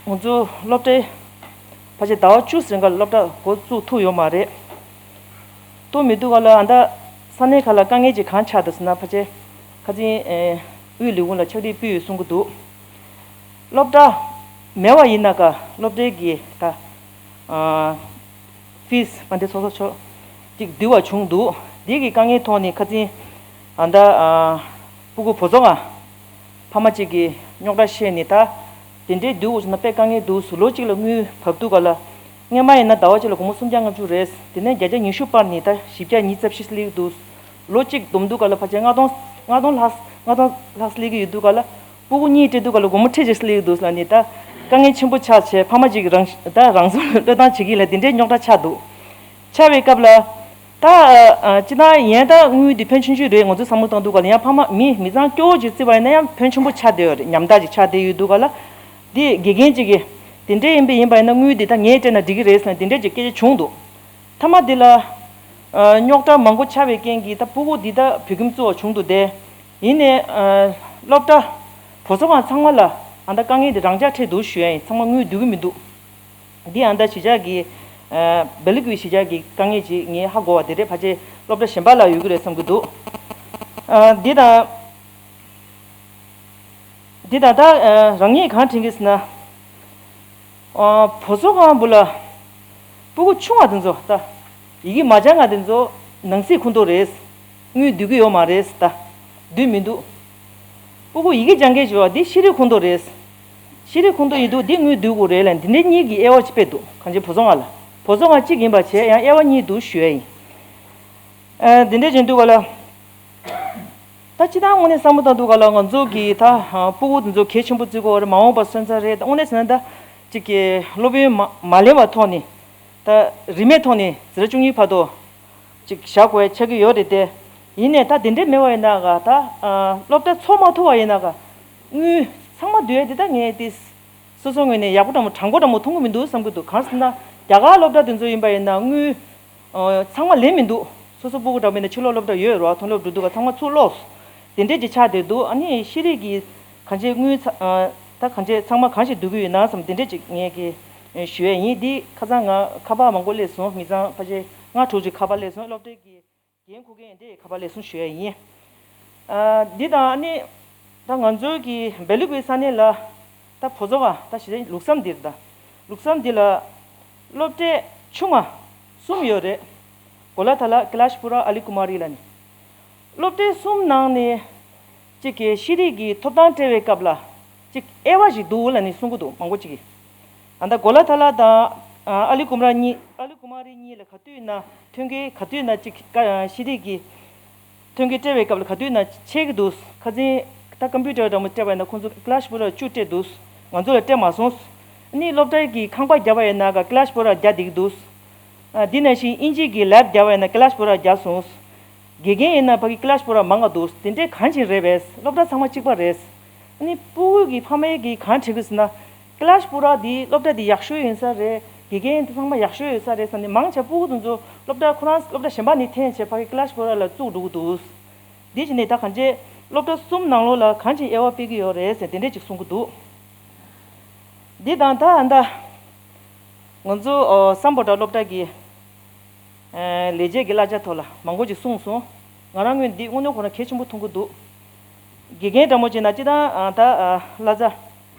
ང་ཚོ་སློབ་གྲྭའི་ཕལ་ཆེར་ཟླ་བ་བཅུ་ཟིན་ག་ལ་སློབ་གྲྭ་འགོ་བཙུགས་ཐུབ་ཡོད་མ་རེད། ཐུབ་མི་འདུག་ག་ལ། ཨ། ད་ས་གནས་ཁག་ལ་དཀའ་ངལ་ཅིག་གང་ཆགས་འདུག་ཟེར་ན། ཕལ་ཆེར་ཁ་སང་ཨེ་དབུས་ལས་ཁུངས་ལ་ཕྱག་བྲིས་ཕུལ་ཡོད་གསུང་གི་འདུག་སློབ་གྲྭ་མེད་པ་ཡིན་ན་ག་སློབ་གྲྭའི་གི་ད་ཨ་ཕིས་མ་འདི་ཚོགས་གཙོ་མཆོག་ཅིག་བསྡུས་པ་བྱུང་འདུག་འདི་གི་དཀའ་ངལ་ཐོག་ནས་ཁ་སང་ཨ་ད་ཨ་སྤུ་གུ་བོད་ཚོགས་ཁང་ཕ་མ་གཅིག་གིས་རྙོག་དྲ་བཤད་ནས། ད་དེ་འདྲའི་བསྡུས་དགོས་བྱུང་ན་དཔེ་དཀའ་ངལ་འདུག་ལོ་གཅིག་ལ་དངུལ་བབས་དུས་ག་ལ། སྔོན་མ་ཡིན་ན་ཟླ་བ་གཅིག་ལ་སྒོར་མོ་སུམ་བརྒྱ་ལྔ་བཅུ་རེད། དེ་ནས་བརྒྱ་ཆ་ཉི་ཤུ་སྤར་ནས་ད་བཞི་བརྒྱ་ཉི་ཤུ་རྩ་བཞི་སླེབས་ཀྱི་འདུག་ལོ་གཅིག་བསྡོམས་དུས་ག་ལ་ཕལ་ཆེར་ལྔ་སྟོང་ལྔ་སྟོང་ལྷག་ལྔ་སྟོང་ལྷག་སླེབས་ཀྱི་ཡོད་དུས་ག་ལ། སྤུ་གུ་གཉིས་སྤྲད་དུས་ག་ལ་སྒོར་མོ་ཁྲི་གཅིག་སླེབས་ཀྱི་འདུག་ལབ་ནས། ད་དཀའ་ངལ་ཆེན་པོ་ཆགས་བྱས་ཕ་མ་གཅིག་གིས་རང་ད་རང་སྲོག་ལ་བློས་བཏང་བྱེད་ཀྱི་ལ་དེ་འདྲའི་རྙོག་དྲ་ཆགས་འདུག་ཆགས་པའི་སྐབས་ལ། ད་ཨ་ཨ་སྤྱིར་བཏང་ཡིན་ད་དངུལ་འདི་ཕོན་ཆུང་ཆུང་རེད། ང་ཚོས་བསམ་བློ་བཏང་དུས་ག་ལ་ཡང་ཕ་མ་མི་མི་ཚང་སྐྱོ་བོ་ཅིག་བརྩིས་པ་ཡིན་ན་ཡང་ཕོན་ཆེན་པོ་ཆགས་བསྡད་ཡོད་རེད། ཉམ་ཐག་ཅིག་ཆགས་བསྡད་ཡོད་དུས་ག་ལ། འདི་དགེ་རྒན་གཅིག་གིས་དེ་འདྲ་ཡིན་པ་ཡིན་པ་ཡིན་ན་དངུལ་འདི་ད་ངས་སྤྲད་ན་འགྲིག་གི་རེད་ཟེར་ནས་དེ་འདྲ་ཅིག་སྐད་ཆ་བྱུང་འདུག་མཐའ་མ་འདི་ལ་ཨ་རྙོག་དྲ་མང་པོ་ཆགས་པའི་རྐྱེན་གྱིས་ད་སྤུ་གུ་འདི་ད་བོད་ཁྱིམ་བཙུགས་པ་བྱུང་འདུག་སྟེ། ཡིན་ནའི་ཨ་སློབ་གྲྭ་བོད་ཚོགས་ཁང་ཚང་མ་ལ་ཨ་ད་དཀའ་ངལ་འདི་རང་འཇགས་འཕྲད་འདུག་ཞུ་ཡ་ཡིན། ཚང་མ་དངུལ་བསྡུ་གི་མི་འདུག་འདི་ཨ་ད་གཞིས་ཆགས་ཀྱི་ཨ་སྦེལ་ཀོབ་གཞིས་ཆགས་ཀྱི་དཀའ་ངལ་ཅིག་ངས་ཧ་གོ་བ་དེ་རེད། ཕལ་ཆེར་སློབ་གྲྭ་གཞན་པ་ལ་ཡོད་ཀྱི་རེད་བསམ་གྱི་འདུག་ཨ་འདི་དང་འདི་དང་ད་ཨ་རང་ཉིད་གང་དྲན་གྱི་ཟེར་ན། ཨ་བོད་ཚོགས་ཁང་བུ་ལ་སྤུ་གུ་ཆུང་བ་དེ་ཚོ་ད་ཡི་གེ་མ་སྦྱང་བ་དེ་ཚོ་ནང་གསེས་ཁུངས་གཏོགས་རེད། དངུལ་བསྡུ་གི་ཡོད་མ་རེད། ད་བསྡུ་མི་འདུག་སྤུ་གུ་ཡི་གེ་སྦྱང་མཁན་ཞིག་ཡོད་པ་འདི་ཤེས་རིག་ཁུངས་གཏོགས་རེད། ཤེས་རིག་ཁུངས་གཏོགས་ཡིན་དུས་འདི་དངུལ་བསྡུ་དགོས་རེད་ལབ་འདི་འདྲའི་གཉིས་ཀྱི་དབྱེ་བ་ཅིག་སྤེལ་འདུག་གང་ཅི་བོད་ཚོགས་ཁང་ལ། བོད་ཚོགས་ཁང་གཅིག་ཡིན་པ་བྱས་ཡང་དབྱེ་བ་གཉིས་འདུག་ཞུ་ཡ་ཡིན། ཨ་འདི་འདྲ་བྱེད་དུས་ག་ལ། ད་སྤྱིར་བཏང་དངོས་གནས་བསམ་བློ་བཏང་དུས་ག་ལ་ང་ཚོ་གི་ད་ཨ་སྤུ་གུ་དེ་ཚོ་གལ་ཆེན་པོ་བརྩི་དགོས་པ་རེད། མ་འོངས་པ་སོན་རྩ་རེད། ད་དངོས་གནས་ཟེར་ན་ད་ཅིག་གི་སློབ་ཡོན་མ་མ་ལེན་པའི་ཐོག་ནས་ད་རིན་མེད་ཐོག་ནས་འཛིན་གྲྭ་བཅུ་གཉིས་བར་དུ་ཅིག་བཞག་དགོས་ཆགས་ཀྱི་ཡོད་རེད་དེ། ཡིན་ནའི་ད་དེ་འདྲས་མེད་པ་ཡིན་ན་ག་ད་ཨ་སློབ་གྲྭ་ཚོགས་མ་ཐུབ་པ་ཡིན་ན་ག་དངུལ་ཚང་མ་བསྡུ་ཡ་དེ་ད་ངས་དེ་སོ་སོ་ངོས་ནས་ཡག་པོ་འདྲ་མོ་དྲང་པོ་འདྲ་མོ་མཐོང་གི་མི་འདུག་བསམ་གྱི་འདུག་གང་ཟེར་ན་རྒྱ་གར་སློབ་གྲྭ་དེ་ཚོ་ཡིན་པ་ཡིན་ན་དངུལ་ཨ་ཚང་མ་ལེན་མི་འདུག་སོ་སོ་སྤུ་གུ་འདྲ་མིན་ན་ཕྱི་ལོགས་སློབ་གྲྭ་ཡོད་རེད་བ། མཐོ་སློབ་འགྲོ་དུས་ག་ཚང་མ་ཚུར་ལོག་དེ་འདྲས་ཀྱི་ཆགས་བསྡད་འདུག་ཨ་ནི་ཤེས་རིག་གི་གང་ཅི་དངུལ་ཚ་ཨ་ད་གང་ཅི་ཚང་མ་གང་ཞིག་བསྡུ་གི་ཡོད་ན་བསམ་དེ་འདྲས་ཅིག་ངས་ཀྱི་ཨ་ཞུ་ཡས་ཡིན། འདི་ཁ་སང་ང་ཁ་པར་མང་པོ་སླེབས་སོང་། མི་ཚང་ཕལ་ཆེར་ལྔ་དྲུག་ཅིག་ཁ་པར་སླེབས་སོང་། སློབ་གྲྭའི་གི་འགན་འཁུར་མཁན་འདྲས་ཁ་པར་སླེབས་སོང་ཞུ་ཡས་ཡིན། ཨ་འདི་དང་ཨ་ནི་ད་ང་ཚོའི་གི་སྦེལ་ཀོབ་ས་གནས་ལ་ད་བོད་ཚོགས་ཁང་ད་གཞི་རྩའི་ལུགས་བསམ་འདིར་ད་ལུགས་བསམ་འདི་ལ་སློབ་གྲྭ་ཆུང་བ་གསུམ་ཡོད་རེད། གོ་ལ་ཐ་ལ་ཀི་ལཱཤ་པུ་ར་ཨ་ལི་ཀུ་མ་རི་ལབ་ནས། སློབ་གྲྭ་གསུམ་ནང་ནས་གཅིག་གི་ཤེས་རིག་གི་ཐོབ་ཐང་སྤྲད་པའི་སྐབས་ལ་གཅིག་དབྱེ་བ་ཞིག་འདུག་ལབ་ནས་གསུང་གི་འདུག་མང་པོ་ཅིག་གིས། ཨ་ད་གོ་ལ་ཐ་ལ་དང་ཨ་ལི་ཀུ་མ་ར་གཉིས་ཨ་ལི་ཀུ་མ་རི་གཉིས་ལ་ག་དུས་ན་ཐོན་སྐྱེད་ག་དུས་ན་གཅིག་ཀ་ཤེས་རིག་གི་ཐོན་སྐྱེད་སྤྲད་པའི་སྐབས་ལ་ག་དུས་ན་ཆད་ཀྱི་འདུག་ཁ་སང་ད་ཀམ་པུ་ཊར་འདྲ་མོ་སྤྲད་པ་ཡིན་ན་ཁོང་ཚོ་ཀི་ལཱཤ་པུ་ར་བཅུ་སྤྲད་འདུག་ང་ཚོ་ལ་སྤྲད་མ་སོང་། ཨ་ནི་སློབ་གྲྭའི་གི་ཁང་པ་བརྒྱབ་པ་ཡིན་ན་ག་ཀི་ལཱཤ་པུ་ར་བརྒྱ་བསྡད་ཀྱི་འདུག་ཨ་འདི་ནང་བཞིན་དབྱིན་ཇིའི་གི་ལེབ་བརྒྱབ་པ་ཡིན་ན་ཀི་ལཱཤ་པུ་ར་བརྒྱབ་སོང་། དགེ་རྒན་ཡིན་ན་ཕ་གི་ཀི་ལཱཤ་པུ་ར་མང་ང་འདུག་དེ་འདྲའི་གང་ཅི་རེད་པས། སློབ་གྲྭ་ཚང་མ་གཅིག་པ་རེད། ཨ་ནི་སྤུ་གུ་གི་ཕ་མའི་གི་གང་དྲན་གི་ཟེར་ན། ཀི་ལཱཤ་པུ་ར་འདི་སློབ་གྲྭ་འདི་ཡག་ཤོས་ཡིན་ས་རེད། དགེ་རྒན་འདི་ཚང་མ་ཡག་ཤོས་ཡོད་ས་རེད་ཟེར་ནས་མང་ཆེ་སྤུ་གུ་དེ་ཚོ་སློབ་གྲྭ་ཁོ་རང་སློབ་གྲྭ་གཞན་པ་ནས་འཐེན་བྱས་ཕ་གི་ཀི་ལཱཤ་པུ་ར་ལ་བཙུགས་འགྲོ་གི་འདུག་འདི་བྱས་ནས་ད་གང་ཅི་སློབ་གྲྭ་གསུམ་ནང་ལོགས་ལ་གང་ཅི་དབྱེ་བ་སྤེལ་གི་ཡོད་རེད་ཟེར་དེ་འདྲས་ཅིག་གསུང་གི་འདུག་འདི་དང་ད་ཨ་ད་ང་ཚོ་ཨོ་སམ་བྷོ་ཊ་སློབ་གྲྭ་གི་ཨ་ལས་བྱེད་ཀྱི་གླ་ཆ་ཐོག་ལ་མང་པོ་ཅིག་གསུངས་སོང་། ང་རང་ངོས་འདི་དངོས་གནས་ཁོ་ན་གལ་ཆེན་པོ་མཐོང་གི་འདུག་དགེ་རྒན་འདྲ་མོ་བྱས་ན་སྤྱིར་བཏང་ཨ་ད་ཨ་གླ་ཆ་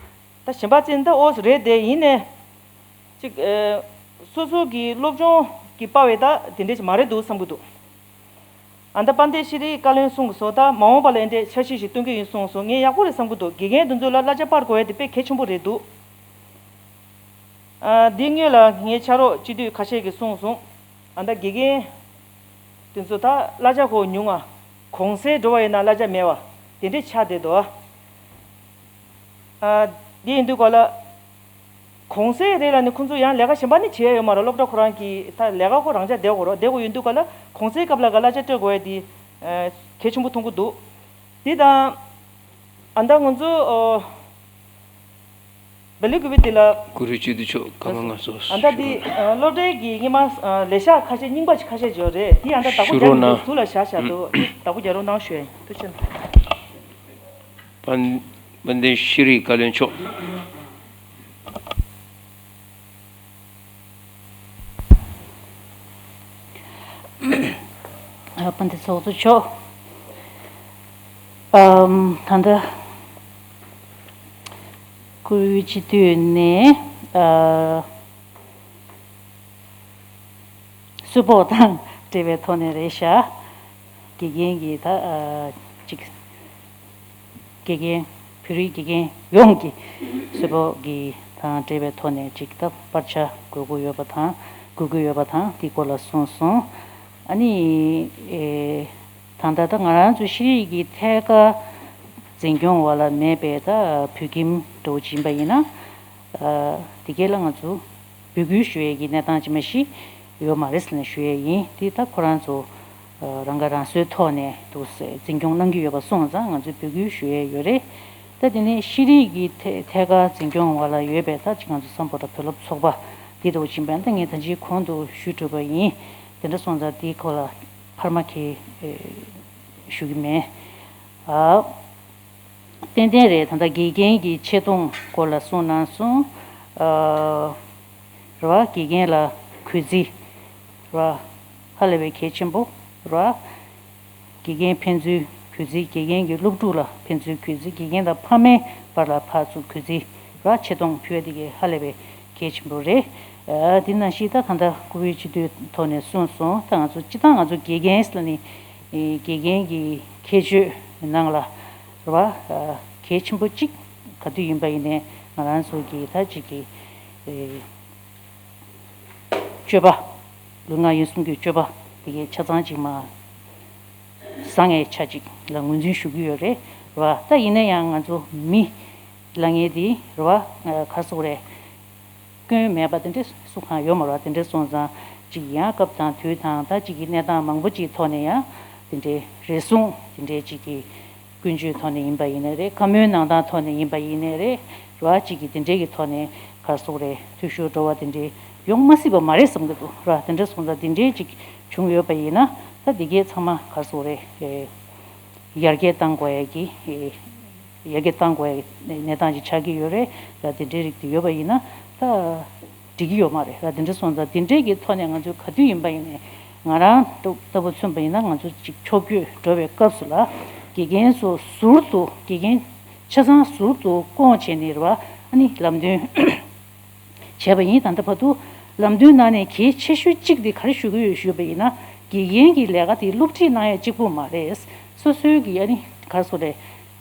ད་གཞན་པ་ཅིག་ད་ཨོ་རེད་དེ་ཡིན་ནས་ཅིག་ཨེ། སོ་སོ་གི་སློབ་སྦྱོང་གི་དཔའ་བའི་ད་དེ་འདྲས་ཅིག་མ་རེད་འདུག་བསམ་གི་འདུག་ཨ་ད་དཔལ་ལྡན་ཤེས་རིག་བཀའ་བློན་གསུང་གི་སོང་། ད་མ་འོངས་པ་ལ་ཨེ་འདྲས་འཆར་གཞི་ཞིག་བཏོན་གི་ཡིན་གསུངས་སོང་། ངས་ཡག་པོ་རེད་བསམ་གི་འདུག་དགེ་རྒན་དེ་ཚོ་ལ་གླ་ཆ་སྤར་དགོས་ཡ་དེ་དཔེ་གལ་ཆེན་པོ་རེད་འདུག་ཨ། འདི་སྔོན་ལ་ངའི་ཕྱག་རོགས་སྤྱི་འཐུས་ཁ་ཤས་ཀྱིས་གསུངས་སོང་། ཨ་ད་དགེ་རྒན་དེ་ཚོ་ད་གླ་ཆ་ཁོ་ཉུང་ང་། གོང་གསལ་འགྲོ་བ་ཡིན་ན་གླ་ཆ་མེད་པ་དེ་འདྲས་ཆགས་བསྡད་འདུག་ཨ། འདི་ཡིན་དུས་ག་ལ། གོང་གསལ་རེད་ལ་ནི་ཁོང་ཚོ་ཡང་ལས་ཀ་གཞན་པ་ནི་བྱེད་ཡ་ཡོད་མ་རེད། སློབ་གྲྭ་ཁོ་རང་གི་ད་ལས་ཀ་ཁོ་རང་ཆ་བསྡད་དགོས་རོགས་བསྡད་དགོས་ཡོད་དུས་ག་ལ་གོང་གསལ་སྐབས་ལ་ག་གླ་ཆ་སྤྲོད་དགོས་ཡ་དེ་གལ་ཆེན་པོ་མཐོང་གི་འདུག་དེ་དང་། ཨ་ད་ང་ཚོ་ཨོ། བེ་ལི་ཀུ་བི་དེ་ལ། གུ་རུ་སྤྱི་འཐུས་མཆོག་སྐར་མ་ལྔ་སོ། ཨ་ད་དེ་སློབ་གྲྭའི་གི་སྔོན་མ་ལས་ཤག་ཁ་ཤས་རྙིང་པ་ཁ་ཤས་ཡོད་རེད། དེ་ཨ་ད་བདག་པོ་རྒྱག་གི་འདུག་ཟུར་ལ་བཞག་བཞག་འདུག་དེ་བདག་པོ་རྒྱག་རོགས་གནང་ཞུ་ཡ་ཡིན། ཐུགས་རྗེ་ཆེ། དཔལ་དཔལ་ལྡན་ཤེས་རིག་བཀའ་བློན་མཆོག་དཔལ་ལྡན་ཚོགས་གཙོ་མཆོག་ཨམ། ད་ལྟ་བཀུར་འོས་སྤྱི་འཐུས་ནས་ཨ། གསོལ་ཕོགས་དང་འབྲེལ་བའི་ཐོག་ནས་རེད་ཤག་དགེ་རྒན་གྱི་ད་ཨ་ཅིག་དགེ་རྒན་བོད་རིགས་དགེ་རྒན་ཡོངས་ཀྱི་གསོལ་ཕོགས་ཀྱི་དང་འབྲེལ་བའི་ཐོག་ནས་ཅིག་ད་སྤར་ཆ་དགོས་མཁོ་ཡོད་པ་དང་དགོས་མཁོ་ཡོད་པ་དང་དེའི་སྐོར་ལ་གསུངས་སོང་། ཨ་ནི་ཨེ་ད་ལྟ་ད་ང་རང་ཚོ་ཤེས་རིག་གི་ཐད་ཀར་འཛིན་སྐྱོང་བ་ལ་མེད་པའི་ད་བོད་ཁྱིམ་འདྲ་བོ་ཅིག་ཡིན་པ་ཡིན་ན། ཨ་དེ་གས་ལ་ང་ཚོ་འབོད་སྐུལ་ཞུ་ཡས་ཀྱི་གནས་སྟངས་ཅིག་མ་གཞི་ཡོད་མ་རེད་ཟེར་ནས་ཞུ་ཡས་ཡིན། དེ་ད་ཁོ་རང་ཚོ་ཨ་རང་ཁ་རང་གསོའི་ཐོག་ནས་འདུག་སེ་འཛིན་སྐྱོང་གནང་གི་ཡོད་པ་སོང་ཙང་ང་ཚོས་འབོད་སྐུལ་ཞུ་ཡས་ཡོད་རེད། ད་དེ་ནས་ཤེས་རིག་གི་ཐད་ཐད་ཀར་འཛིན་སྐྱོང་བ་ལ་ཡོད་པའི་ད་ཅིག་ང་ཚོ་སམ་བྷོ་ཊ་བོད་སློབ་ཚོགས་པ་དེ་འདྲ་བོ་ཅིག་ཡིན་པས་ད་ངས་ད་ཅིག་གོང་དུ་ཞུས་གྲུབ་པ་ཡིན། དེ་འདྲ་སོང་ཙང་དེའི་སྐོར་ལ་འཕར་མ་གས་ཞུ་གི་མེད། ཨ། ཏན་ཏན་རེད། ད་ལྟ་དགེ་རྒན་གྱི་ཆེ་མཐོང་སྐོར་ལ་གསུངས་གནང་སོང་། ཨ། རེད་བ། དགེ་རྒན་ལ་གུས་བརྩི་རེད་བ། ཧ་ལས་པའི་གལ་ཆེན་པོ་རེད་བ། དགེ་རྒན་ཕན་ཚུན་གུས་བརྩི། དགེ་རྒན་གྱི་སློབ་ཕྲུག་ལ་ཕན་ཚུན་གུས་བརྩི། དགེ་རྒན་དང་ཕ་མའི་བར་ལ་ཕར་ཚུར་གུས་བརྩི་རེད་བ། ཆེ་མཐོང་ཕུལ་བ་དེ་གའི་ཧ་ལས་པའི་གལ་ཆེན་པོ་རེད། ཨ། དེ་ནང་བཞིན་ད་ད་ལྟ་བཀུར་འོས་སྤྱི་འཐུས་ཐོག་ནས་གསུངས་སོང་། ད་ང་ཚོ་སྤྱི་བཏང་ང་ཚོ་དགེ་རྒན་ཟེར་ནས་དགེ་རྒན་གྱི་ཁྱད་ཆོས་ནང་ལ་རེད་བ། གལ་ཆེན་པོ་གཅིག་ག་དུས་ཡིན་པ་ཡིན་ནའི་ང་རང་ཚོ་གི་ད་ཅིག་གི་ཨེ་སྤྱོད་པ། ལུས་ངག་ཡིད་གསུམ་གྱི་སྤྱོད་པ་དེ་གའི་ཆ་ཚང་ཅིག་མ་བཟང་ངའི་ཆ་ཅིག་ལ་ངོས་འཛིན་ཞུ་གི་ཡོད་རེད་བ། ད་ཡིན་ན་ཡང་ང་ཚོ་མི་ལ་ངའི་དེ་རེད་བ། ག་རེ་ཟེར་དགོས་རེད། སྐྱོན་མེད་པ་དེ་འདྲ་སུ་གང་ཡོད་མ་རེད་བ། དེ་འདྲ་སོང་ཙང་ཅིག་ཡང་སྐབས་དང་དུས་དང་ད་ཅིག་གི་གནས་སྟངས་མང་པོ་ཅིག་ཐོག་ནས་ཡང་དེ་འདྲའི་རེ་ཟུང་དེ་འདྲའི་ཅིག་གི་ཀུན་སྤྱོད་ཐོག་ནས་ཡིན་པ་ཡིན་ནའི་རེད། བཀའ་མོལ་གནང་སྟངས་ཐོག་ནས་ཡིན་པ་ཡིན་ནའི་རེད་བ། ཅིག་གི་དེ་འདྲའི་གི་ཐོག་ནས་ག་རེ་ཟེར་དགོས་རེད། འཐུས་ཤོར་འགྲོ་བ་དེ་འདྲའི་ཡོང་མ་སྲིད་པ་མ་རེད་བསམ་གི་འདུག་ར། དེ་འདྲ་སོང་ཙང་དེ་འདྲའི་ཅིག་བྱུང་ཡོད་པ་ཡིན་ན་ད་དེ་གའི་ཚང་མ་ག་རེ་ཟེར་དགོས་རེད། ཡར་རྒྱས་གཏང་དགོས་ཡ་གི་ཡར་རྒྱས་གཏང་དགོས་ཡ་གི་གནས་སྟངས་ཅིག་ཆགས་ཀྱི་ཡོད་རེད་ར། དེ་འདྲའི་རིགས་དེ་ཡོད་པ་ཡིན་ན་ད་འགྲིག་གི་ཡོད་མ་རེད་ར། དེ་འདྲ་སོང་ཙང་དེ་འདྲའི་གི་ཐོག་ནས་ང་ཚོས་ག་དུས་ཡིན་པ་ཡིན་ནའི་ང་རང་ལྟ་བུ་མཚོན་པ་ཡིན་ན་ང་ཚོ་ཅིག་ཕྱོགས་བསྐྱོད་འགྲོ་བའི་སྐབས་སུ་ལ་དགེ་རྒན་ཚོ་ཟུར་དུ་དགེ་རྒན་ཆ་ཚང་ཟུར་དུ་བསྐོངས་བྱས་ནས་རེད་བ། ཨ་ནི་ལམ་སྟོན་བྱས་པ་ཡིན། ད་ལྟ་བར་དུ་ལམ་སྟོན་ནང་ནས་གལ་ཆེ་ཤོས་གཅིག་དེ་ག་རེ་ཞུ་གི་ཡོད་ཞུས་པ་ཡིན་ན་དགེ་རྒན་གྱི་ལས་ཀ་དེ་སློབ་ཁྲིད་གནང་ཡས་གཅིག་པུ་མ་རེད། སོ་སོའི་གི་ཨ་ནི་ག་རེ་ཟེར་དགོས་རེད།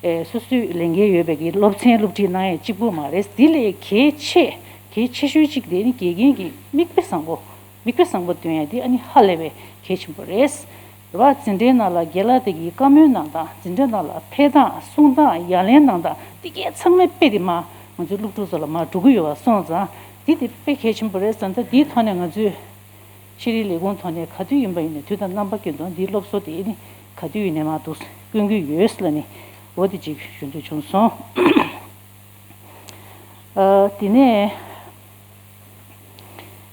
ཨེ་སོ་སོའི་ལས་འགན་ཡོད་པའི་གི་སློབ་ཚན་སློབ་ཁྲིད་གནང་ཡས་གཅིག་པུ་མ་རེད། དེ་ལས་གལ་ཆེ་གལ་ཆེ་ཤོས་གཅིག་དེ་ནི་དགེ་རྒན་གྱི་མིག་དཔེ་བཟང་པོ་མིག་དཔེ་བཟང་པོ་སྟོན་ཡས་དེ་ཨ་ནི་ཧ་ལས་པའི་གལ་ཆེན་པོ་རེད། རེད་བ། འཛིན་གྲྭའི་ནང་ལ་རྒན་ལགས་དེ་གིས་བཀའ་མོལ་གནང་སྟངས། འཛིན་གྲྭའི་ནང་ལ་ཕེབས་སྟངས། གསུང་སྟངས། ཡ་ལན་གནང་སྟངས། དེ་གས་ཚང་མའི་དཔེ་དེ་མར་ང་ཚོའི་སློབ་ཕྲུག་ཚོ་ལ་མར་འགྲོ་གི་ཡོད་པ་སོང་ཙང་དེ་དེ་དཔེ་གལ་ཆེན་པོ་རེད་བསམ། ད་དེའི་ཐོག་ནས་ང་ཚོས་ཤེས་རིག་ལས་ཁུངས་ཐོག་ནས་ག་དུས་ཡིན་པ་ཡིན་ནའི་དུས་དང་རྣམ་པ་ཀུན་ཏུ་འདིའི་སློབ་གསོ་དེ་ནི་ག་དུས་ཡིན་ནའི་མར་འདུག་སྐྱོན་གྱི་ཡོད་ལབ་ནས་འོ་དེ་ཅིག་ཞུ་འདོད་བྱུང་སོང་། ཨ། དེ་ནས་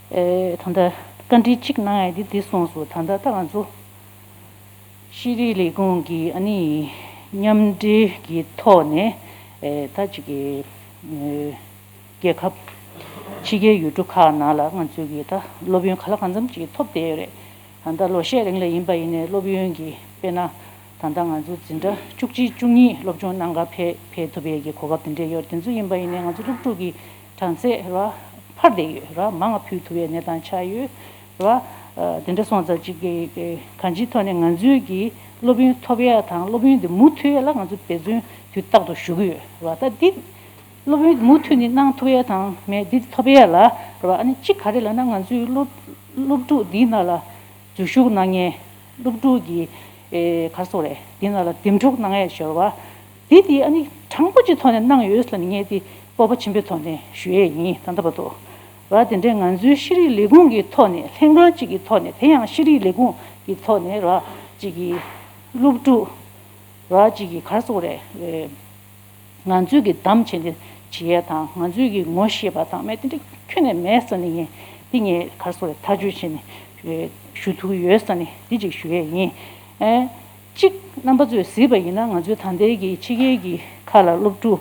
ཨེ་ད་ལྟ་བཀའ་འདྲི་གཅིག་གནང་ཡ་དེ་འདི་གསུངས་སོང་། ད་ལྟ་ད་ང་ཚོ་ཤེས་རིག་ལས་ཁུངས་ཀྱི་ཨ་ནི་མཉམ་འབྲེལ་གྱི་ཐོག་ནས་ཨེ་ད་ཅིག་གི་ཨེ་རྒྱལ་ཁབ་ཕྱི་རྒྱལ་ཡུལ་གྲུ་ཁག་ནང་ལ་ང་ཚོས་ཀྱི་ད་སློབ་ཡོན་ག་ལ་གང་འཚམ་ཅིག་ཐོབ་བསྡད་ཡོད་རེད། ད་ལྟ་ལོ་ཤས་རིང་ལ་ཡིན་པ་ཡིན་ནའི་སློབ་ཡོན་གྱི་དཔེར་ན་ ད་ལྟ་ང་ཚོ་འཛིན་གྲྭ་བཅུ་གཅིག་བཅུ་གཉིས་སློབ་སྦྱོང་གནང་ག་ཕེབས་ཕེབས་ཐུབ་པའི་གི་གོ་སྐབས་དེ་འདྲས་ཡོད། དེ་ཚོ་ཡིན་པ་ཡིན་ནའི་ང་ཚོ་སློབ་ཕྲུག་གི་གྲངས་ཚད་ར་འཕར་བསྡད་ཡོད་ར། མང་ང་ཕུལ་ཐུབ་པའི་གནས་སྟངས་ཆགས་ཡོད་ར། དེ་འདྲ་སོང་ཙང་གཅིག་གི་གང་ཅིའི་ཐོག་ནས་ང་ཚོའི་གི་སློབ་ཡོན་ཐོབ་ཡ་དང་སློབ་ཡོན་དེ་མུ་མཐུད་ཡ་ལ་ང་ཚོ་འབད་བརྩོན་དུས་རྟག་ཏུ་ཞུ་གི་ཡོད་ར། ད་འདི་སློབ་ཡོན་མུ་མཐུད་ནས་གནང་ཐུབ་ཡ་དང་མེད་འདི་ཐོབ་ཡ་ལ་ར། ཨ་ནི་གཅིག་ག་རེ་ལབ་ན་ང་ཚོའི་སློབ་སློབ་ཕྲུག་འདིའི་ནང་ལ་འཛུལ་ཞུགས་གནང་མཁན་སློབ་ཕྲུག་གི་ཨེ་ག་རེ་ཟེར་དགོས་རེད། འདི་ནང་ལ་འདེམས་སྒྲུག་གནང་ཡས་ཞོར་བ། འདི་དེ་ཨ་ནི་དྲང་པོ་ཅིག་ཐོག་ནས་གནང་ཡོད་ཟེར་ནས་ངས་དེ་སྤོབས་པ་ཆེན་པོའི་ཐོག་ནས་ཞུ་ཡས་ཡིན། ད་ལྟ་བར་དུ་བ་དེ་འདྲའི་ང་ཚོའི་ཤེས་རིག་ལས་ཁུངས་ཀྱི་ཐོག་ནས་ལྷན་ཁང་གཅིག་གི་ཐོག་ནས་དེ་ཡང་ཤེས་རིག་ལས་ཁུངས་ཀྱི་ཐོག་ནས་ར་གཅིག་གི་སློབ་ཕྲུག་ར་གཅིག་གི་ག་རེ་ཟེར་དགོས་རེད། ང་ཚོས་ཀྱི་གདམ་བྱས་ནས་བྱེད་ཡས་དང་ང་ཚོས་ཀྱི་ངོ་ཤེས་པ་དང་མེད་དེ་འདྲ་ཁྱོན་ནས་མེད་ཟེར་ནས་ངས་འདི་ངས་ག་རེ་ཟེར་དགོས་རེད། ཐག་གཅོད་བྱས་ནས་ཞུ་ཐུབ་ཀྱི་ཡོད་ཟེར་ནས་འདི་གཅིག་ཞུ་ཡས་ཡིན། ཨེ། གཅིག་རྣམ་པ་ཚོས་གཟིགས་པ་ཡིན་ན་ང་ཚོའི་ད་ལྟའི་གི་ཕྱི་རྒྱལ་གྱི་ཁག་ལ་སློབ་ཕྲུག་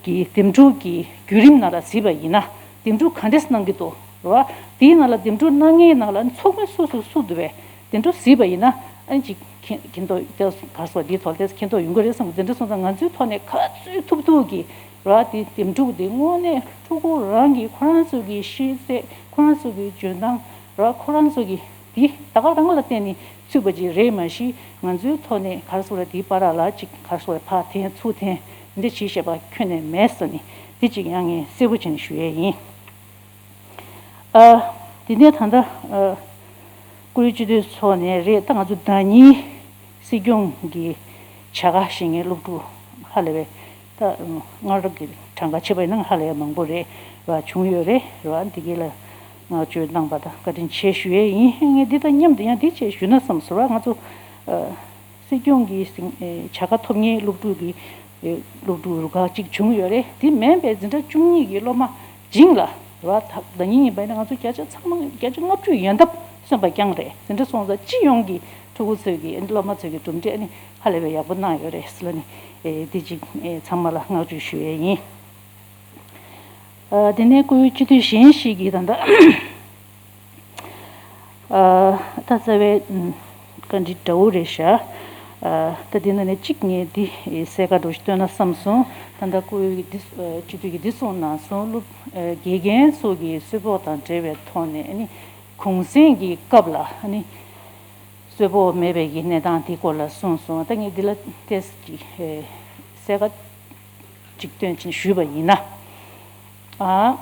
གི་འདེམས་སྒྲུག་གི་བརྒྱུད་རིམ་ནང་ལ་གཟིགས་པ་ཡིན་ན་འདེམས་སྒྲུག་ག་འདྲས་གནང་གི་འདུག་རེད་བ། དེའི་ནང་ལ་འདེམས་སྒྲུག་གནང་མཁན་ནང་ལ་ཚོགས་མི་སུ་སུ་སུ་འདུག་པས། དེ་འདྲ་གཟིགས་པ་ཡིན་ན་ཨ་ནི་ཅིག་མཁྱེན་མཁྱེན་རྟོགས་ཏོག་ཙམ་ག་རེ་ཟེར་དགོས་རེད། འདིའི་ཐོག་ཏོག་ཙམ་མཁྱེན་རྟོགས་ཡོང་གི་རེད་བསམ་གི། དེ་འདྲ་སོང་ཙང་ང་ཚོའི་ཐོག་ནས་ག་ཚོད་ཐུབ་ཐུབ་ཀྱིས་ར་དེ་འདེམས་སྒྲུག་དེ་དངོས་གནས་ཕྲུ་གུ་རང་གི་ཁོ་རང་ཚོ་གི་ཤེས་ཚད་ཁོ་རང་ཚོ་གི་འཇོན་ཐང་ར་ཁོ་རང་ཚོ་གི་དེ་ད་ག་རང་ལ་བརྟེན་ནས་ཚུད་པ་ཅིག་རེད་མ་གཞི་ང་ཚོའི་ཐོག་ནས་ག་རེ་ཟེར་དགོས་རེད། དེའི་བར་ལ་ཅིག་ག་རེ་ཟེར་དགོས་རེད། ཕར་འཐེན་ཚུར་འཐེན་འདི་བྱེད་བཞག་པ་ཁྱོན་ནས་མེད་ཟེར་ནས་དེ་ཅིག་ཡང་ངས་གསལ་པོ་བྱས་ནས་ཞུ་ཡས་ཡིན། ཨ། དེ་ནས་ད་ལྟ་ཨ། བཀུར་འོས་སྤྱི་འཐུས་ཚོགས་ནས་རེད། ད་ང་ཚོ་ཟླ་ཉིན་སྲིད་སྐྱོང་གི་བྱ་དགའ་བཞེས་མཁན་སློབ་ཕྲུག་ཧ་ལས་པའི་ད་སྔ་རབས་ཀྱི་གྲངས་ཀ་ཕྱེ་བ་ཡིན་ན་ཧ་ལས་པའི་མང་པོ་རེད་བ། བྱུང་ཡོད་རེད་བ། འདི་གའི་ལ་བསྔགས་བརྗོད་གནང་བ་དང་བཀའ་དྲིན་ཆེ་ཞུ་ཡས་ཡིན། ངས་འདི་དང་མཉམ་དུ་ཡང་འདི་བྱས་ཞུས་ན་བསམ་སོང་བ། ང་ཚོ་ཨ། སྲིད་སྐྱོང་གི་སྲིད་ཨེ་བྱ་དགའ་ཐོབ་མཁན་སློབ་ཕྲུག་གི་ཨེ་སློབ་ཕྲུག་རུ་ཁག་ཅིག་བྱུང་ཡོད་རེད། དེ་མིན་པའི་འཛིན་གྲྭ་བཅུ་གཉིས་ཀྱི་སློབ་མ་བྱིངས་ལ་རེད་བ། ད་ཟླ་ཉིན་ཡིན་པ་ཡིན་ན་ང་ཚོ་བརྒྱ་ཆ་ཚང་མ་བརྒྱ་ཆ་ལྔ་བཅུ་ཡན་འདབ་སོན་པ་རྐྱང་རེད། འཛིན་གྲྭ་སོང་ཙང་སྤྱི་ཡོངས་ཀྱི་ཕྲུ་གུ་ཚོས་ཀྱི་སློབ་མ་ཚོས་ཀྱི་གྲུབ་འབྲས་ནི་ཧ་ལས་པའི་ཡག་པོ་གནང་ཡོད་རེད་ཟེར་ལ་ནི་ཨེ་དེ་ཅིག་ཨེ་ཚང་མ་ལ་བསྔགས་བརྗོད་ཞུ་ཡས་ཡིན། ཨ། དེ་ནས་བཀུར་འོས་སྤྱི་འཐུས་གཞན་ཞིག་གིས་ད་ལྟ་ཨ། ད་རྩ་བའི་ཨམ། བཀའ་འདྲི་འདྲ་བོ་རེད་ཤག་ཨ། ད་དེ་ནང་ནས་གཅིག་ངས་འདི་གསལ་ཁ་འདྲ་བོ་ཞིག་བཏོན་ན་བསམ་སོང་། ད་ལྟ་བཀུར་འོས་ཀྱི་འདི་ཨ། སྤྱི་འཐུས་ཀྱིས་འདི་གསུངས་གནང་སོང་། སློབ་ཨ། དགེ་རྒན་སོགས་ཀྱི་གསོལ་ཕོགས་དང་འབྲེལ་བའི་ཐོག་ནས་ཨ་ནི་གུང་སེང་གི་སྐབས་ལ་ཨ་ནི་གསོལ་ཕོགས་མེད་པའི་གི་གནས་སྟངས་དེའི་སྐོར་ལ་གསུངས་སོང་། ད་ངས་འདི་ལ་ཏོག་ཙམ་ཅིག་ཨ། གསལ་ཁ་ཅིག་བཏོན་ཅིང་ཞུས་པ་ཡིན་ན། ཨ།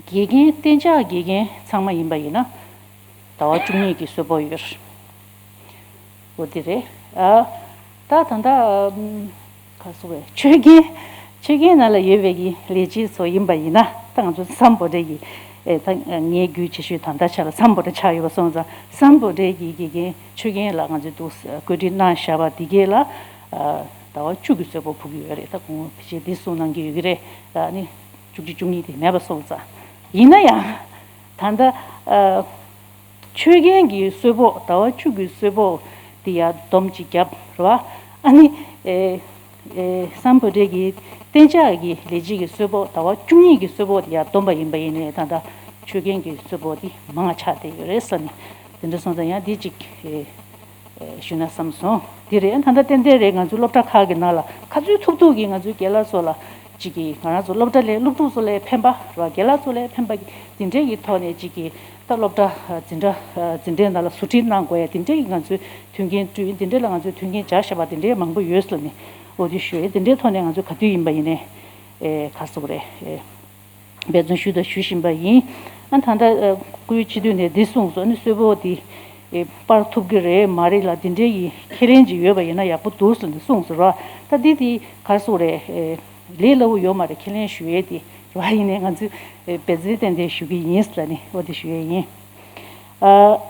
དགེ་རྒན་གཏན་འཇགས་དགེ་རྒན་ཚང་མ་ཡིན་པ་ཡིན་ན་ཟླ་བ་བཅུ་གཉིས་ཀྱི་གསོལ་ཕོགས་ཡོད། འོ་དེ་རེད། ཨ། ད་ད་ལྟ་ཨམ། ག་རེ་ཟེར་དགོས་རེད། ཆོས་རྒན་ཆོས་རྒན་ནང་ལ་ཡོད་པའི་གི་ལས་བྱེད་ཚོ་ཡིན་པ་ཡིན་ན་ད་ང་ཚོ་སམ་བྷོ་ཊ་གི་ཨེ་ད་ངའི་རྒྱུད་ཆེ་ཤོས་ད་ལྟ་ཆ་ལ་སམ་བྷོ་ཊ་ཆགས་ཡོད་པ་སོང་ཙང་སམ་བྷོ་ཊ་གི་དགེ་རྒན་ཆོས་རྒན་ལ་ང་ཚོས་འདུག་བཀོད་སྒྲིག་གནང་བཞག་པ་འདི་གས་ལ་ཨ། ཟླ་བ་བཅུ་གི་གསོལ་ཕོགས་ཕུལ་གྱི་ཡོད་རེད། ད་གོང་ཕལ་ཆེར་འདི་གསུངས་གནང་གི་ཡོད་ཀྱི་རེད། ཨ་ནི་བཅུ་གཅིག་བཅུ་གཉིས་དེ་མེད་པ་སོང་ཙང་། ཡིན་ན་ཡང་ད་ལྟ་ཨ། ཆོས་རྒན་གྱི་གསོལ་ཕོགས་ཟླ་བ་བཅུ་གི་གསོལ་ཕོགས་དེ་ཡར་སྡོམ་གཅིག་བརྒྱབ་རེད་བ། ཨ་ནི་ཨེ་ཨེ་སམ་བྷོ་ཊ་གི་གཏན་འཇགས་ཀྱི་ལས་བྱེད་ཀྱི་གསོལ་ཕོགས་ཟླ་བ་བཅུ་གཉིས་ཀྱི་གསོལ་ཕོགས་དེ་ཡར་སྡོམ་པ་ཡིན་པ་ཡིན་ནའི་ད་ལྟ་ཆོས་རྒན་གྱི་གསོལ་ཕོགས་དེ་མང་བ་ཆགས་བསྡད་ཡོད་རེད་ཟེར་ནས་དེ་འདྲ་སོང་ཙང་ཡང་འདི་གཅིག་ཨེ། ཞུས་ན་བསམ་སོང་། འདི་རེད། ད་ལྟ་ཏན་ཏན་རེད། ང་ཚོའི་སློབ་གྲྭ་ཁག་གི་ནང་ལ་ག་ཚོད་ཐུབ་ཐུབ་ཀྱིས་ང་ཚོའི་རྒན་ལགས་ཚོ་ལ་ཅིག་གིས་ང་རང་ཚོ་སློབ་གྲྭ་ལས་སློབ་ཕྲུག་ཚོ་ལ་ཕན་པ་རེད་བ། རྒན་ལགས་ཚོ་ལ་ཕན་པ་གི་འདི་འདྲས་ཀྱི་ཐོག་ནས་ཅིག་གིས་ད་སློབ་གྲྭ་འཛིན་གྲྭ་འཛིན་གྲྭའི་ནང་ལ་ཟུར་ཁྲིད་གནང་དགོས་ཡ་འདི་འདྲས་ཀྱི་ང་ཚོས་མཐུན་རྐྱེན་བསྐྲུན། འདི་འདྲས་ལ་ང་ཚོས་མཐུན་རྐྱེན་སྦྱར་བཞག་པ་འདི་འདྲས་མང་པོ་ཡོད་ཟེར་ནས་འོ་དེ་ཞུ་ཡ། འདི་འདྲས་ཐོག་ནས་ང་ཚོས་ག་དུས་ཡིན་པ་ཡིན་ནའི་ཨེ་ག་རེ་ཟེར་དགོས་རེད། ཨེ། འབད་བརྩོན་ཞུས་དང་ཞུ་བཞིན་པ་ཡིན། ཨ་ད་ལྟ་ཨ་བཀུར་འོས་སྤྱི་འཐུས་ནས་འདི་གསུངས་སོང་། ཨ་ནི་གསོལ་ཕོགས་འདི་ཨེ་སྤར་ཐུབ་ཀྱི་རེད་མ་རེད་ལ་འདི་འདྲའི་གི་ཁས་ལེན་ཅིག་ཡོད་པ་ཡིན་ན་ཡག་པོ་འདུག་ཟེར་ནས་གསུངས་སོང་ར། ད་འདི་འདི་ག་རེ་ཟེར་དགོས་རེད། ཨེ་ལས་སླ་བོ་ཡོད་མ་རེད། ཁས་ལེན་ཞུ་ཡས་འདི་ར། ཡིན་ནའི་ང་ཚོས་ཨེ་འབད་བརྩོན་ཏན་ཏན་ཞུ་གི་ཡིན་ཟེར་ནས་འོ་འདི་ཞུ་ཡས་ཡིན། ཨ།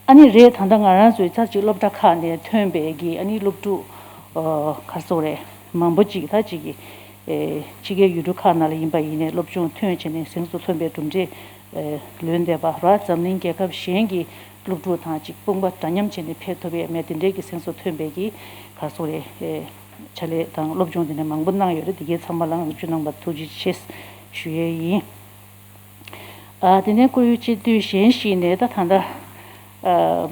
ཨ་ནི་རེད། ད་ལྟ་ང་རང་ཚོའི་ཚར་གཅིག་སློབ་གྲྭ་ཁག་ནས་ཐོན་པའི་གི་ཨ་ནི་སློབ་ཕྲུག་ཨ་ག་རེ་ཟེར་དགོས་རེད། མང་པོ་ཅིག་ད་ཅིག་གི་ཨེ་ཕྱི་རྒྱལ་ཡུལ་གྲུ་ཁག་ནང་ལ་ཡིན་པ་ཡིན་ནའི་སློབ་སྦྱོང་ཐོན་བྱས་ནས་གཟེངས་སུ་ཐོན་པའི་གྲུབ་འབྲས་ཨེ་ལོན་བསྡད་པ་ར། འཛམ་གླིང་རྒྱལ་ཁབ་གཞན་གྱི་སློབ་ཕྲུག་དང་ཅིག་དཔུང་པ་འདྲ་མཉམ་བྱས་ནས་ཕེབས་ཐུབ་ཡས་མེད་དེ་འདྲའི་གི་གཟེངས་སུ་ཐོན་པའི་གི་ག་རེ་ཟེར་དགོས་རེད། ཨེ་ཕྱག་ལས་དང་སློབ་སྦྱོང་དེ་འདྲ་མང་པོ་གནང་ཡོད་རེད། དེ་གའི་ཚང་མ་ལ་ང་ཚོ་ཇུས་གནང་པ་ཐུགས་རྗེ་ཆེ་ཞུ་ཡས་ཡིན། ཨ་དེ་ནས་བཀུར་འོས་སྤྱི་འཐུས་གཞན་ཞིག་ནས་ད་ད་ལྟ་ཨ་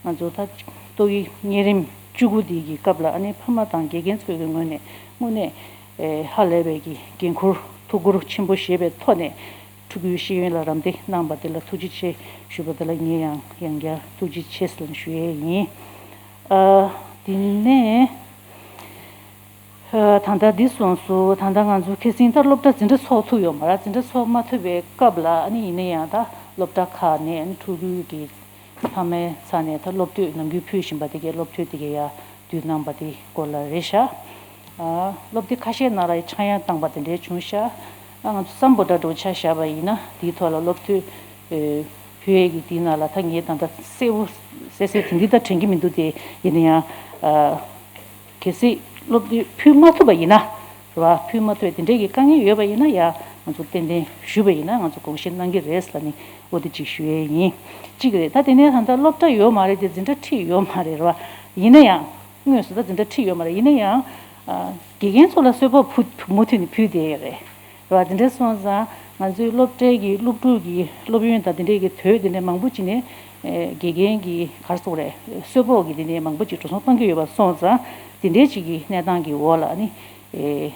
ང་ཚོ་ད་ ཏོག་དབྱིབས་གཉན་རིམས་བཅུ་དགུ་འདི་གི་སྐབས་ལ་ཨ་ནི་ཕ་མ་དང་དགེ་རྒན་ཚོའི་གི་ངོས་ནས་དངོས་གནས་ཨེ་ཧ་ལས་པའི་གི་འགན་ཁུར་ཐུགས་ཁུར་ཆེན་པོ་བཞེས་པའི་ཐོག་ནས་ཕྲུ་གུའི་ཤེས་ཡོན་ལ་རམ་འདེགས་གནང་བ་དེ་ལ་ཐུགས་རྗེ་ཆེ་ཞུ་བ་དེ་ལ་ངས་ཡང་ཡང་བསྐྱར་ཐུགས་རྗེ་ཆེ་ཟེར་ཞུ་ཡས་ཡིན། ཨ། དེ་ནས། ཨ། ད་ལྟ་འདི་སོང་སོང་། ད་ལྟ་ང་ཚོ་ཁ་སང་ད་སློབ་གྲྭ་འཛིན་གྲྭ་ཚོགས་ཐུབ་ཡོད་མ་རེད། འཛིན་གྲྭ་ཚོགས་མ་ཐུབ་པའི་སྐབས་ལ་ཨ་ནི་ཡིན་ན་ཡང་ད་སློབ་གྲྭ་ཁག་ནས་ཨ་ནི་ཕྲུ་གུའི་གི་ཕ་མའི་ས་ནས་ད་སློབ་དེབ་ནམ་རྒྱུན་ཕུལ་བཞིན་པ་དེ་གའི་སློབ་དེབ་དེ་གའི་ཡར་བསྡུས་གནང་པ་དེ་སྐོར་ལ་རེད་ཤག་ཨ། སློབ་དེབ་ཁ་ཤས་ནང་ལ་ཆག་ཡང་བཏང་པ་དེ་འདྲའི་བྱུང་ཤག་ཨ། ང་ཚོ་སམ་བྷོ་ཊ་འདྲ་བོ་ཆ་བཞག་པ་ཡིན་ན་དེའི་ཐོག་ལ་སློབ་དེབ་ཨེ་ཕུལ་ཡས་ཀྱི་དེའི་ནང་ལ་ད་ངས་ད་ལྟ་གསལ་པོ་གསལ་གསལ་དེ་འདི་ལྟར་དྲན་གྱི་མི་འདུག་དེ་ཡིན་ན་ཡང་། ཨ། གལ་སྲིད་སློབ་དེབ་ཕུལ་མ་ཐུབ་པ་ཡིན་ན། རེད་བ། ཕུལ་མ་ཐུབ་པའི་དེ་འདྲའི་གི་དཀའ་ངལ་ཡོད་པ་ཡིན་ན་ཡ། ང་ཚོ་ཏན་ཏན་ཞུས་པ་ཡིན་ན་ང་ཚོ་དགོངས་བཞེས་གནང་གི་རེད་ལབ་ནས་འོ་དེ་གཅིག་ཞུ་ཡས་ཡིན། གཅིག་རེད། ད་དེ་ནས་ད་ལྟ་སློབ་གྲྭ་ཡོད་མ་རེད་དེ་འཛིན་གྲྭ་ཁྲིད་ཡོད་མ་རེད། རེད་བ། ཡིན་ན་ཡང་། དངོས་སུ་ད་འཛིན་གྲྭ་ཁྲིད་ཡོད་མ་རེད། ཡིན་ན་ཡང་། ཨ། དགེ་རྒན་ཚོ་ལ་གསོལ་ཕོགས་ཕུལ་མུ་མཐུད་ནས་ཕུལ་བསྡད་ཡོད་རེད། རེད་བ། དེ་འདྲ་སོང་ཙང་ང་ཚོའི་སློབ་གྲྭའི་གི་སློབ་ཕྲུག་གི་སློབ་ཡོན་དང་དེ་འདྲའི་གི་དོད་དེ་འདྲ་མང་པོ་ཅིག་ནས་ཨེ་དགེ་རྒན་གྱི་ག་རེ་ཟེར་དགོས་རེད། གསོལ་ཕོགས་ཀྱི་དེ་འདྲའི་མང་པོ་ཅིག་འགྲོ་སོང་གཏོང་གི་ཡོད་པ་སོང་ཙང་དེ་འདྲའི་ཅིག་གི་གནས་སྟངས་ཀྱི་འོག་ལ་ནི་ཨེ་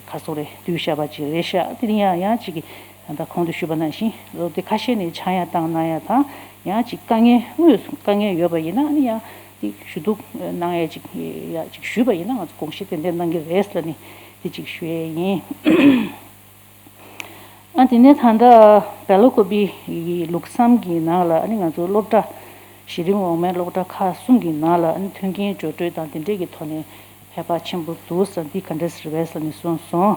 ག་རེ་ཟེར་དགོས་རེད། བསྡུས་བཞག་པ་ཅིག་རེད་ཤག་དེ་ནི་ཡང་ཡང་ཅིག་གི་ད་ལྟ་གོང་དུ་ཞུས་པ་ནང་བཞིན་སློབ་དེབ་ཁ་ཤས་ནས་ཆག་ཡང་བཏང་གནང་ཡ་དང་ཡང་ཅིག་དཀའ་ངལ་དངོས་སུ་དཀའ་ངལ་ཡོད་པ་ཡིན་ན་ནི་ཡང་དེ་ཞུ་གཏུག་གནང་ཡ་ཅིག་ཡ་ཅིག་ཞུས་པ་ཡིན་ན་ང་ཚོ་དགོངས་བཞེས་ཏན་ཏན་གནང་གི་རེད་ལབ་ནི། དེ་གཅིག་ཞུ་ཡས་ཡིན། ཨ། དེ་ནས་ད་ལྟ་སྦེལ་ཀོབ་པི་ཡི་ལུགས་བསམ་གྱི་ནང་ལ་ཨ་ནི་ང་ཚོ་སློབ་གྲྭ་གཞི་རིམ་འོག་མའི་སློབ་གྲྭ་ཁག་གསུམ་གྱི་ནང་ལ་ཨ་ནི་མཐུན་རྐྱེན་སྦྱོར་སྤྲོད་དང་དེ་འདྲས་ཀྱི་ཐོག་ནས་ཧེ་བག་ཆེན་པོ་འདུག་ཟེར། འདི་ག་འདྲས་རེད་པས་ཟེར་ནས་གསུངས་སོང་།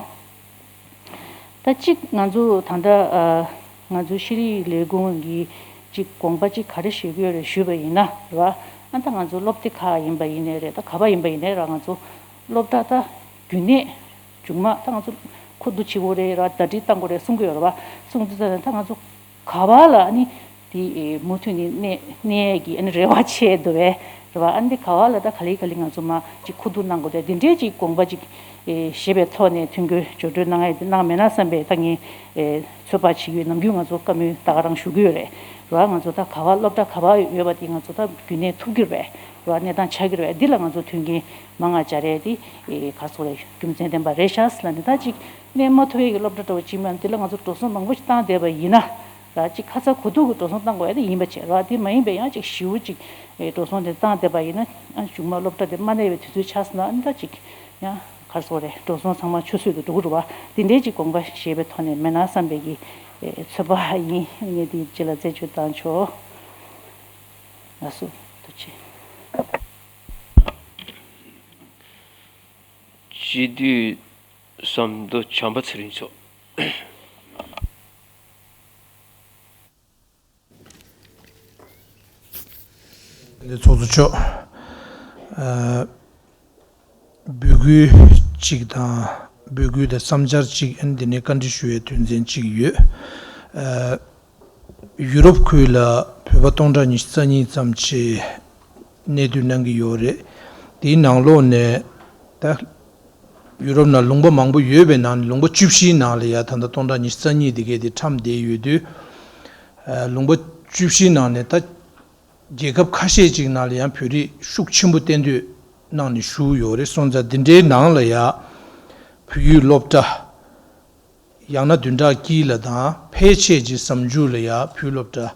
ད་གཅིག་ང་ཚོ་ད་ལྟ་ཨ་ང་ཚོ་ཤེས་རིག་ལས་ཁུངས་ཀྱི་གཅིག་དགོངས་པ་གཅིག་ག་རེ་ཞུ་གི་ཡོད་རེད་ཞུས་པ་ཡིན་ན་རེད་བ། ཨ། ད་ང་ཚོ་སློབ་དེབ་ཁག་ཡིན་པ་ཡིན་ནའི་རེད། ད་ག་པར་ཡིན་པ་ཡིན་ནའི་རེད། ང་ཚོ་སློབ་གྲྭ་ད་རྒྱུན་གནས། མཇུག་མ་ད་ང་ཚོ་མཁོ་བསྡུ་བྱེད་དགོས་རེད་ར། ཟླ་སྒྲིལ་བཏང་དགོས་རེད་གསུང་གི་ཡོད་རེད་བ། གསུང་དུས་ཙམ་ནས་ད་ང་ཚོ་ག་བ་ལ་ཨ་ནི་དེ་མུ་མཐུད་ནས་གནས་གནས་ཀྱི་ཨ་ནི་རེ་བ་བྱས་འདུག་བས་རེད་བ། ཨ་ནི་ག་བ་ལ་ད་ག་ལེ་ག་ལེ་ང་ཚོ་མ་ཅིག་མཁོ་བསྡུ་གནང་དགོས་རེད། འདི་འདྲའི་ཅིག་དགོངས་པ་ཅིག་བཞེས་པའི་ཐོག་ནས་མཐུན་འགྱུར་སྦྱོར་སྤྲོད་གནང་ཡ་དེ་གནང་མེད་ན་བསམ་པའི་ད་ངས་ཚོད་དཔག་བྱེད་ཀྱི་ཡོད། ནམ་རྒྱུན་ང་ཚོ་བཀའ་མོལ་ད་ག་རང་ཞུ་གི་ཡོད་རེད་རེད་བ། ང་ཚོ་ད་ག་བ་སློབ་གྲྭ་ག་བ་ཡོད་པ་དེ་ང་ཚོ་ད་རྒྱུན་གནས་ཐུབ་ཀྱི་རེད་བ། གནས་སྟངས་ཆགས་ཀྱི་རེད་བ། འདི་ལ་ང་ཚོ་མཐུན་རྐྱེན་མང་ང་སྦྱར་ཡས་དེ་ཨེ་ག་རེ་ཟེར་དགོས་རེད། རྒྱུ་མཚན་ལྡན་པ་རེད་ཤག་ཟེར་ལབ་ནས། ད་ཅིག་གནས་མ་ཐུབ་ཡས་ཀྱི་སློབ་གྲྭ་འདྲ་བོ་ཅིག་མ་འདི་ལ་ང་ཚོ་འགྲོ་སོང་མང་པོ་ཞིག་བཏང་བསྡད་པ་ཡིན་ན་ར། ཅིག་ཁ་ཚ་དགོས་གཏུག་གི་འགྲོ་སོང་བཏང་དགོས་ཡ་དེ་ཡིན་པ་བྱས་ར། དེ་མ་ཡིན་པའི་ཡང་ཅིག་ཞེ་པོ་ཅིག་ཨེ་འགྲོ་སོང་དེ་བཏང་བསྡད་པ་ཡིན་ན་ཨ་མཇུག་མ་སློབ་གྲྭ་དེ་མ་གནས་པའི་དུས་ཚོད་ཆགས་སོང་ན་ཨ་ནི་ད་ཅིག་ཡང་ག་རེ་ཟེར་དགོས་རེད། འགྲོ་སོང་ཚང་མ་ཆུད་ཟོས་དུ་འགྲོ་གི་རེད་བ། དེ་འདྲའི་ཅིག་དགོངས་པ་བཞེས་པའི་ཐོག་ནས་མེད་ན་བསམ་པའི་གི་ཨེ་ཚོད་དཔག་ཡིན། ངས་དེ་རྗེས་ལ་རྩད་གཅོད་བཏང་ཆོག་ལགས་སོ། ཐུགས་རྗེ་ཆེ། སྤྱི་འཐུས་ཟམ་མདོ་བྱམས་པ་ཚེ་རིང་མཆོག་ཚོགས་གཙོ་མཆོག་ཨ། འབོད་སྐུལ་གཅིག་དང་། འབོད་སྐུལ་དང་བསམ་འཆར་གཅིག་ཨ་ནི་དེ་ནས་བཀའ་འདྲི་ཞུ་བའི་དོན་ཚན་གཅིག་ཡོད། ཨ། ཡུ་རོབ་ཁུལ་ལ་བོད་པ་སྟོང་ཕྲག་ཉི་ཤུ་རྩ་གཉིས་ཙམ་ཞིག་གནས་སྡོད་གནང་གི་ཡོད་རེད། དེའི་ནང་ལོགས་ནས་ད་ཡུ་རོབ་ནང་ལུང་པ་མང་པོ་ཡོད་པའི་ནང་ནས་ལུང་པ་བཅུ་བཞིའི་ནང་ལ་ཡ་ད་ལྟ་སྟོང་ཕྲག་ཉི་ཤུ་རྩ་གཉིས་དེ་གས་དེ་འཁྱམས་བསྡད་ཡོད་དུས། ཨ། ལུང་པ་བཅུ་བཞིའི་ནང་ནས་ད་རྒྱལ་ཁབ་ཁ་ཤས་ཅིག་ནང་ལ་ཡང་བོད་རིགས་ཤུགས་ཆེན་པོ་གཏན་སྡོད་གནང་ནས་བཞུགས་ཡོད་རེད། སོང་ཙང་འདི་འདྲའི་ནང་ལ་ཡ་བོད་ཡིག་སློབ་གྲྭ་ཡང་ན་བདུན་ཕྲག་དཀྱིལ་ལ་དང་ཕལ་ཆེར་གྱི་གཟའ་མཇུག་ལ་ཡ་བོད་སློབ་གྲྭ་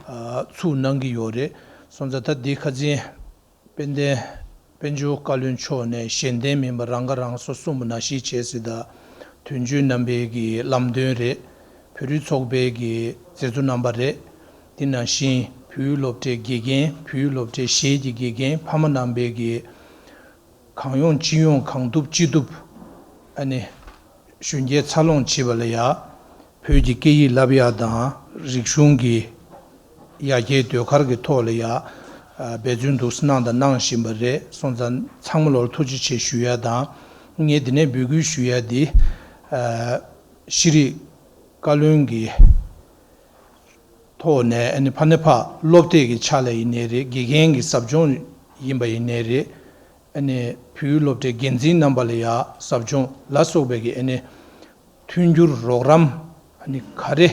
ཨ་ཚུགས་གནང་གི་ཡོད་རེད། སོང་ཙང་ད་འདི་ཁ་སང་དཔལ་ལྡན་དཔལ་འབྱོར་བཀའ་བློན་མཆོག་ནས་གཞན་བརྟེན་མིན་པ་རང་ཁ་རང་གསོ་གསུངས་པ་ནང་བཞིན་བྱས་ཟིན། ད་དོན་གཅོད་རྣམ་པའི་གི་ལམ་སྟོན་རེད། བོད་རིགས་ཚོགས་པའི་གི་མཛད་གཙོ་རྣམ་པ་རེད། དེ་ནང་བཞིན་བོད་ཡིག་སློབ་གྲྭའི་དགེ་རྒན། བོད་ཡིག་སློབ་གྲྭའི་གཞས་ཀྱི་དགེ་རྒན། ཕ་མ་རྣམ་པའི་གི་གང་ཡོང་ཅི་ཡོང་གང་ཐུབ་ཅི་ཐུབ་ཨ་ནི་གཞོན་སྐྱེས་འཚར་ལོངས་བྱེད་པ་ལ་ཡ་བོད་ཀྱི་སྐད་ཡིག་བསླབ་ཡག་དང་རིག་གཞུང་གི་ཡར་རྒྱས་ཟློས་གར་གྱི་ཐོག་ལ་ཡ་འབད་བརྩོན་འདུག་གནང་དང་གནང་བཞིན་པ་རེད། སོང་ཙང་ཚང་མ་ལོར་ཐུགས་རྗེ་ཆེ་ཞུ་ཡ་དང་། ངས་འདི་ནས་འབོད་སྐུལ་ཞུ་ཡ་འདི་ཤེས་རིག་བཀའ་བློན་གྱི་ཐོག་ནས་ཨ་ནི་ཕ་ནས་ཕ་སློབ་དེབ་ཀྱི་ཆ་ལ་ཡིན་ནའི་རེད། དགེ་རྒན་གྱི་ཟབ་སྦྱོང་ཡིན་པ་ཡིན་ནའི་རེད། ཨ་ནི་བོད་ཡིག་སློབ་གྲྭའི་འགན་འཛིན་རྣམ་པ་ལ་ཡ་ཟབ་སྦྱོང་ལ་སོགས་པའི་གི་ཨ་ནི་མཐུན་འགྱུར་རོགས་རམ་ཨ་ནི་ག་རེ་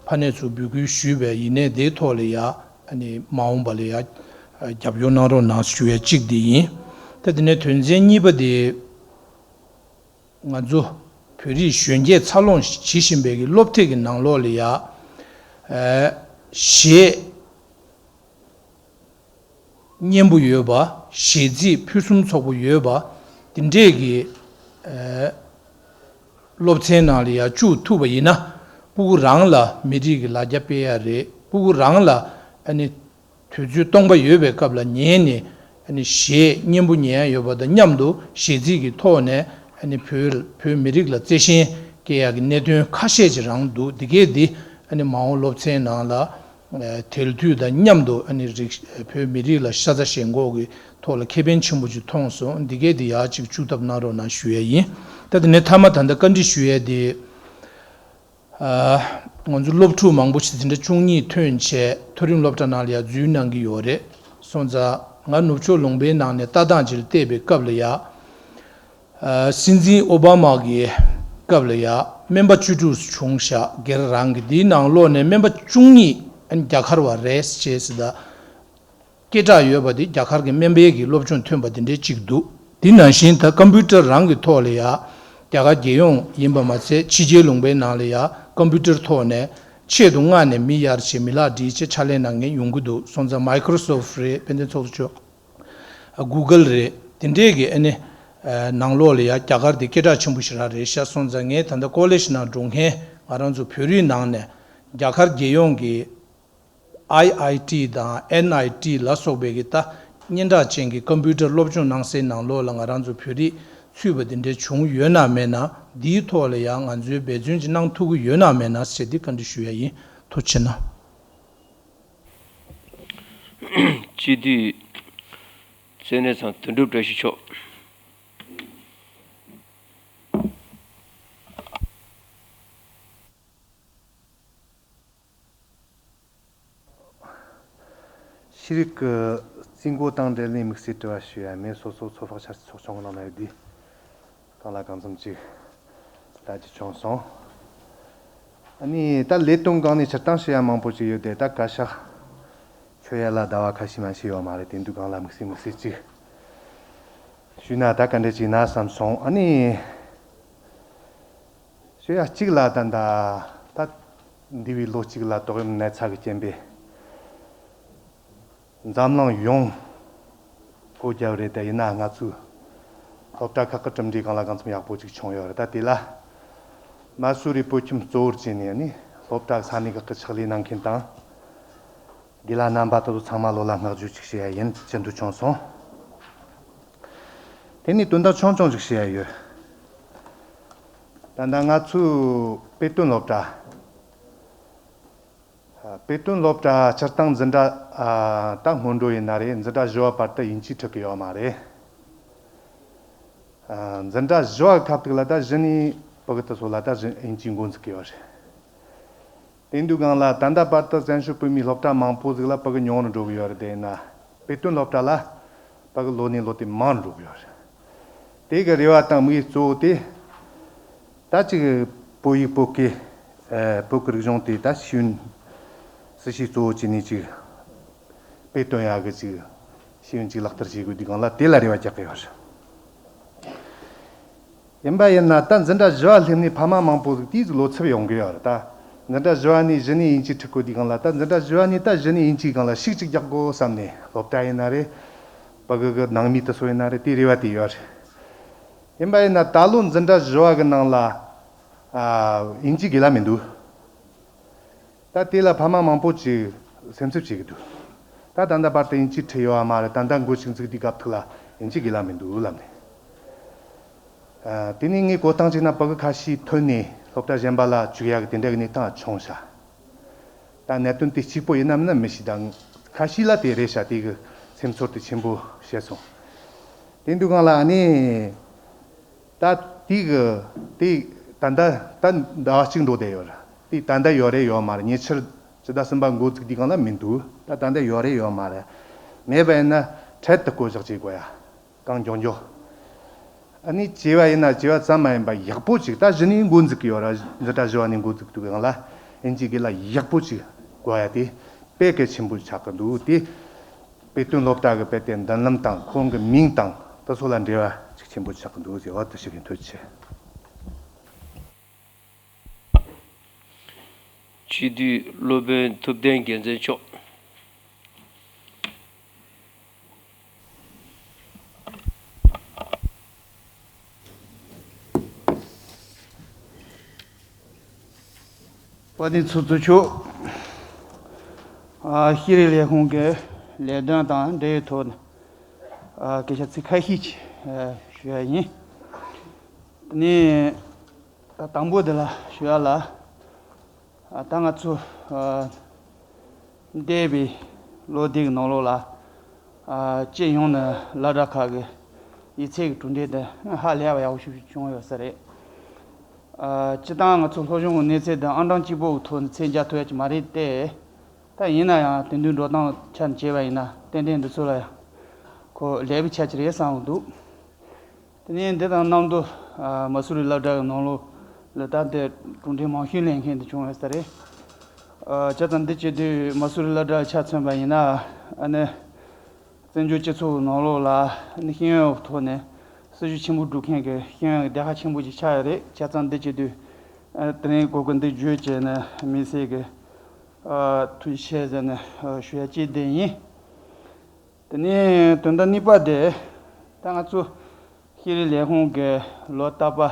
ཕ་ནས་ཚུར་འབོད་སྐུལ་ཞུས་པ་ཡིན་ནའི་དེའི་ཐོག་ལ་ཡ་ཨ་ནི་མ་འོངས་པ་ལ་ཡ་ རྒྱབ་སྐྱོར་གནང་རོགས་གནང་ཞུ་ཡ་གཅིག་དེ་ཡིན། ད་དེ་ནས་དོན་ཚན་གཉིས་པ་དེ། ང་ཚོ་བོད་རིགས་གཞོན་སྐྱེས་འཚར་ལོངས་བྱེད་བཞིན་པའི་གི་སློབ་ཁྲིད་ཀྱི་ནང་ལོགས་ལ་ཡ། ཨ། གཞས་སྙན་པོ་ཡོད་པ། གཞས་ཚིག་ཕུན་སུམ་ཚོགས་པོ་ཡོད་པ། དེ་འདྲས་ཀྱི། ཨ། སློབ་ཚན་ནང་ལ་ཡ་བཅུག་ཐུབ་པ་ཡིན་ན། སྤུ་གུ་རང་ལ་མི་རིགས་ཀྱི་ལ་རྒྱ་སྤེལ་ཡ་རེད། སྤུ་གུ་རང་ལ་ཨ་ནི་དུས་ཚོད་སྟོང་པ་ཡོད་པའི་སྐབས་ལ་ཉན་ནས། ཨ་ནི་གཞས་སྙན་པོ་ཉན་ཡ་ཡོད་པ་དང་མཉམ་དུ་གཞས་ཚིག་གི་ཐོག་ནས་ཨ་ནི་བོད་བོད་མི་རིགས་ལ་བརྩེ་ཞེན་སྐྱེ་ཡ་གི་གནད་དོན་ཁ་ཤས་ཅིག་རང་འདུག་འདི་གས་འདི་ཨ་ནི་མ་འོངས་སློབ་ཚན་ནང་ལ། ཨ། དེང་དུས་དང་མཉམ་དུ་ཨ་ནི་རིགས་བོད་མི་རིགས་ལ་ཤ་ཚ་ཞེན་ཁོག་གི་ཐོག་ལ་ཁེ་ཕན་ཆེན་པོ་ཅིག་མཐོང་སོང་། འདི་གས་འདི་ཡག་ཅིག་བཅུག་ཐབས་གནང་རོགས་གནང་ཞུ་ཡ་ཡིན། ད་དེ་ནས་མཐའ་མ་ད་ལྟ་བཀའ་འདྲི་ཞུ་ཡ་དེ། ཨ། ང་ཚོ་སློབ་ཕྲུག་མང་པོ་ཞིག་དེ་འདྲ་བཅུ་གཉིས་ཐོན་བྱས་མཐོ་རིམ་སློབ་གྲྭ་ནང་ལ་ཡ་འཛུལ་གནང་གི་ཡོད་རེད། སོང་ཙང་ང་ནུབ་ཕྱོགས་ལུང་པའི་ནང་ནས་ལྟ་སྟངས་ཅིག་ལ་བལྟས་པའི་སྐབས་ལ་ཡ། ཨ། སྲིད་འཛིན་ཨོ་བྷ་མ་གི་སྐབས་ལ་ཡ་སྨན་པ་བཅུ་དྲུག་བྱུང་ཤག་སྒེར་རང་གི། དེའི་ནང་ལོགས་ནས་སྨན་པ་བཅུ་གཉིས་རྒྱ་གར་བ་རེད་ཅེས་ཟེར་ད། སྐད་གྲགས་ཡོད་པ་དེ་རྒྱ་གར་གྱི་སྨན་པའི་གི་སློབ་སྦྱོང་ཐོན་པ་དེ་འདྲའི་གཅིག་འདུག་དེ་ནང་བཞིན་ད་ཀམ་པུ་ཊར་རང་གི་ཐོག་ལ་ཡ། རྒྱ་གར་རྒྱལ་ཡོངས་ཡིན་པ་མ་ཚད་ཕྱི་རྒྱལ་ལུང་པའི་ནང་ལ་ཡ་ཀམ་པུ་ཊར་ཐོག་ནས་ཆེད་དུ་མངགས་ནས་མི་གཡར་བྱས་མི་ལག་སྒྲིལ་བྱས་ཕྱག་ལས་གནང་མཁན་ཡོང་གི་འདུག་སོང་ཙང་མའི་ཀྲོ་སོབ་རེད། དཔལ་ལྡན་ཚོགས་གཙོ་མཆོག་གུ་གལ་རེད། དེ་འདྲས་ཀྱི་ཨ་ནི། ཨ། ནང་ལོགས་ལ་ཡ་རྒྱ་གར་དེ་སྐད་གྲགས་ཆེན་པོ་ཞེ་དྲག་རེད་ཤག་སོང་ཙང་ངས་ད་ལྟ་ཀོ་ལེཇ་ནང་འགྲོ་མཁན་ང་རང་ཚོ་བོད་རིགས་ནང་ནས་རྒྱ་གར་རྒྱལ་ཡོངས་ཀྱི་ཨའི་ཨའི་ཊི་དང་ཨེན་ཨའི་ཊི་ལ་སོགས་པའི་གི་ད་སྙན་གྲགས་ཅན་གྱི་ཀམ་པུ་ཊར་སློབ་སྦྱོང་གནང་སའི་ནང་ལོགས་ལ་ང་རང་ཚོ་བོད་རིགས་ཚུད་པ་དེ་འདྲས་བྱུང་ཡོད་ན་མེད་ན། འདིའི་ཐོག་ལ་ཡང་ང་ཚོས་འབད་བརྩོན་ཅིག་གནང་ཐུབ་ཀྱི་ཡོད་ན་མེད་ན་ཞེས་འདི་བཀའ་འདྲི་ཞུ་ཡ་ཡིན། ཐུགས་རྗེ་གནང་། སྤྱི་འཐུས་ཚེ་ནེ་ཚང་དོན་གྲུབ་བཀྲ་ཤིས་མཆོག་ཤེས་རིག་གི་རྩིས་འགོ་དང་འབྲེལ་ནས་དམིགས་བསལ་དྲི་བ་ཞུ་ཡ་མེད། སོ་སོ་ཚོད་དཔག་འཆར་གཞི་ཚོགས་ཆུང་གི་ནང་ན་ཡོད་དུས་གང་ལ་གང་འཚམ་ཅིག་ལྟ་རྒྱུ་བྱུང་སོང་། ཨ་ནི་ད་ལས་དོན་སྒང་ནས་སྤྱིར་བཏང་ཞུ་ཡ་མང་པོ་ཅིག་ཡོད་དེ། ད་བཀའ་ཤག་ཆོད་ཡ་ལ་ཟླ་བ་ཁ་ཤས་མ་ཞིག་ཡོད་མ་རེད། དེ་འདུག་གང་ལ་དམིགས་བསལ་དམིགས་བསལ་ཅིག་ཞུས་ན་ད་ག་འདྲ་ཅིག་ན་བསམ་སོང་། ཨ་ནི། ཞུ་ཡ་གཅིག་ལ་ད་ད་ད་འདས་པའི་ལོ་གཅིག་ལ་ཏོག་དབྱིབས་ན་ཚ་གི་རྐྱེན་པས་འཛམ་གླིང་ཡོངས་སྒོ་བརྒྱབ་རེད། དེ་ཡིན་ན་ང་ཚོའི་སློབ་གྲྭ་ཁག་གི་གྲུབ་འབྲས་གང་ལ་གང་འཚམ་ཡག་པོ་ཅིག་བྱུང་ཡོད་རེད། ད་དེ་ལ་མ་སུ་རི་བོད་ཁྱིམ་གཙོ་བོར་བྱས་ནས་ནི་སློབ་གྲྭ་ས་གནས་ཁག་གི་ཕྱག་ལས་གནང་མཁན་དང་། དགེ་ལགས་རྣམ་པ་དེ་ཚོ་ཚང་མ་ལོ་ལ་བསྔགས་བརྗོད་ཅིག་བྱེད་ཡ་ཡིན། ཅི་འདུག་བྱུང་སོང་། དེ་ནས་དོན་དག་ཆུང་ཆུང་ཞིག་བཤད་ཡ་ཡོད། ད་ལྟ་ང་ཚོའི་དཔེ་སྟོན་སློབ་གྲྭ། དཔེ་སྟོན་སློབ་གྲྭ་སྤྱིར་བཏང་འཛིན་གྲྭ་ད་སྔོན་འགྲོ་ཡིན་ན་རེད། འཛིན་གྲྭ་བཞི་བ་བར་དུ་དབྱིན་ཇི་ཁྲིད་གི་ཡོད་མ་རེད། འཛིན་གྲྭ་བཞི་བ་ཁ་ཐུག་ལ་ད་གཞི་ནས་ཕྲུ་གུ་དེ་ཚོ་ལ་ད་གཞི་དབྱིན་ཇི་འགོ་འཛུགས་གི་ཡོད་རེད། དེ་འདུག་གང་ལ་ད་ལྟ་བར་དུ་བཙན་བྱོལ་བོད་མིའི་སློབ་གྲྭ་མང་པོ་ཟིག་ལ་ཕྲུ་གུ་ཉུང་རུ་འགྲོ་གི་ཡོད་རེད། དེ་ཡིན་ན་དཔེ་སྟོན་སློབ་གྲྭ་ལ་ཕྲུ་གུ་ལོ་ནས་ལོ་དེ་མང་རུ་འགྲོ་གི་ཡོད་རེད། དེ་གི་རེ་བ་དང་དམིགས་ཡུལ་གཙོ་བོ་དེ་ད་ཅིག་བོད་ཡིག་བོད་སྐད་བོད་ཀྱི་རིག་གཞུང་དེ་ད་ཤེས་ཡོན་སྲིད་བྱུས་གཙོ་བོ་བྱས་ནས་ཅིག་དཔེ་སྟོན་ཡག་གི་ཅིག་ཤེས་ཡོན་ཅིག་ལག་བསྟར་བྱེད་དགོས་དུས་སྒང་ལ་དེ་ལ་རེ་བ་རྒྱག་གི་ཡོད་རེད། ཡིན་པ་ཡིན་ན་ད་འཛིན་གྲྭ་བཞི་བ་སླེབས་ནས་ཕ་མ་མང་པོ་ཟིག་དེའི་ཟིག་བློ་འཚབ་ཡོང་གི་ཡོད་རེད། ད་འཛིན་གྲྭ་བཞི་བ་ནས་གཞི་ནས་དབྱིན་ཇི་ཁྲིད་དགོས་དུས་སྒང་ལ། ད་འཛིན་གྲྭ་བཞི་བ་ནས་ད་གཞི་ནས་དབྱིན་ཇིའི་སྒང་ལ་ཤུགས་ཅིག་རྒྱག་དགོས་བསམ་ནས་སློབ་གྲྭ་ཡིན་ན་རེད། ཕྲུ་གུ་གི་ནང་མི་དེ་ཚོ་ཡིན་ན་རེད། དེའི་རེ་བ་དེ་ཡོད་རེད། ཡིན་པ་ཡིན་ན་ད་ལོ་འཛིན་གྲྭ་བཞི་བ་གི་ནང་ལ་ཨ་དབྱིན་ཇི་དགེ་ལ་མི་འདུག་ད་དེ་ལ་ཕ་མ་མང་པོ་ཅིག་སེམས་འཚབ་བྱེད་ཀྱི་འདུག་ད་ད་ལྟ་བར་དུ་དབྱིན་ཇི་ཁྲིད་ཡོད་མ་རེད། ད་ལྟ་འགོ་ཞིག་འཛུགས་དུས་སྐབས་ཐོག་ལ་དབྱིན་ཇི་དགེ་ལ་མི་འདུག་ལབ་ནས། ཨ། དེ་ནས་ངས་གོ་སྟངས་བྱས་ན་ཕྲུ་གུ་ཁ་ཤས་ཐོན་ནས་སློབ་གྲྭ་གཞན་པ་ལ་བཅུག་ཡག་གི་དེ་འདྲ་གི་གནས་སྟངས་བྱུང་ཤག་ད་གནད་དོན་དེ་གཅིག་པོ་ཡིན་ནམ་ན་མི་ཤེས། ད་ཁ་ཤས་ལ་དེ་རེད་ཤག་དེ་གི་སེམས་ཚོར་དེ་ཆེན་པོ་བྱས་སོང་། དེ་འདུག་གང་ལ་ཨ་ནི། ད་དེ་གི་དེ་ད་ལྟ་ད་ཟླ་བ་གཅིག་འགྲོ་བསྡད་ཡོད་རེད། དེ་ད་ལྟ་ཡོད་རེད་ཡོད་མ་རེད། ཉེ་ཆར་སྤྱི་ཟླ་གསུམ་པ་འགོ་བཙུགས་དུས་སྒང་ལ་མི་འདུག་ད་ད་ལྟ་ཡོད་རེད་ཡོད་མ་རེད། མེད་པ་ཡིན་ན་འཕྲལ་དུ་བསྐོ་གཞག་བྱེད་དགོས་ཡ། གང་མགྱོགས་མགྱོགས། ཨ་ནི་བྱས་པ་ཡིན་ན་བྱས་པ་ཙམ་མ་ཡིན་པ་ཡག་པོ་ཅིག་ད་གཞི་ནས་འགོ་འཛུགས་ཀྱི་ཡོད་རེད། འཛིན་གྲྭ་བཞི་བ་ནས་འགོ་འཛུགས་དུས་སྒང་ལ་དབྱིན་ཇི་དགེ་ལ་ཡག་པོ་ཅིག་དགོས་ཡ་དེ་དཔེ་གལ་ཆེན་པོ་ཆགས་ཀྱི་འདུག་དེ་ དཔེ་སྟོན་སློབ་གྲྭ་གི་དཔེ་དེབ་མདུན་ལམ་དང་ཁོང་གི་མིང་དང་དེ་ཚོ་ལ་འབྲེལ་བ་ཅིག་ཆེན་པོ་ཆགས་ཀྱི་འདུག་ཟེར་བ་དེ་ཞིག་ཡིན། ཐུགས་རྗེ་ཆེ། སྤྱི་འཐུས་སློབ་དཔོན་ཐུབ་བསྟན་རྒྱལ་མཚན་མཆོག་དཔལ་ལྡན་ཚོགས་གཙོ་མཆོག་ཨ། ཤེས་རིག་ལས་ཁུངས་ཀྱི་ལས་དོན་དང་འབྲེལ་ཡོད་ཐོག་ནས་ཨ། སྐད་ཆ་ཚིག་ཁ་ཤས་ཅིག་ཨ། ཞུ་ཡ་ཡིན། དེ་ནས་ད་དང་པོ་དེ་ལ་ཞུ་ཡ་ལ། ཨ། ད་ང་ཚོ་ཨ། འདས་པའི་ལོ་འདི་གི་ནང་ལོགས་ལ་ཨ། སྤྱི་ཡོངས་ནས་སློབ་གྲྭ་ཁག་གི་ཡིག་ཚད་ཀྱི་གྲུབ་འབྲས་དེ་ཧ་ལས་པ་ཡག་པོ་ཞིག་བྱུང་ཡོད་ས་རེད། ཨ། སྤྱིར་བཏང་ང་ཚོ་སློབ་སྦྱོང་གི་གནས་ཚད་དེ་ཨང་གྲངས་གཅིག་པོ་གི་ཐོག་ནས་ཚད་འཇལ་ཐུབ་ཡ་ཅིག་མ་རེད་དེ། ད་ཡིན་ན་ཡང་དེང་དུས་འགྲོ་སྟངས་ཆ་ནས་བྱས་པ་ཡིན་ན་ཏན་ཏན་འདི་ཚོ་ལ་ཡང་ཁོ་ལས་པའི་ཆ་ཅིག་རེད་བསམ་གྱི་འདུག་དེ་ནས་འདི་དང་མཉམ་དུ་ཨ། མ་སུ་རི་སློབ་གྲྭ་གི་ནང་ལོགས་ལ་ད་ལྟའི་གྲུབ་འབྲས་མང་ཤོས་ལེན་མཁན་དེ་བྱུང་ཡོད་ས་རེད། ཨ། བྱས་ཙང་འདི་བྱེད་དུས་མ་སུ་རི་སློབ་གྲྭ་ཆ་མཚོན་པ་ཡིན་ན་ཨ་ནི་བཙན་བྱོལ་སྤྱི་ཚོགས་ནང་ལོགས་ལ་ཨ་ནི་ཤེས་ཡོན་ཐོག་ནས་སྲི་ཞུ་ཆེན་པོ་སྒྲུབ་མཁན་གྱི་ཤེས་ཡོན་གྱི་སྡེ་ཁག་ཆེན་པོ་ཅིག་ཆགས་ཡོད་རེད། བྱས་ཙང་འདི་བྱེད་དུས་ཨ། དེ་རིང་གོ་སྐབས་འདི་བརྒྱུད་བྱས་ནས་དམིགས་བསལ་གྱི་ཨ། ཐུགས་རྗེ་ཆེ་ཟེར་ནས་ཨ། ཞུ་ཡ་གཅིག་དེ་ཡིན། དེ་ནས་དོན་དག་གཉིས་པ་དེ། ད་ང་ཚོ་ཤེས་རིག་ལས་ཁུངས་ཀྱི་ལོ་རྟག་པར་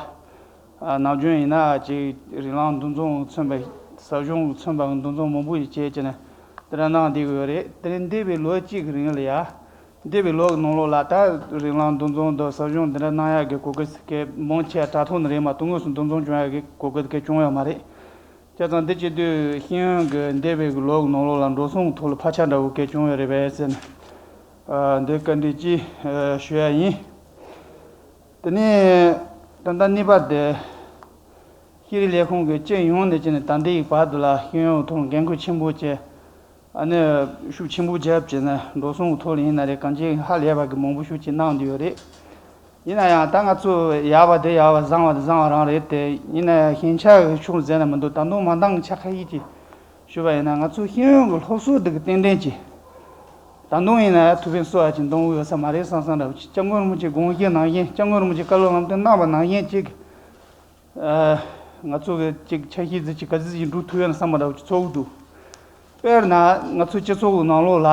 ཨ། ནམ་རྒྱུན་ཡིན་ན་ཅིག་རིགས་ལམ་འདུ་འཛོམས་མཚོན་པའི་ཟབ་སྦྱོང་མཚོན་པའི་འདུ་འཛོམས་མང་པོ་ཞིག་བྱས་བྱས་ནས་དེ་འདྲ་གནང་བསྡད་ཀྱི་ཡོད་རེད། དེ་ནས་འདས་པའི་ལོ་གཅིག་གི་རིང་ལ་ཡ། འདས་པའི་ལོ་གི་ནང་ལོགས་ལ་ད་རིགས་ལམ་འདུ་འཛོམས་དང་ཟབ་སྦྱོང་འདི་འདྲ་གནང་ཡག་གི་གོ་སྐབས་གལ་མང་ཆེ་བ་དྲ་ཐོག་ནས་རེད་མ་གཏོགས་དངོས་སུ་འདུ་འཛོམས་བྱུང་ཡག་གི་གོ་སྐབས་གལ་བྱུང་ཡོད་མ་རེད། བྱས་ཙང་འདི་བྱེད་དུས་ཤེས་ཡོན་གྱི་འདས་པའི་ལོ་གི་ནང་ལོགས་ལ་འགྲོ་སོང་གི་ཐོག་ལ་འཕར་ཆག་འདྲ་བོ་གལ་བྱུང་ཡོད་རེད་པས་ཟེར་ནས་ཨ། འདི་བཀའ་འདྲི་གཅིག་ཨ། ཞུ་ཡ་ཡིན། དེ་ནས་ད་ལྟ་གཉིས་པ་དེ། ཤེས་རིག་ལས་ཁུངས་ཀྱི་སྤྱི་ཡོངས་ནས་བྱས་ནས་ད་ལྟའི་བར་དུ་ལ་ཤེས་ཡོན་ཐོག་འགན་ཁུར་ཆེན་པོ་བྱས། ཨ་ནི་ཤུགས་ཆེན་པོ་བརྒྱབ་བྱས་ནས་འགྲོ་སོང་གི་ཐོག་ལ་ཡིན་ན་རེད། གང་ཅི་ཧ་ལས་པ་གི་མང་པོ་ཤུགས་ཀྱིས་གནང་བསྡད་ཡོད་རེད། ཡིན་ན་ཡང་ད་ང་ཚོ་ཡག་པ་དེ་ཡག་པ་བཟང་བ་དེ་བཟང་བ་རང་རེད་དེ། ཡིན་ན་ཡང་ཞན་ཆ་གི་ཕྱོགས་ཟེར་ན་མི་འདུག་ད་དུང་མ་འདང་གི་ཆ་ཁ་ཤས་ཅིག་ཞུས་པ་ཡིན་ན། ང་ཚོ་ཤེས་ཡོན་གྱི་སློབ་གསོ་འདི་གི་ཏན་ཏན་གྱིས་ད་དུང་ཡིན་ན་ཡང་ཐུགས་ཕན་གསོས་པ་ཅིག་འདང་གི་ཡོད་ས་མ་རེད་བསམ་བསམ་འདྲ་བོ་ཅིག་སྐྱབས་མགོན་རིན་པོ་ཆེའི་དགོངས་བཞེད་ནང་བཞིན། སྐྱབས་མགོན་རིན་པོ་ཆེས་བཀའ་སློབ་ལམ་སྟོན་གནང་བ་ནང་བཞིན་ཅིག་ཨ། ང་ཚོ་གི་ཅིག་ཆ་ཤས་ཅིག་ག་ཚོད་ཅིག་འགྲོ་ཐུབ་ཡོད་ན་བསམ་པ་འདྲ་བོ་ཅིག་ཚོར་གི་འདུག་དཔེར་ན་ང་ཚོ་སྤྱི་ཚོགས་ཀྱི་ནང་ལོགས་ལ་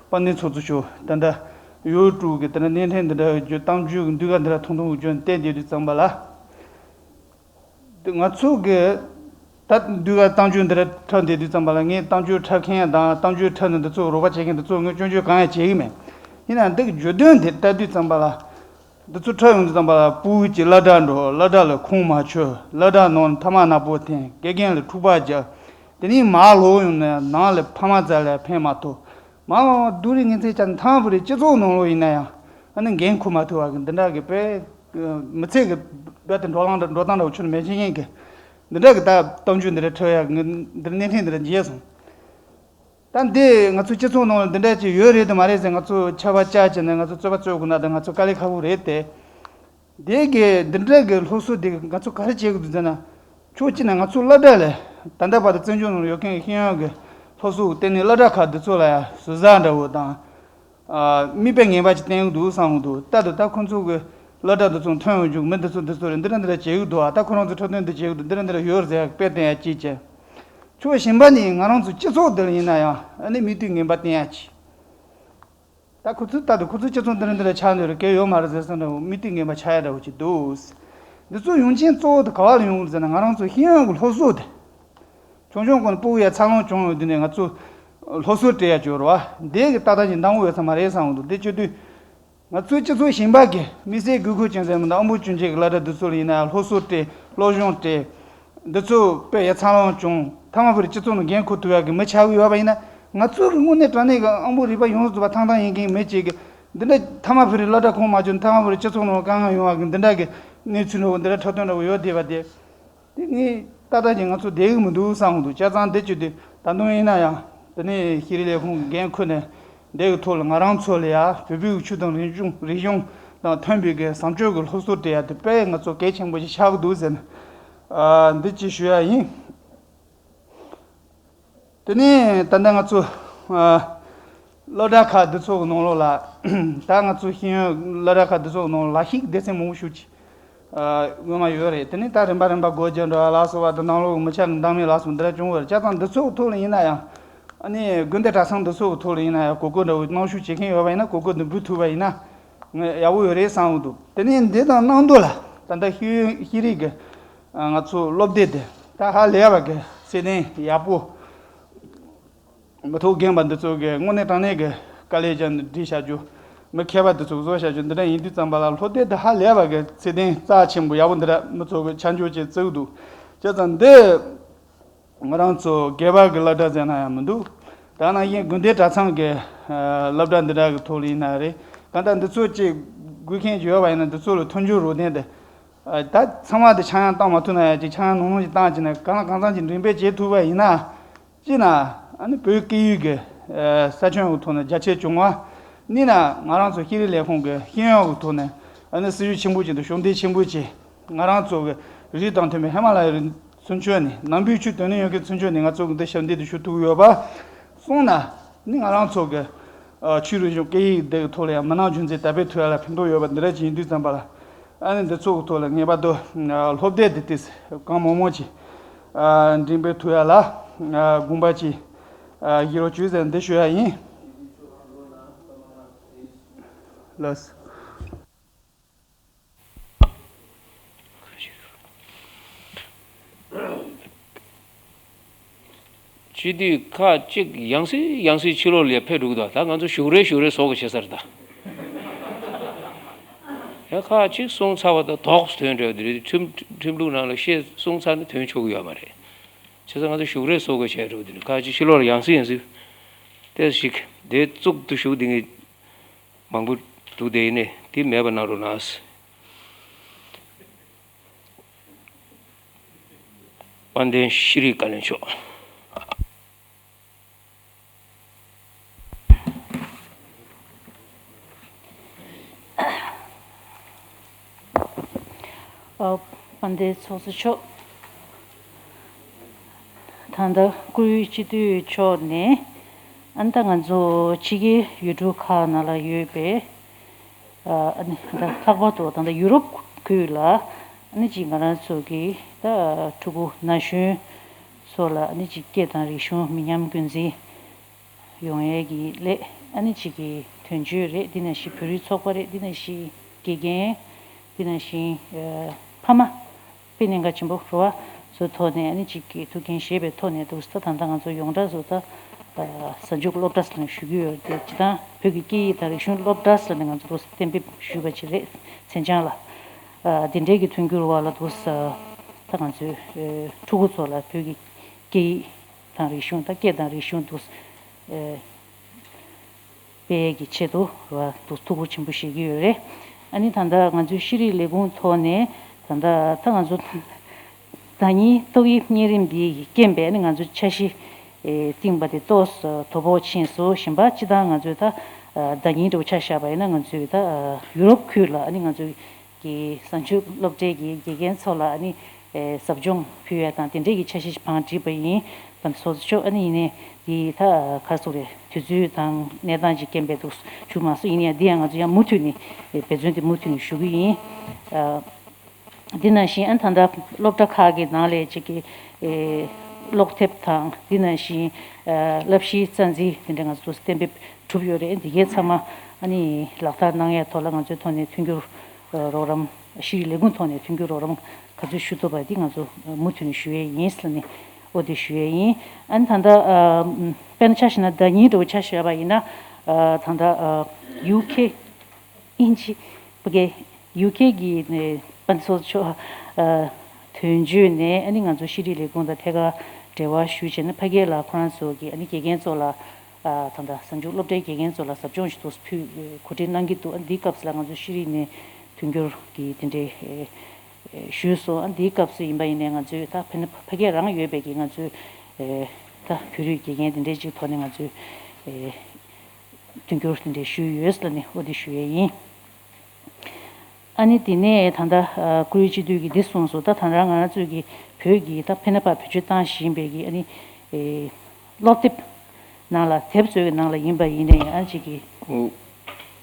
དཔལ་ལྡན་ཚོགས་གཙོ་མཆོག་ད་ལྟ་ཡུ་ཊུབ་ཀྱི་ད་ལྟ་བརྙན་འཕྲིན་འདི་འདྲ་བརྒྱུད། གཏམ་བརྗོད་ཀྱི་ཟློས་གར་འདི་འདྲ་ཐུང་ཐུང་བརྒྱུད་བསྟན་བསྡད་དུས་ཙམ་པ་ལ། ང་ཚོ་གི་ད་ཟློས་གར་གཏམ་བརྗོད་འདི་འདྲ་འཁྲབ་བསྡད་དུས་ཙམ་པ་ལ། ངས་གཏམ་བརྗོད་འཁྲབ་མཁན་དང་གཏམ་བརྗོད་འཁྲབ་ནས་འདི་ཚོ་རོགས་པ་བྱེད་མཁན་འདི་ཚོ་ངས་སྐྱོན་བརྗོད་གང་ཡང་བྱེད་ཀྱི་མེད། ཡིན་ནའང་འདི་གི་བརྗོད་དོན་དེ་ལྟ་དུས་ཙམ་པ་ལ། འདི་ཚོ་འཁྲབ་ཡོང་དུས་ཙམ་པ་ལ། ཕྲུ་གུ་གཅིག་སློབ་གྲྭར་འགྲོ། སློབ་གྲྭ་ལ་ཁུངས་མ་འཁྱོལ། སློབ་གྲྭ་ནང་ཐ་མག་ནག་པོ་འཐེན། དགེ་རྒན་ལ་འཁྲུག་པ་རྒྱག་དེ་ནས་མར་ལོག་ཡོང་ནས་ནང་ལ་ཕ་མ་རྩ་ལ་ཕན་མ་ཐོགས། མ་མ་མ་སྡུག་རུས་ངན་ཚད་ཅན་ཐང་བུ་རེ་སྤྱི་ཚོགས་ནང་ལོགས་ཡིན་ན་ཡང་ཨ་ནི་འགན་ཁུར་མ་ཐུབ་པ་གི་འདི་འདྲ་གི་དཔེ་མི་ཚེ་གི་རྦད་དེ་འགྲོ་ལམ་འགྲོ་སྟངས་འདྲ་བོ་ཆུ་ནས་མེ་ཤེས་མཁན་གི་འདི་འདྲ་གི་ད་གཏམ་རྒྱུད་འདི་འདྲ་འཁྲབ་ཡག་གི་འདི་འདྲ་བརྙན་འཕྲིན་འདི་འདྲ་མཇལ་སོང་། ད་འདི་ང་ཚོ་སྤྱི་ཚོགས་ནང་ལ་འདི་འདྲ་ཅིག་ཡོད་རེད་དམ་མ་རེད་ཟེར་ང་ཚོ་ཆར་པ་བཅག་བྱས་ནས་ང་ཚོ་རྩོད་པ་རྩོད་དགོས་ན་ད་ང་ཚོ་དཀའ་ལས་ཁག་པོ་རེད་དེ། འདི་གི་འདི་འདྲ་གི་སློབ་གསོ་འདི་ང་ཚོ་ག་རེ་བྱེད་དགོས་འདུག་ཟེར་ན། ཕྱོགས་གཅིག་ནས་ང་ཚོ་སློབ་གྲྭ་ལ་ད་ལྟ་བར་དུ་བཙན་བྱོལ་ནང་ཡོད་མཁན་གྱི་ཤེས་ཡོན་གྱི་སློབ་གསོ་གི་སྟེང་ནས་སློབ་གྲྭ་ཁག་འདི་ཚོ་ལ་ཡང་ཟུར་ཟ་འདྲ་བོ་དང་། ཨ། མིག་དཔེ་ངན་པ་ཅིག་བསྟན་གྱི་འདུག་བསམ་གྱི་འདུག་ལྟ་དུས་ད་ཁོ་ཚོ་གི་སློབ་གྲྭ་འདི་ཚོ་ཐོན་ཡོང་རྒྱུ་མི་འདི་ཚོ་འདི་ཚོ་རེད། འདི་འདྲ་འདི་འདྲ་བྱེད་ཀྱི་འདུག་ཨ། ད་ཁོ་རང་ཚོ་འཁྲབ་སྟོན་འདི་བྱེད་ཀྱི་འདུག་འདི་འདྲ་འདི་འདྲ་ཡོད་རེད་ཟེར་ཡག་དཔེ་བསྟན་ཡག་ཅིག་བྱས། ཕྱོགས་གཞན་པ་ནས་ང་རང་ཚོ་སྤྱི་ཚོགས་འདི་ལ་ཡིན་ན་ཡང་ཨ་ནི་མིག་ལྟོས་ངན་པ་བསྟན་ཡག་ཅིག་ད་ཁོ་ཚོས་ལྟ་དུས་ཁོ་ཚོའི་སྤྱི་ཚོགས་འདི་འདྲ་འདི་འདྲ་ཆགས་འདོད་རེད། གལ་ཡོད་མ་རེད་ཟེར་སོང་འདྲ་བོ་མིག་ལྟོས་ངན་པ་ཆགས་ཡ་འདྲ་བོ་ཅིག་འདུག་འདི་ཚོ་ཡོང་རྐྱེན་གཙོ་བོ་དེ་ག་བ་ལ་ཡོང་གི་རེད་ཟེར་ན། ང་རང་ཚོ་ཤེས་ཡོན་གྱི་སློབ་གསོ་དེ། ཆུང་ཆུང་སྒང་ནས་ཕྲུ་གུ་ཡ་འཚར་ལོངས་བྱུང་ཡོང་དུས་ནས་ང་ཚོ་སློབ་གསོ་སྤྲད་ཡ་ཅིག་ཡོད་རེད་བ། འདི་གི་ཏག་ཏག་ཅིག་འདང་བོ་ཡོད་ས་མ་རེད་བསམ་གྱི་འདུག་འདི་བྱེད་དུས་ང་ཚོའི་སྤྱི་ཚོགས་གཞན་པ་གི་དམིགས་བསལ་དགོས་མཁོ་ཅན་ཟེར་མི་འདུག་ཨ་མདོ་ཆུང་བྱིས་ཀྱི་སློབ་གྲྭ་འདི་ཚོ་ལ་ཡིན་ན་སློབ་གསོ་སྤྲད། སློབ་སྦྱོང་སྤྲད། འདི་ཚོ་དཔེ་ཡ་འཚར་ལོངས་བྱུང་། ཐ་མ་བར་སྤྱི་ཚོགས་ནང་འགན་འཁུར་ཐུབ་ཡག་གི་མི་ཆགས་ཀྱི་ཡོད་པ་ཡིན་ན། ང་ཚོ་གི་དངོས་གནས་དྲང་གནས་ཀྱི་ཨ་མདོ་རིག་པ་ཡོངས་སུ་རྫོགས་པ་ཐང་ཐང་ཡིན་མཁན་མི་གཅིག་གིས་འདི་འདྲ་ཐ་མ་བར་སློབ་གྲྭ་ཁོངས་མ་བྱུང་། ཐ་མ་བར་སྤྱི་ཚོགས་ནང་དཀའ་ངལ་ཡོང་བ་གི་འདི་འདྲ་གི་གནས་ཚུལ་འདྲ་བོ་འདི་འདྲ་འཁྲབ་སྟོན་འདྲ་བོ་ཡོད་བསྡད་པ་དེ། དེ་ངས་ཏག་ཏག་ཅིག་ང་ཚོ་བསྡད་ཀྱི་མི་འདུག་བསམ་གྱི་འདུག་བྱས་ཙང་འདི་བྱེད་དུས་ད་དུང་ཡིན་ན་ཡང་དེ་ནས་ཤེས་རིག་ལས་ཁུངས་ཀྱི་འགན་འཁུར་ནས་འདི་གི་ཐོག་ལ་ང་རང་ཚོ་ལ་ཡ་བོད་པའི་ཆོས་དང་རིག་གཞུང་རིག་གཞུང་དང་མཐུན་པའི་གི་བཟང་སྤྱོད་ཀྱི་སློབ་གསོ་སྤྲད་ཡ་དེ་དཔེ་ང་ཚོ་གལ་ཆེན་པོ་ཞིག་ཆགས་ཀྱི་འདུག་ཟེར་ནས་ཨ་འདི་ཅིག་ཞུ་ཡ་ཡིན། དེ་ནས་ད་ལྟ་ང་ཚོ་ཨ་ སློབ་གྲྭ་ཁག་འདི་ཚོ་གི་ནང་ལོགས་ལ། ད་ང་ཚོ་ཤེས་ཡོན་སློབ་གྲྭ་ཁག་འདི་ཚོ་གི་ནང་ལ་ལག་ཤེས་ཀྱི་སྡེ་ཚན་མང་པོ་ཞིག་ཅིག་ཨ་སྔོན་མ་ཡོད་རེད། དེ་ནས་ད་རིམ་པ་རིམ་པ་སྒོ་བརྒྱབ་འགྲོ་བ་ལ་སོགས་པ་དང་། ནང་ལོགས་ཀྱི་མི་ཆགས་ཀྱི་འདང་མེད་ལ་སོགས་འདི་འདྲ་བྱུང་བ་རེད། བྱས་ཙང་འདི་ཚོ་གི་ཐོག་ལ་ཡིན་ན་ཡང་། ཨ་ནི་དགོན་སྡེ་གྲྭ་ཚང་འདི་ཚོ་གི་ཐོག་ལ་ཡིན་ན་ཡང་གོ་སྐབས་འདྲ་བོ་གནང་ཤུགས་བྱེད་མཁན་ཡོད་པ་ཡིན་ན། གོ་སྐབས་འདི་འབུལ་ཐུབ་པ་ཡིན་ན་ཡག་པོ་ཡོད་རེད་བསམ་གྱི་འདུག་དེ་ནས་འདི་དང་གནང་དུས་ལ་ད་ལྟ་ཤེས་ཤེས་རིག་གི་ང་ཚོ་སློབ་སྡེ་འདི་ད་ཧ་ལས་པ་གི་ཚད་ལྡན་ཡག་པོ། མི་ཐོག་རྒན་པ་འདི་ཚོ་གི་དངོས་གནས་དྲང་གནས་ཀྱི་དཀའ་ལས་བརྒྱབ་ནས་སྒྲིག་བྱ་རྒྱུ། མི་མཁས་པ་འདི་ཚོ་བཟོ་བྱ་རྒྱུ་འདི་འདྲ་ཡིན་དུས་ཙམ་པ་ལ། སློབ་དེབ་འདི་ཧ་ལས་པ་གི་ཚད་ལྡན་རྩ་ཆེན་པོ་ཡག་པོ་འདི་འདྲ་མི་ཚོ་གི་ཆ་འཇོག་བྱས་བརྩི་གི་འདུག་བྱས་ཙང་འདི་ང་རང་ཚོ་སྒེར་པ་གི་སློབ་གྲྭ་ཟེར་ན་ཡང་མི་འདུག་ད་ནང་བཞིན་དགོན་སྡེ་གྲྭ་ཚང་གི་ཨ་སློབ་གྲྭ་འདི་འདྲ་གི་ཐོག་ལ་ཡིན་ན་རེད། གང་ལྟར་འདི་ཚོ་གཅིག་དགོས་མཁན་ཅིག་ཡོད་པ་ཡིན་ན། འདི་ཚོ་ལ་མཐུན་འགྱུར་རོགས་ལྡན་དེ། ཨ་ད་ཚང་མ་དེ་ཆག་ཡང་བཏང་མ་ཐུབ་ན་ཡང་ཅིག་ཆག་ཡང་ནང་ནང་ཅིག་བཏང་བྱས་ནས། གང་ལ་གང་འཚམ་ཅིག་འགྲེམས་སྤེལ་བྱེད་ཐུབ་པ་ཡིན་ན། གཅིག་ན་ཨ་ནི་བོད་སྐད་ཡིག་གི་ཨ་ས་ཁྱོན་གྱི་ཐོག་ནས་རྒྱ་ཆེར་བྱུང་བ། གཉིས་ན་ང་རང་ཚོ་ཤེས་རིག་ལས་ཁུངས་ཀྱི་ཤེས་ཡོན་གྱི་ཐོག་ནས་ཨ་ནི་སྲི་ཞུ་ཆེན་པོ་ཅིག་དང་ཞབས་འདེགས་ཆེན་པོ་ཅིག་ང་རང་ཚོ་གི་རིགས་དང་མཐུན་པའི་ཧི་མ་ལ་ཡའི་རི་ཚུན་ཆད་ནས། ནང་པའི་ཆོས་དོན་གཉེར་ཡོད་མཁན་ཚུན་ཆད་ནས་ང་ཚོ་གི་འདི་ཞབས་འདེགས་དེ་ཞུ་ཐུབ་ཡོད་པ། གསུམ་ན་ནི་ང་རང་ཚོ་གི་ཨ་ཆོས་རིག་གཞུང་སྐད་ཡིག་འདི་གི་ཐོག་ལ་ཡང་མི་ནག་རྒྱུན་འཛིན་དར་སྤེལ་ཐུབ་ཡ་ལ་ཕན་ཐོགས་ཡོད་པ་འདི་འདྲ་ཅིག་ཡིན་དུས་ཙམ་པ་ལ། ཨ་ནི་འདི་ཚོ་གི་ཐོག་ལ་ངེས་པར་དུ་ཨ་སློབ་དེབ་འདི་ཏིས་གང་མང་མང་ཅིག་ཨ་འགྲེམས་སྤེལ་ཐུབ་ཡ་ལ་ཨ་དགོངས་པ་ཅིག་ཨ་བཞེས་རོགས་བྱོས་ཟེར་འདི་ཞུ་ཡ་ཡིན། ལགས། སྤྱི་འཐུས་ཁག་ཅིག་ཡང་སེ་ཡང་སེ་ཕྱི་ལོགས་ལ་ཕེབས་འགྲོ་གི་འདུག་ད་ང་ཚོ་བཞུགས་རེས་བཞུགས་རེས་བཟོ་དགོས་བྱས་ཚར་ད། ཡང་ཁག་ཅིག་སོང་ཚར་བ་དང་དོགས་ཐོན་འགྲོ་དེ་རེད། ཁྲིམས་ཁྲིམས་ལུགས་ནང་ལ་བཤད་སོང་ཚར་ནས་ཐོན་ཆོག་གི་ཡོད་མ་རེད། བྱས་ཙང་ང་ཚོ་བཞུགས་རེས་བཟོ་དགོས་བྱས་འགྲོ་དེ་རེད། ཁག་ཅིག་ཕྱི་ལོགས་ལ་ཡང་སེ་ཡང་སེ་ཏོག་ཙམ་ཞིག་དེ་བཙུགས་དུ་བཞུགས་དེ་ངས། མང་པོ་འདུག་དེ་ཡིན་ནའི་དེ་མེད་པ་གནང་རོགས་གནང་། དཔལ་ལྡན་ཤེས་རིག་བཀའ་བློན་མཆོག་ཨ། དཔལ་ལྡན་ཚོགས་གཙོ་མཆོག་ད་ལྟ་བཀུར་འོས་སྤྱི་འཐུས་མཆོག་ནས། ཨ་ནི་ད་ང་ཚོ་ཕྱི་རྒྱལ་ཡུལ་གྲུ་ཁག་ནང་ལ་ཡོད་པའི་ཨ་ནི་ད་ལྷག་པར་དུ་ད་ལྟ་ཡུ་རོབ་ཁུལ་ལ་ཨ་ནི་ཅིག་ང་རང་ཚོ་གི་ད་ཕྲུ་གུ་ན་གཞོན་ཚོ་ལ་ཨ་ནི་ཅིག་སྐད་དང་རིག་གཞུང་མི་ཉམས་རྒྱུན་འཛིན་ཡོང་ཡས་ཀྱི་སླད། ཨ་ནི་ཅིག་གི་དོན་གཅོད་རེད། འདི་ནང་བཞིན་བོད་རིགས་ཚོགས་པ་རེད། འདི་ནང་བཞིན་དགེ་རྒན། འདི་ནང་བཞིན་ཨ་ཕ་མ། དཔེ་གནད་འགག་ཆེན་པོ་རེད་བ། ཚོའི་ཐོག་ནས་ཨ་ནི་ཅིག་གི་ཐུགས་འགན་བཞེས་པའི་ཐོག་ནས་འདུག་ས། ད་ད་ལྟ་ང་ཚོ་ཡོངས་གྲགས་སུ་ད་ཨ་གཟའ་མཇུག་སློབ་གྲྭ་ཟེར་ནས་ཞུ་གི་ཡོད་རེད་དེ། སྤྱིར་བཏང་བོད་ཀྱི་སྐད་ཡིག་དང་རིག་གཞུང་སློབ་གྲྭ་ཟེར་ནས་ང་ཚོ་འདུག་ས་གཏན་འབེབས་ཞུས་པ་ཅིག་རེད། མཚན་བྱང་ལ། ཨ་འདི་འདྲའི་གི་མཐུན་འགྱུར་བ་ལ་འདུག་ས། ད་ང་ཚོའི་ཨ་ཕྲུ་གུ་ཚོ་ལ་བོད་ཀྱི་སྐད་ཡིག་དང་རིག་གཞུང་། ད་སྐད་དང་རིག་གཞུང་འདུག་ས་ཨ་སྤེལ་ཡས་ཀྱི་ཆེད་དུ་ར་འདུག་ཐུགས་ཁུར་ཆེན་པོ་བཞེས་ཀྱི་ཡོད་རེད། ཨ་ནི་ད་ལྟ་ང་ཚོའི་ཤེས་རིག་ལས་ཁུངས་ཐོག་ནས་ད་ལྟ་ད་ང་ཚོ་ཟླ་ཉིན་ཏོག་དབྱིབས་གཉན་རིམས་འདི་ཡི་རྐྱེན་པས་ཨ་ནི་ང་ཚོ་འཆར་གཞི་ཨེ་བཏིང་པ་དེ་ཏོག་ཙམ་དོ་ཕོག་ཕྱིན་སོང་། གཞན་པ་སྤྱིར་བཏང་ང་ཚོས་ད་ཨ་ཟླ་ཉིན་འདྲ་བོ་ཆ་བཞག་པ་ཡིན་ན། ང་ཚོས་ད་ཨ་ཡུ་རོབ་ཁུལ་ལ་ཨ་ནི་ང་ཚོའི་གི་གཟའ་མཇུག་སློབ་གྲྭའི་གི་དགེ་རྒན་ཚོ་ལ་ཨ་ནི་ཨེ་ཟབ་སྦྱོང་ཕུལ་ཡ་དང་དེ་འདྲའི་གི་འཆར་གཞི་ཞིག་བང་བསྒྲིགས་པ་ཡིན། ད་ཚོགས་གཙོ་མཆོག་ཨ་ནི་ཡིན་ནའི་འདི་ད་ག་རེ་ཟེར་དགོས་རེད། དུས་ཚོད་དང་གནས་སྟངས་ཀྱི་རྐྱེན་པས་འདུག་བྱུང་མ་སོང་། ཡིན་ནའི་འདི་ཡང་ང་ཚོ་ཡང་མུ་མཐུད་ནས་འབད་བརྩོན་དེ་མུ་མཐུད་ནས་ཞུ་གི་ཡིན། ཨ་འདི་ནང་བཞིན་ཨ་ནི་ད་ལྟ་སློབ་གྲྭ་ཁག་གི་ནང་ལས་ཅིག་གི་ཨེ་ཀློག་དེབ་དང་། འདི་ནང་བཞིན་ཨ་བསླབ་གཞིའི་རྩ་འཛིན་དེ་འདྲ་ང་ཚོ་གཏན་འབེབས་གྲུབ་ཡོད་རེད། འདི་གའི་ཚང་མ་ཨ་ནི་ལག་བསྟར་གནང་ཡས་ཐོག་ལ་ང་ཚོའི་ཐོག་ནས་མཐུན་འགྱུར་རོགས་རམ། ཤེས་རིག་ལས་ཁུངས་ཐོག་ནས་མཐུན་འགྱུར་རོགས་རམ་ག་ཚོད་ཞུ་ཐུབ་པ་འདི་ང་ཚོ་མུ་མཐུད་ནས་ཞུ་ཡས་ཡིན་ཟེར་ནས་འོ་དེ་ཞུ་ཡས་ཡིན། ཨ་ནི་ད་ལྟ་ཨ་དཔེར་ན་ཆ་བཞག་ན་ཟླ་ཉིན་འདྲ་བོ་ཆ་བཞག་པ་ཡིན་ན། ཨ་ད་ལྟ་ཨ་ཡུ་ཁེ། དབྱིན་ཇི། ཕ་གི། ཡུ་ཁེ་གི་ནས་དཔལ་ཚོགས་མཆོག་ཨ་དོན་གཅོད་ནས་ཨ་ནི་ང་ཚོ་ཤེས་རིག་ལས་ཁུངས་དང་ཐད་ཀར་འབྲེལ་བ་ཞུས་བྱས་ནས། ཕ་གི་ལ་ཁོ་རང་ཚོ་གི་ཨ་ནི་དགེ་རྒན་ཚོ་ལ་ཨ་ད་ལྟ་གཟའ་མཇུག་སློབ་གྲྭའི་དགེ་རྒན་ཚོ་ལ་ཟབ་སྦྱོང་ཞིག་ཏུ་ཕུལ་གོ་སྒྲིག་གནང་གི་འདུག་ཨ་འདིའི་སྐབས་སུ་ལ་ང་ཚོ་ཤེས་རིག་ནས་མཐུན་འགྱུར་གྱི་དེ་འདྲའི་ཨེ་ཞུས་སོང་། ཨ་འདིའི་སྐབས་སུ་ཡིན་པ་ཡིན་ནའི་ང་ཚོས་ད་ཕ་ཕ་གི་རང་ཡོད་པའི་གི་ང་ཚོའི་ཨེ་ད་བོད་རིགས་དགེ་རྒན་དེ་འདྲའི་ཅིག་ཐོག་ནས་ང་ཚོས་ཨེ་མཐུན་འགྱུར་དེ་འདྲའི་ཞུས་ཡོད་ཟེར་ནས་འོ་དེ་ཞུ་ཡས་ཡིན། ཨ་ནི་དེ་ནས་ད་ལྟ་ཨ་བཀུར་འོས་སྤྱི་འཐུས་ཀྱིས་འདི་གསུངས་སོང་། ད་ད་རང་ང་རང་ཚོས་ཀྱི་བོད་ཀྱི་ད་ཕན་ན་པ་བེད་སྤྱོད་བཏང་བཞིན་པའི་གི་ཨ་ནི་ཨེ་སློབ་དེབ་ ནང་ལ་དེབ་བཟོ་བའི་ནང་ལ་ཡིན་པ་ཡིན་ནའི་ཨ་ཅིག་གི། ཨོ།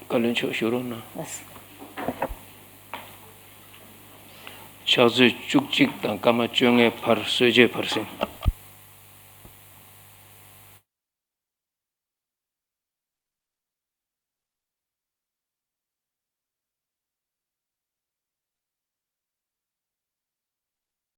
བཀའ་བློན་མཆོག་བཞུགས་རོགས་གནང་། ཨ། ཕྱག་ཚོད་བཅུ་གཅིག་དང་སྐར་མ་བཅོ་ལྔའི་བར་གསོལ་ཇའི་བར་གསེང་།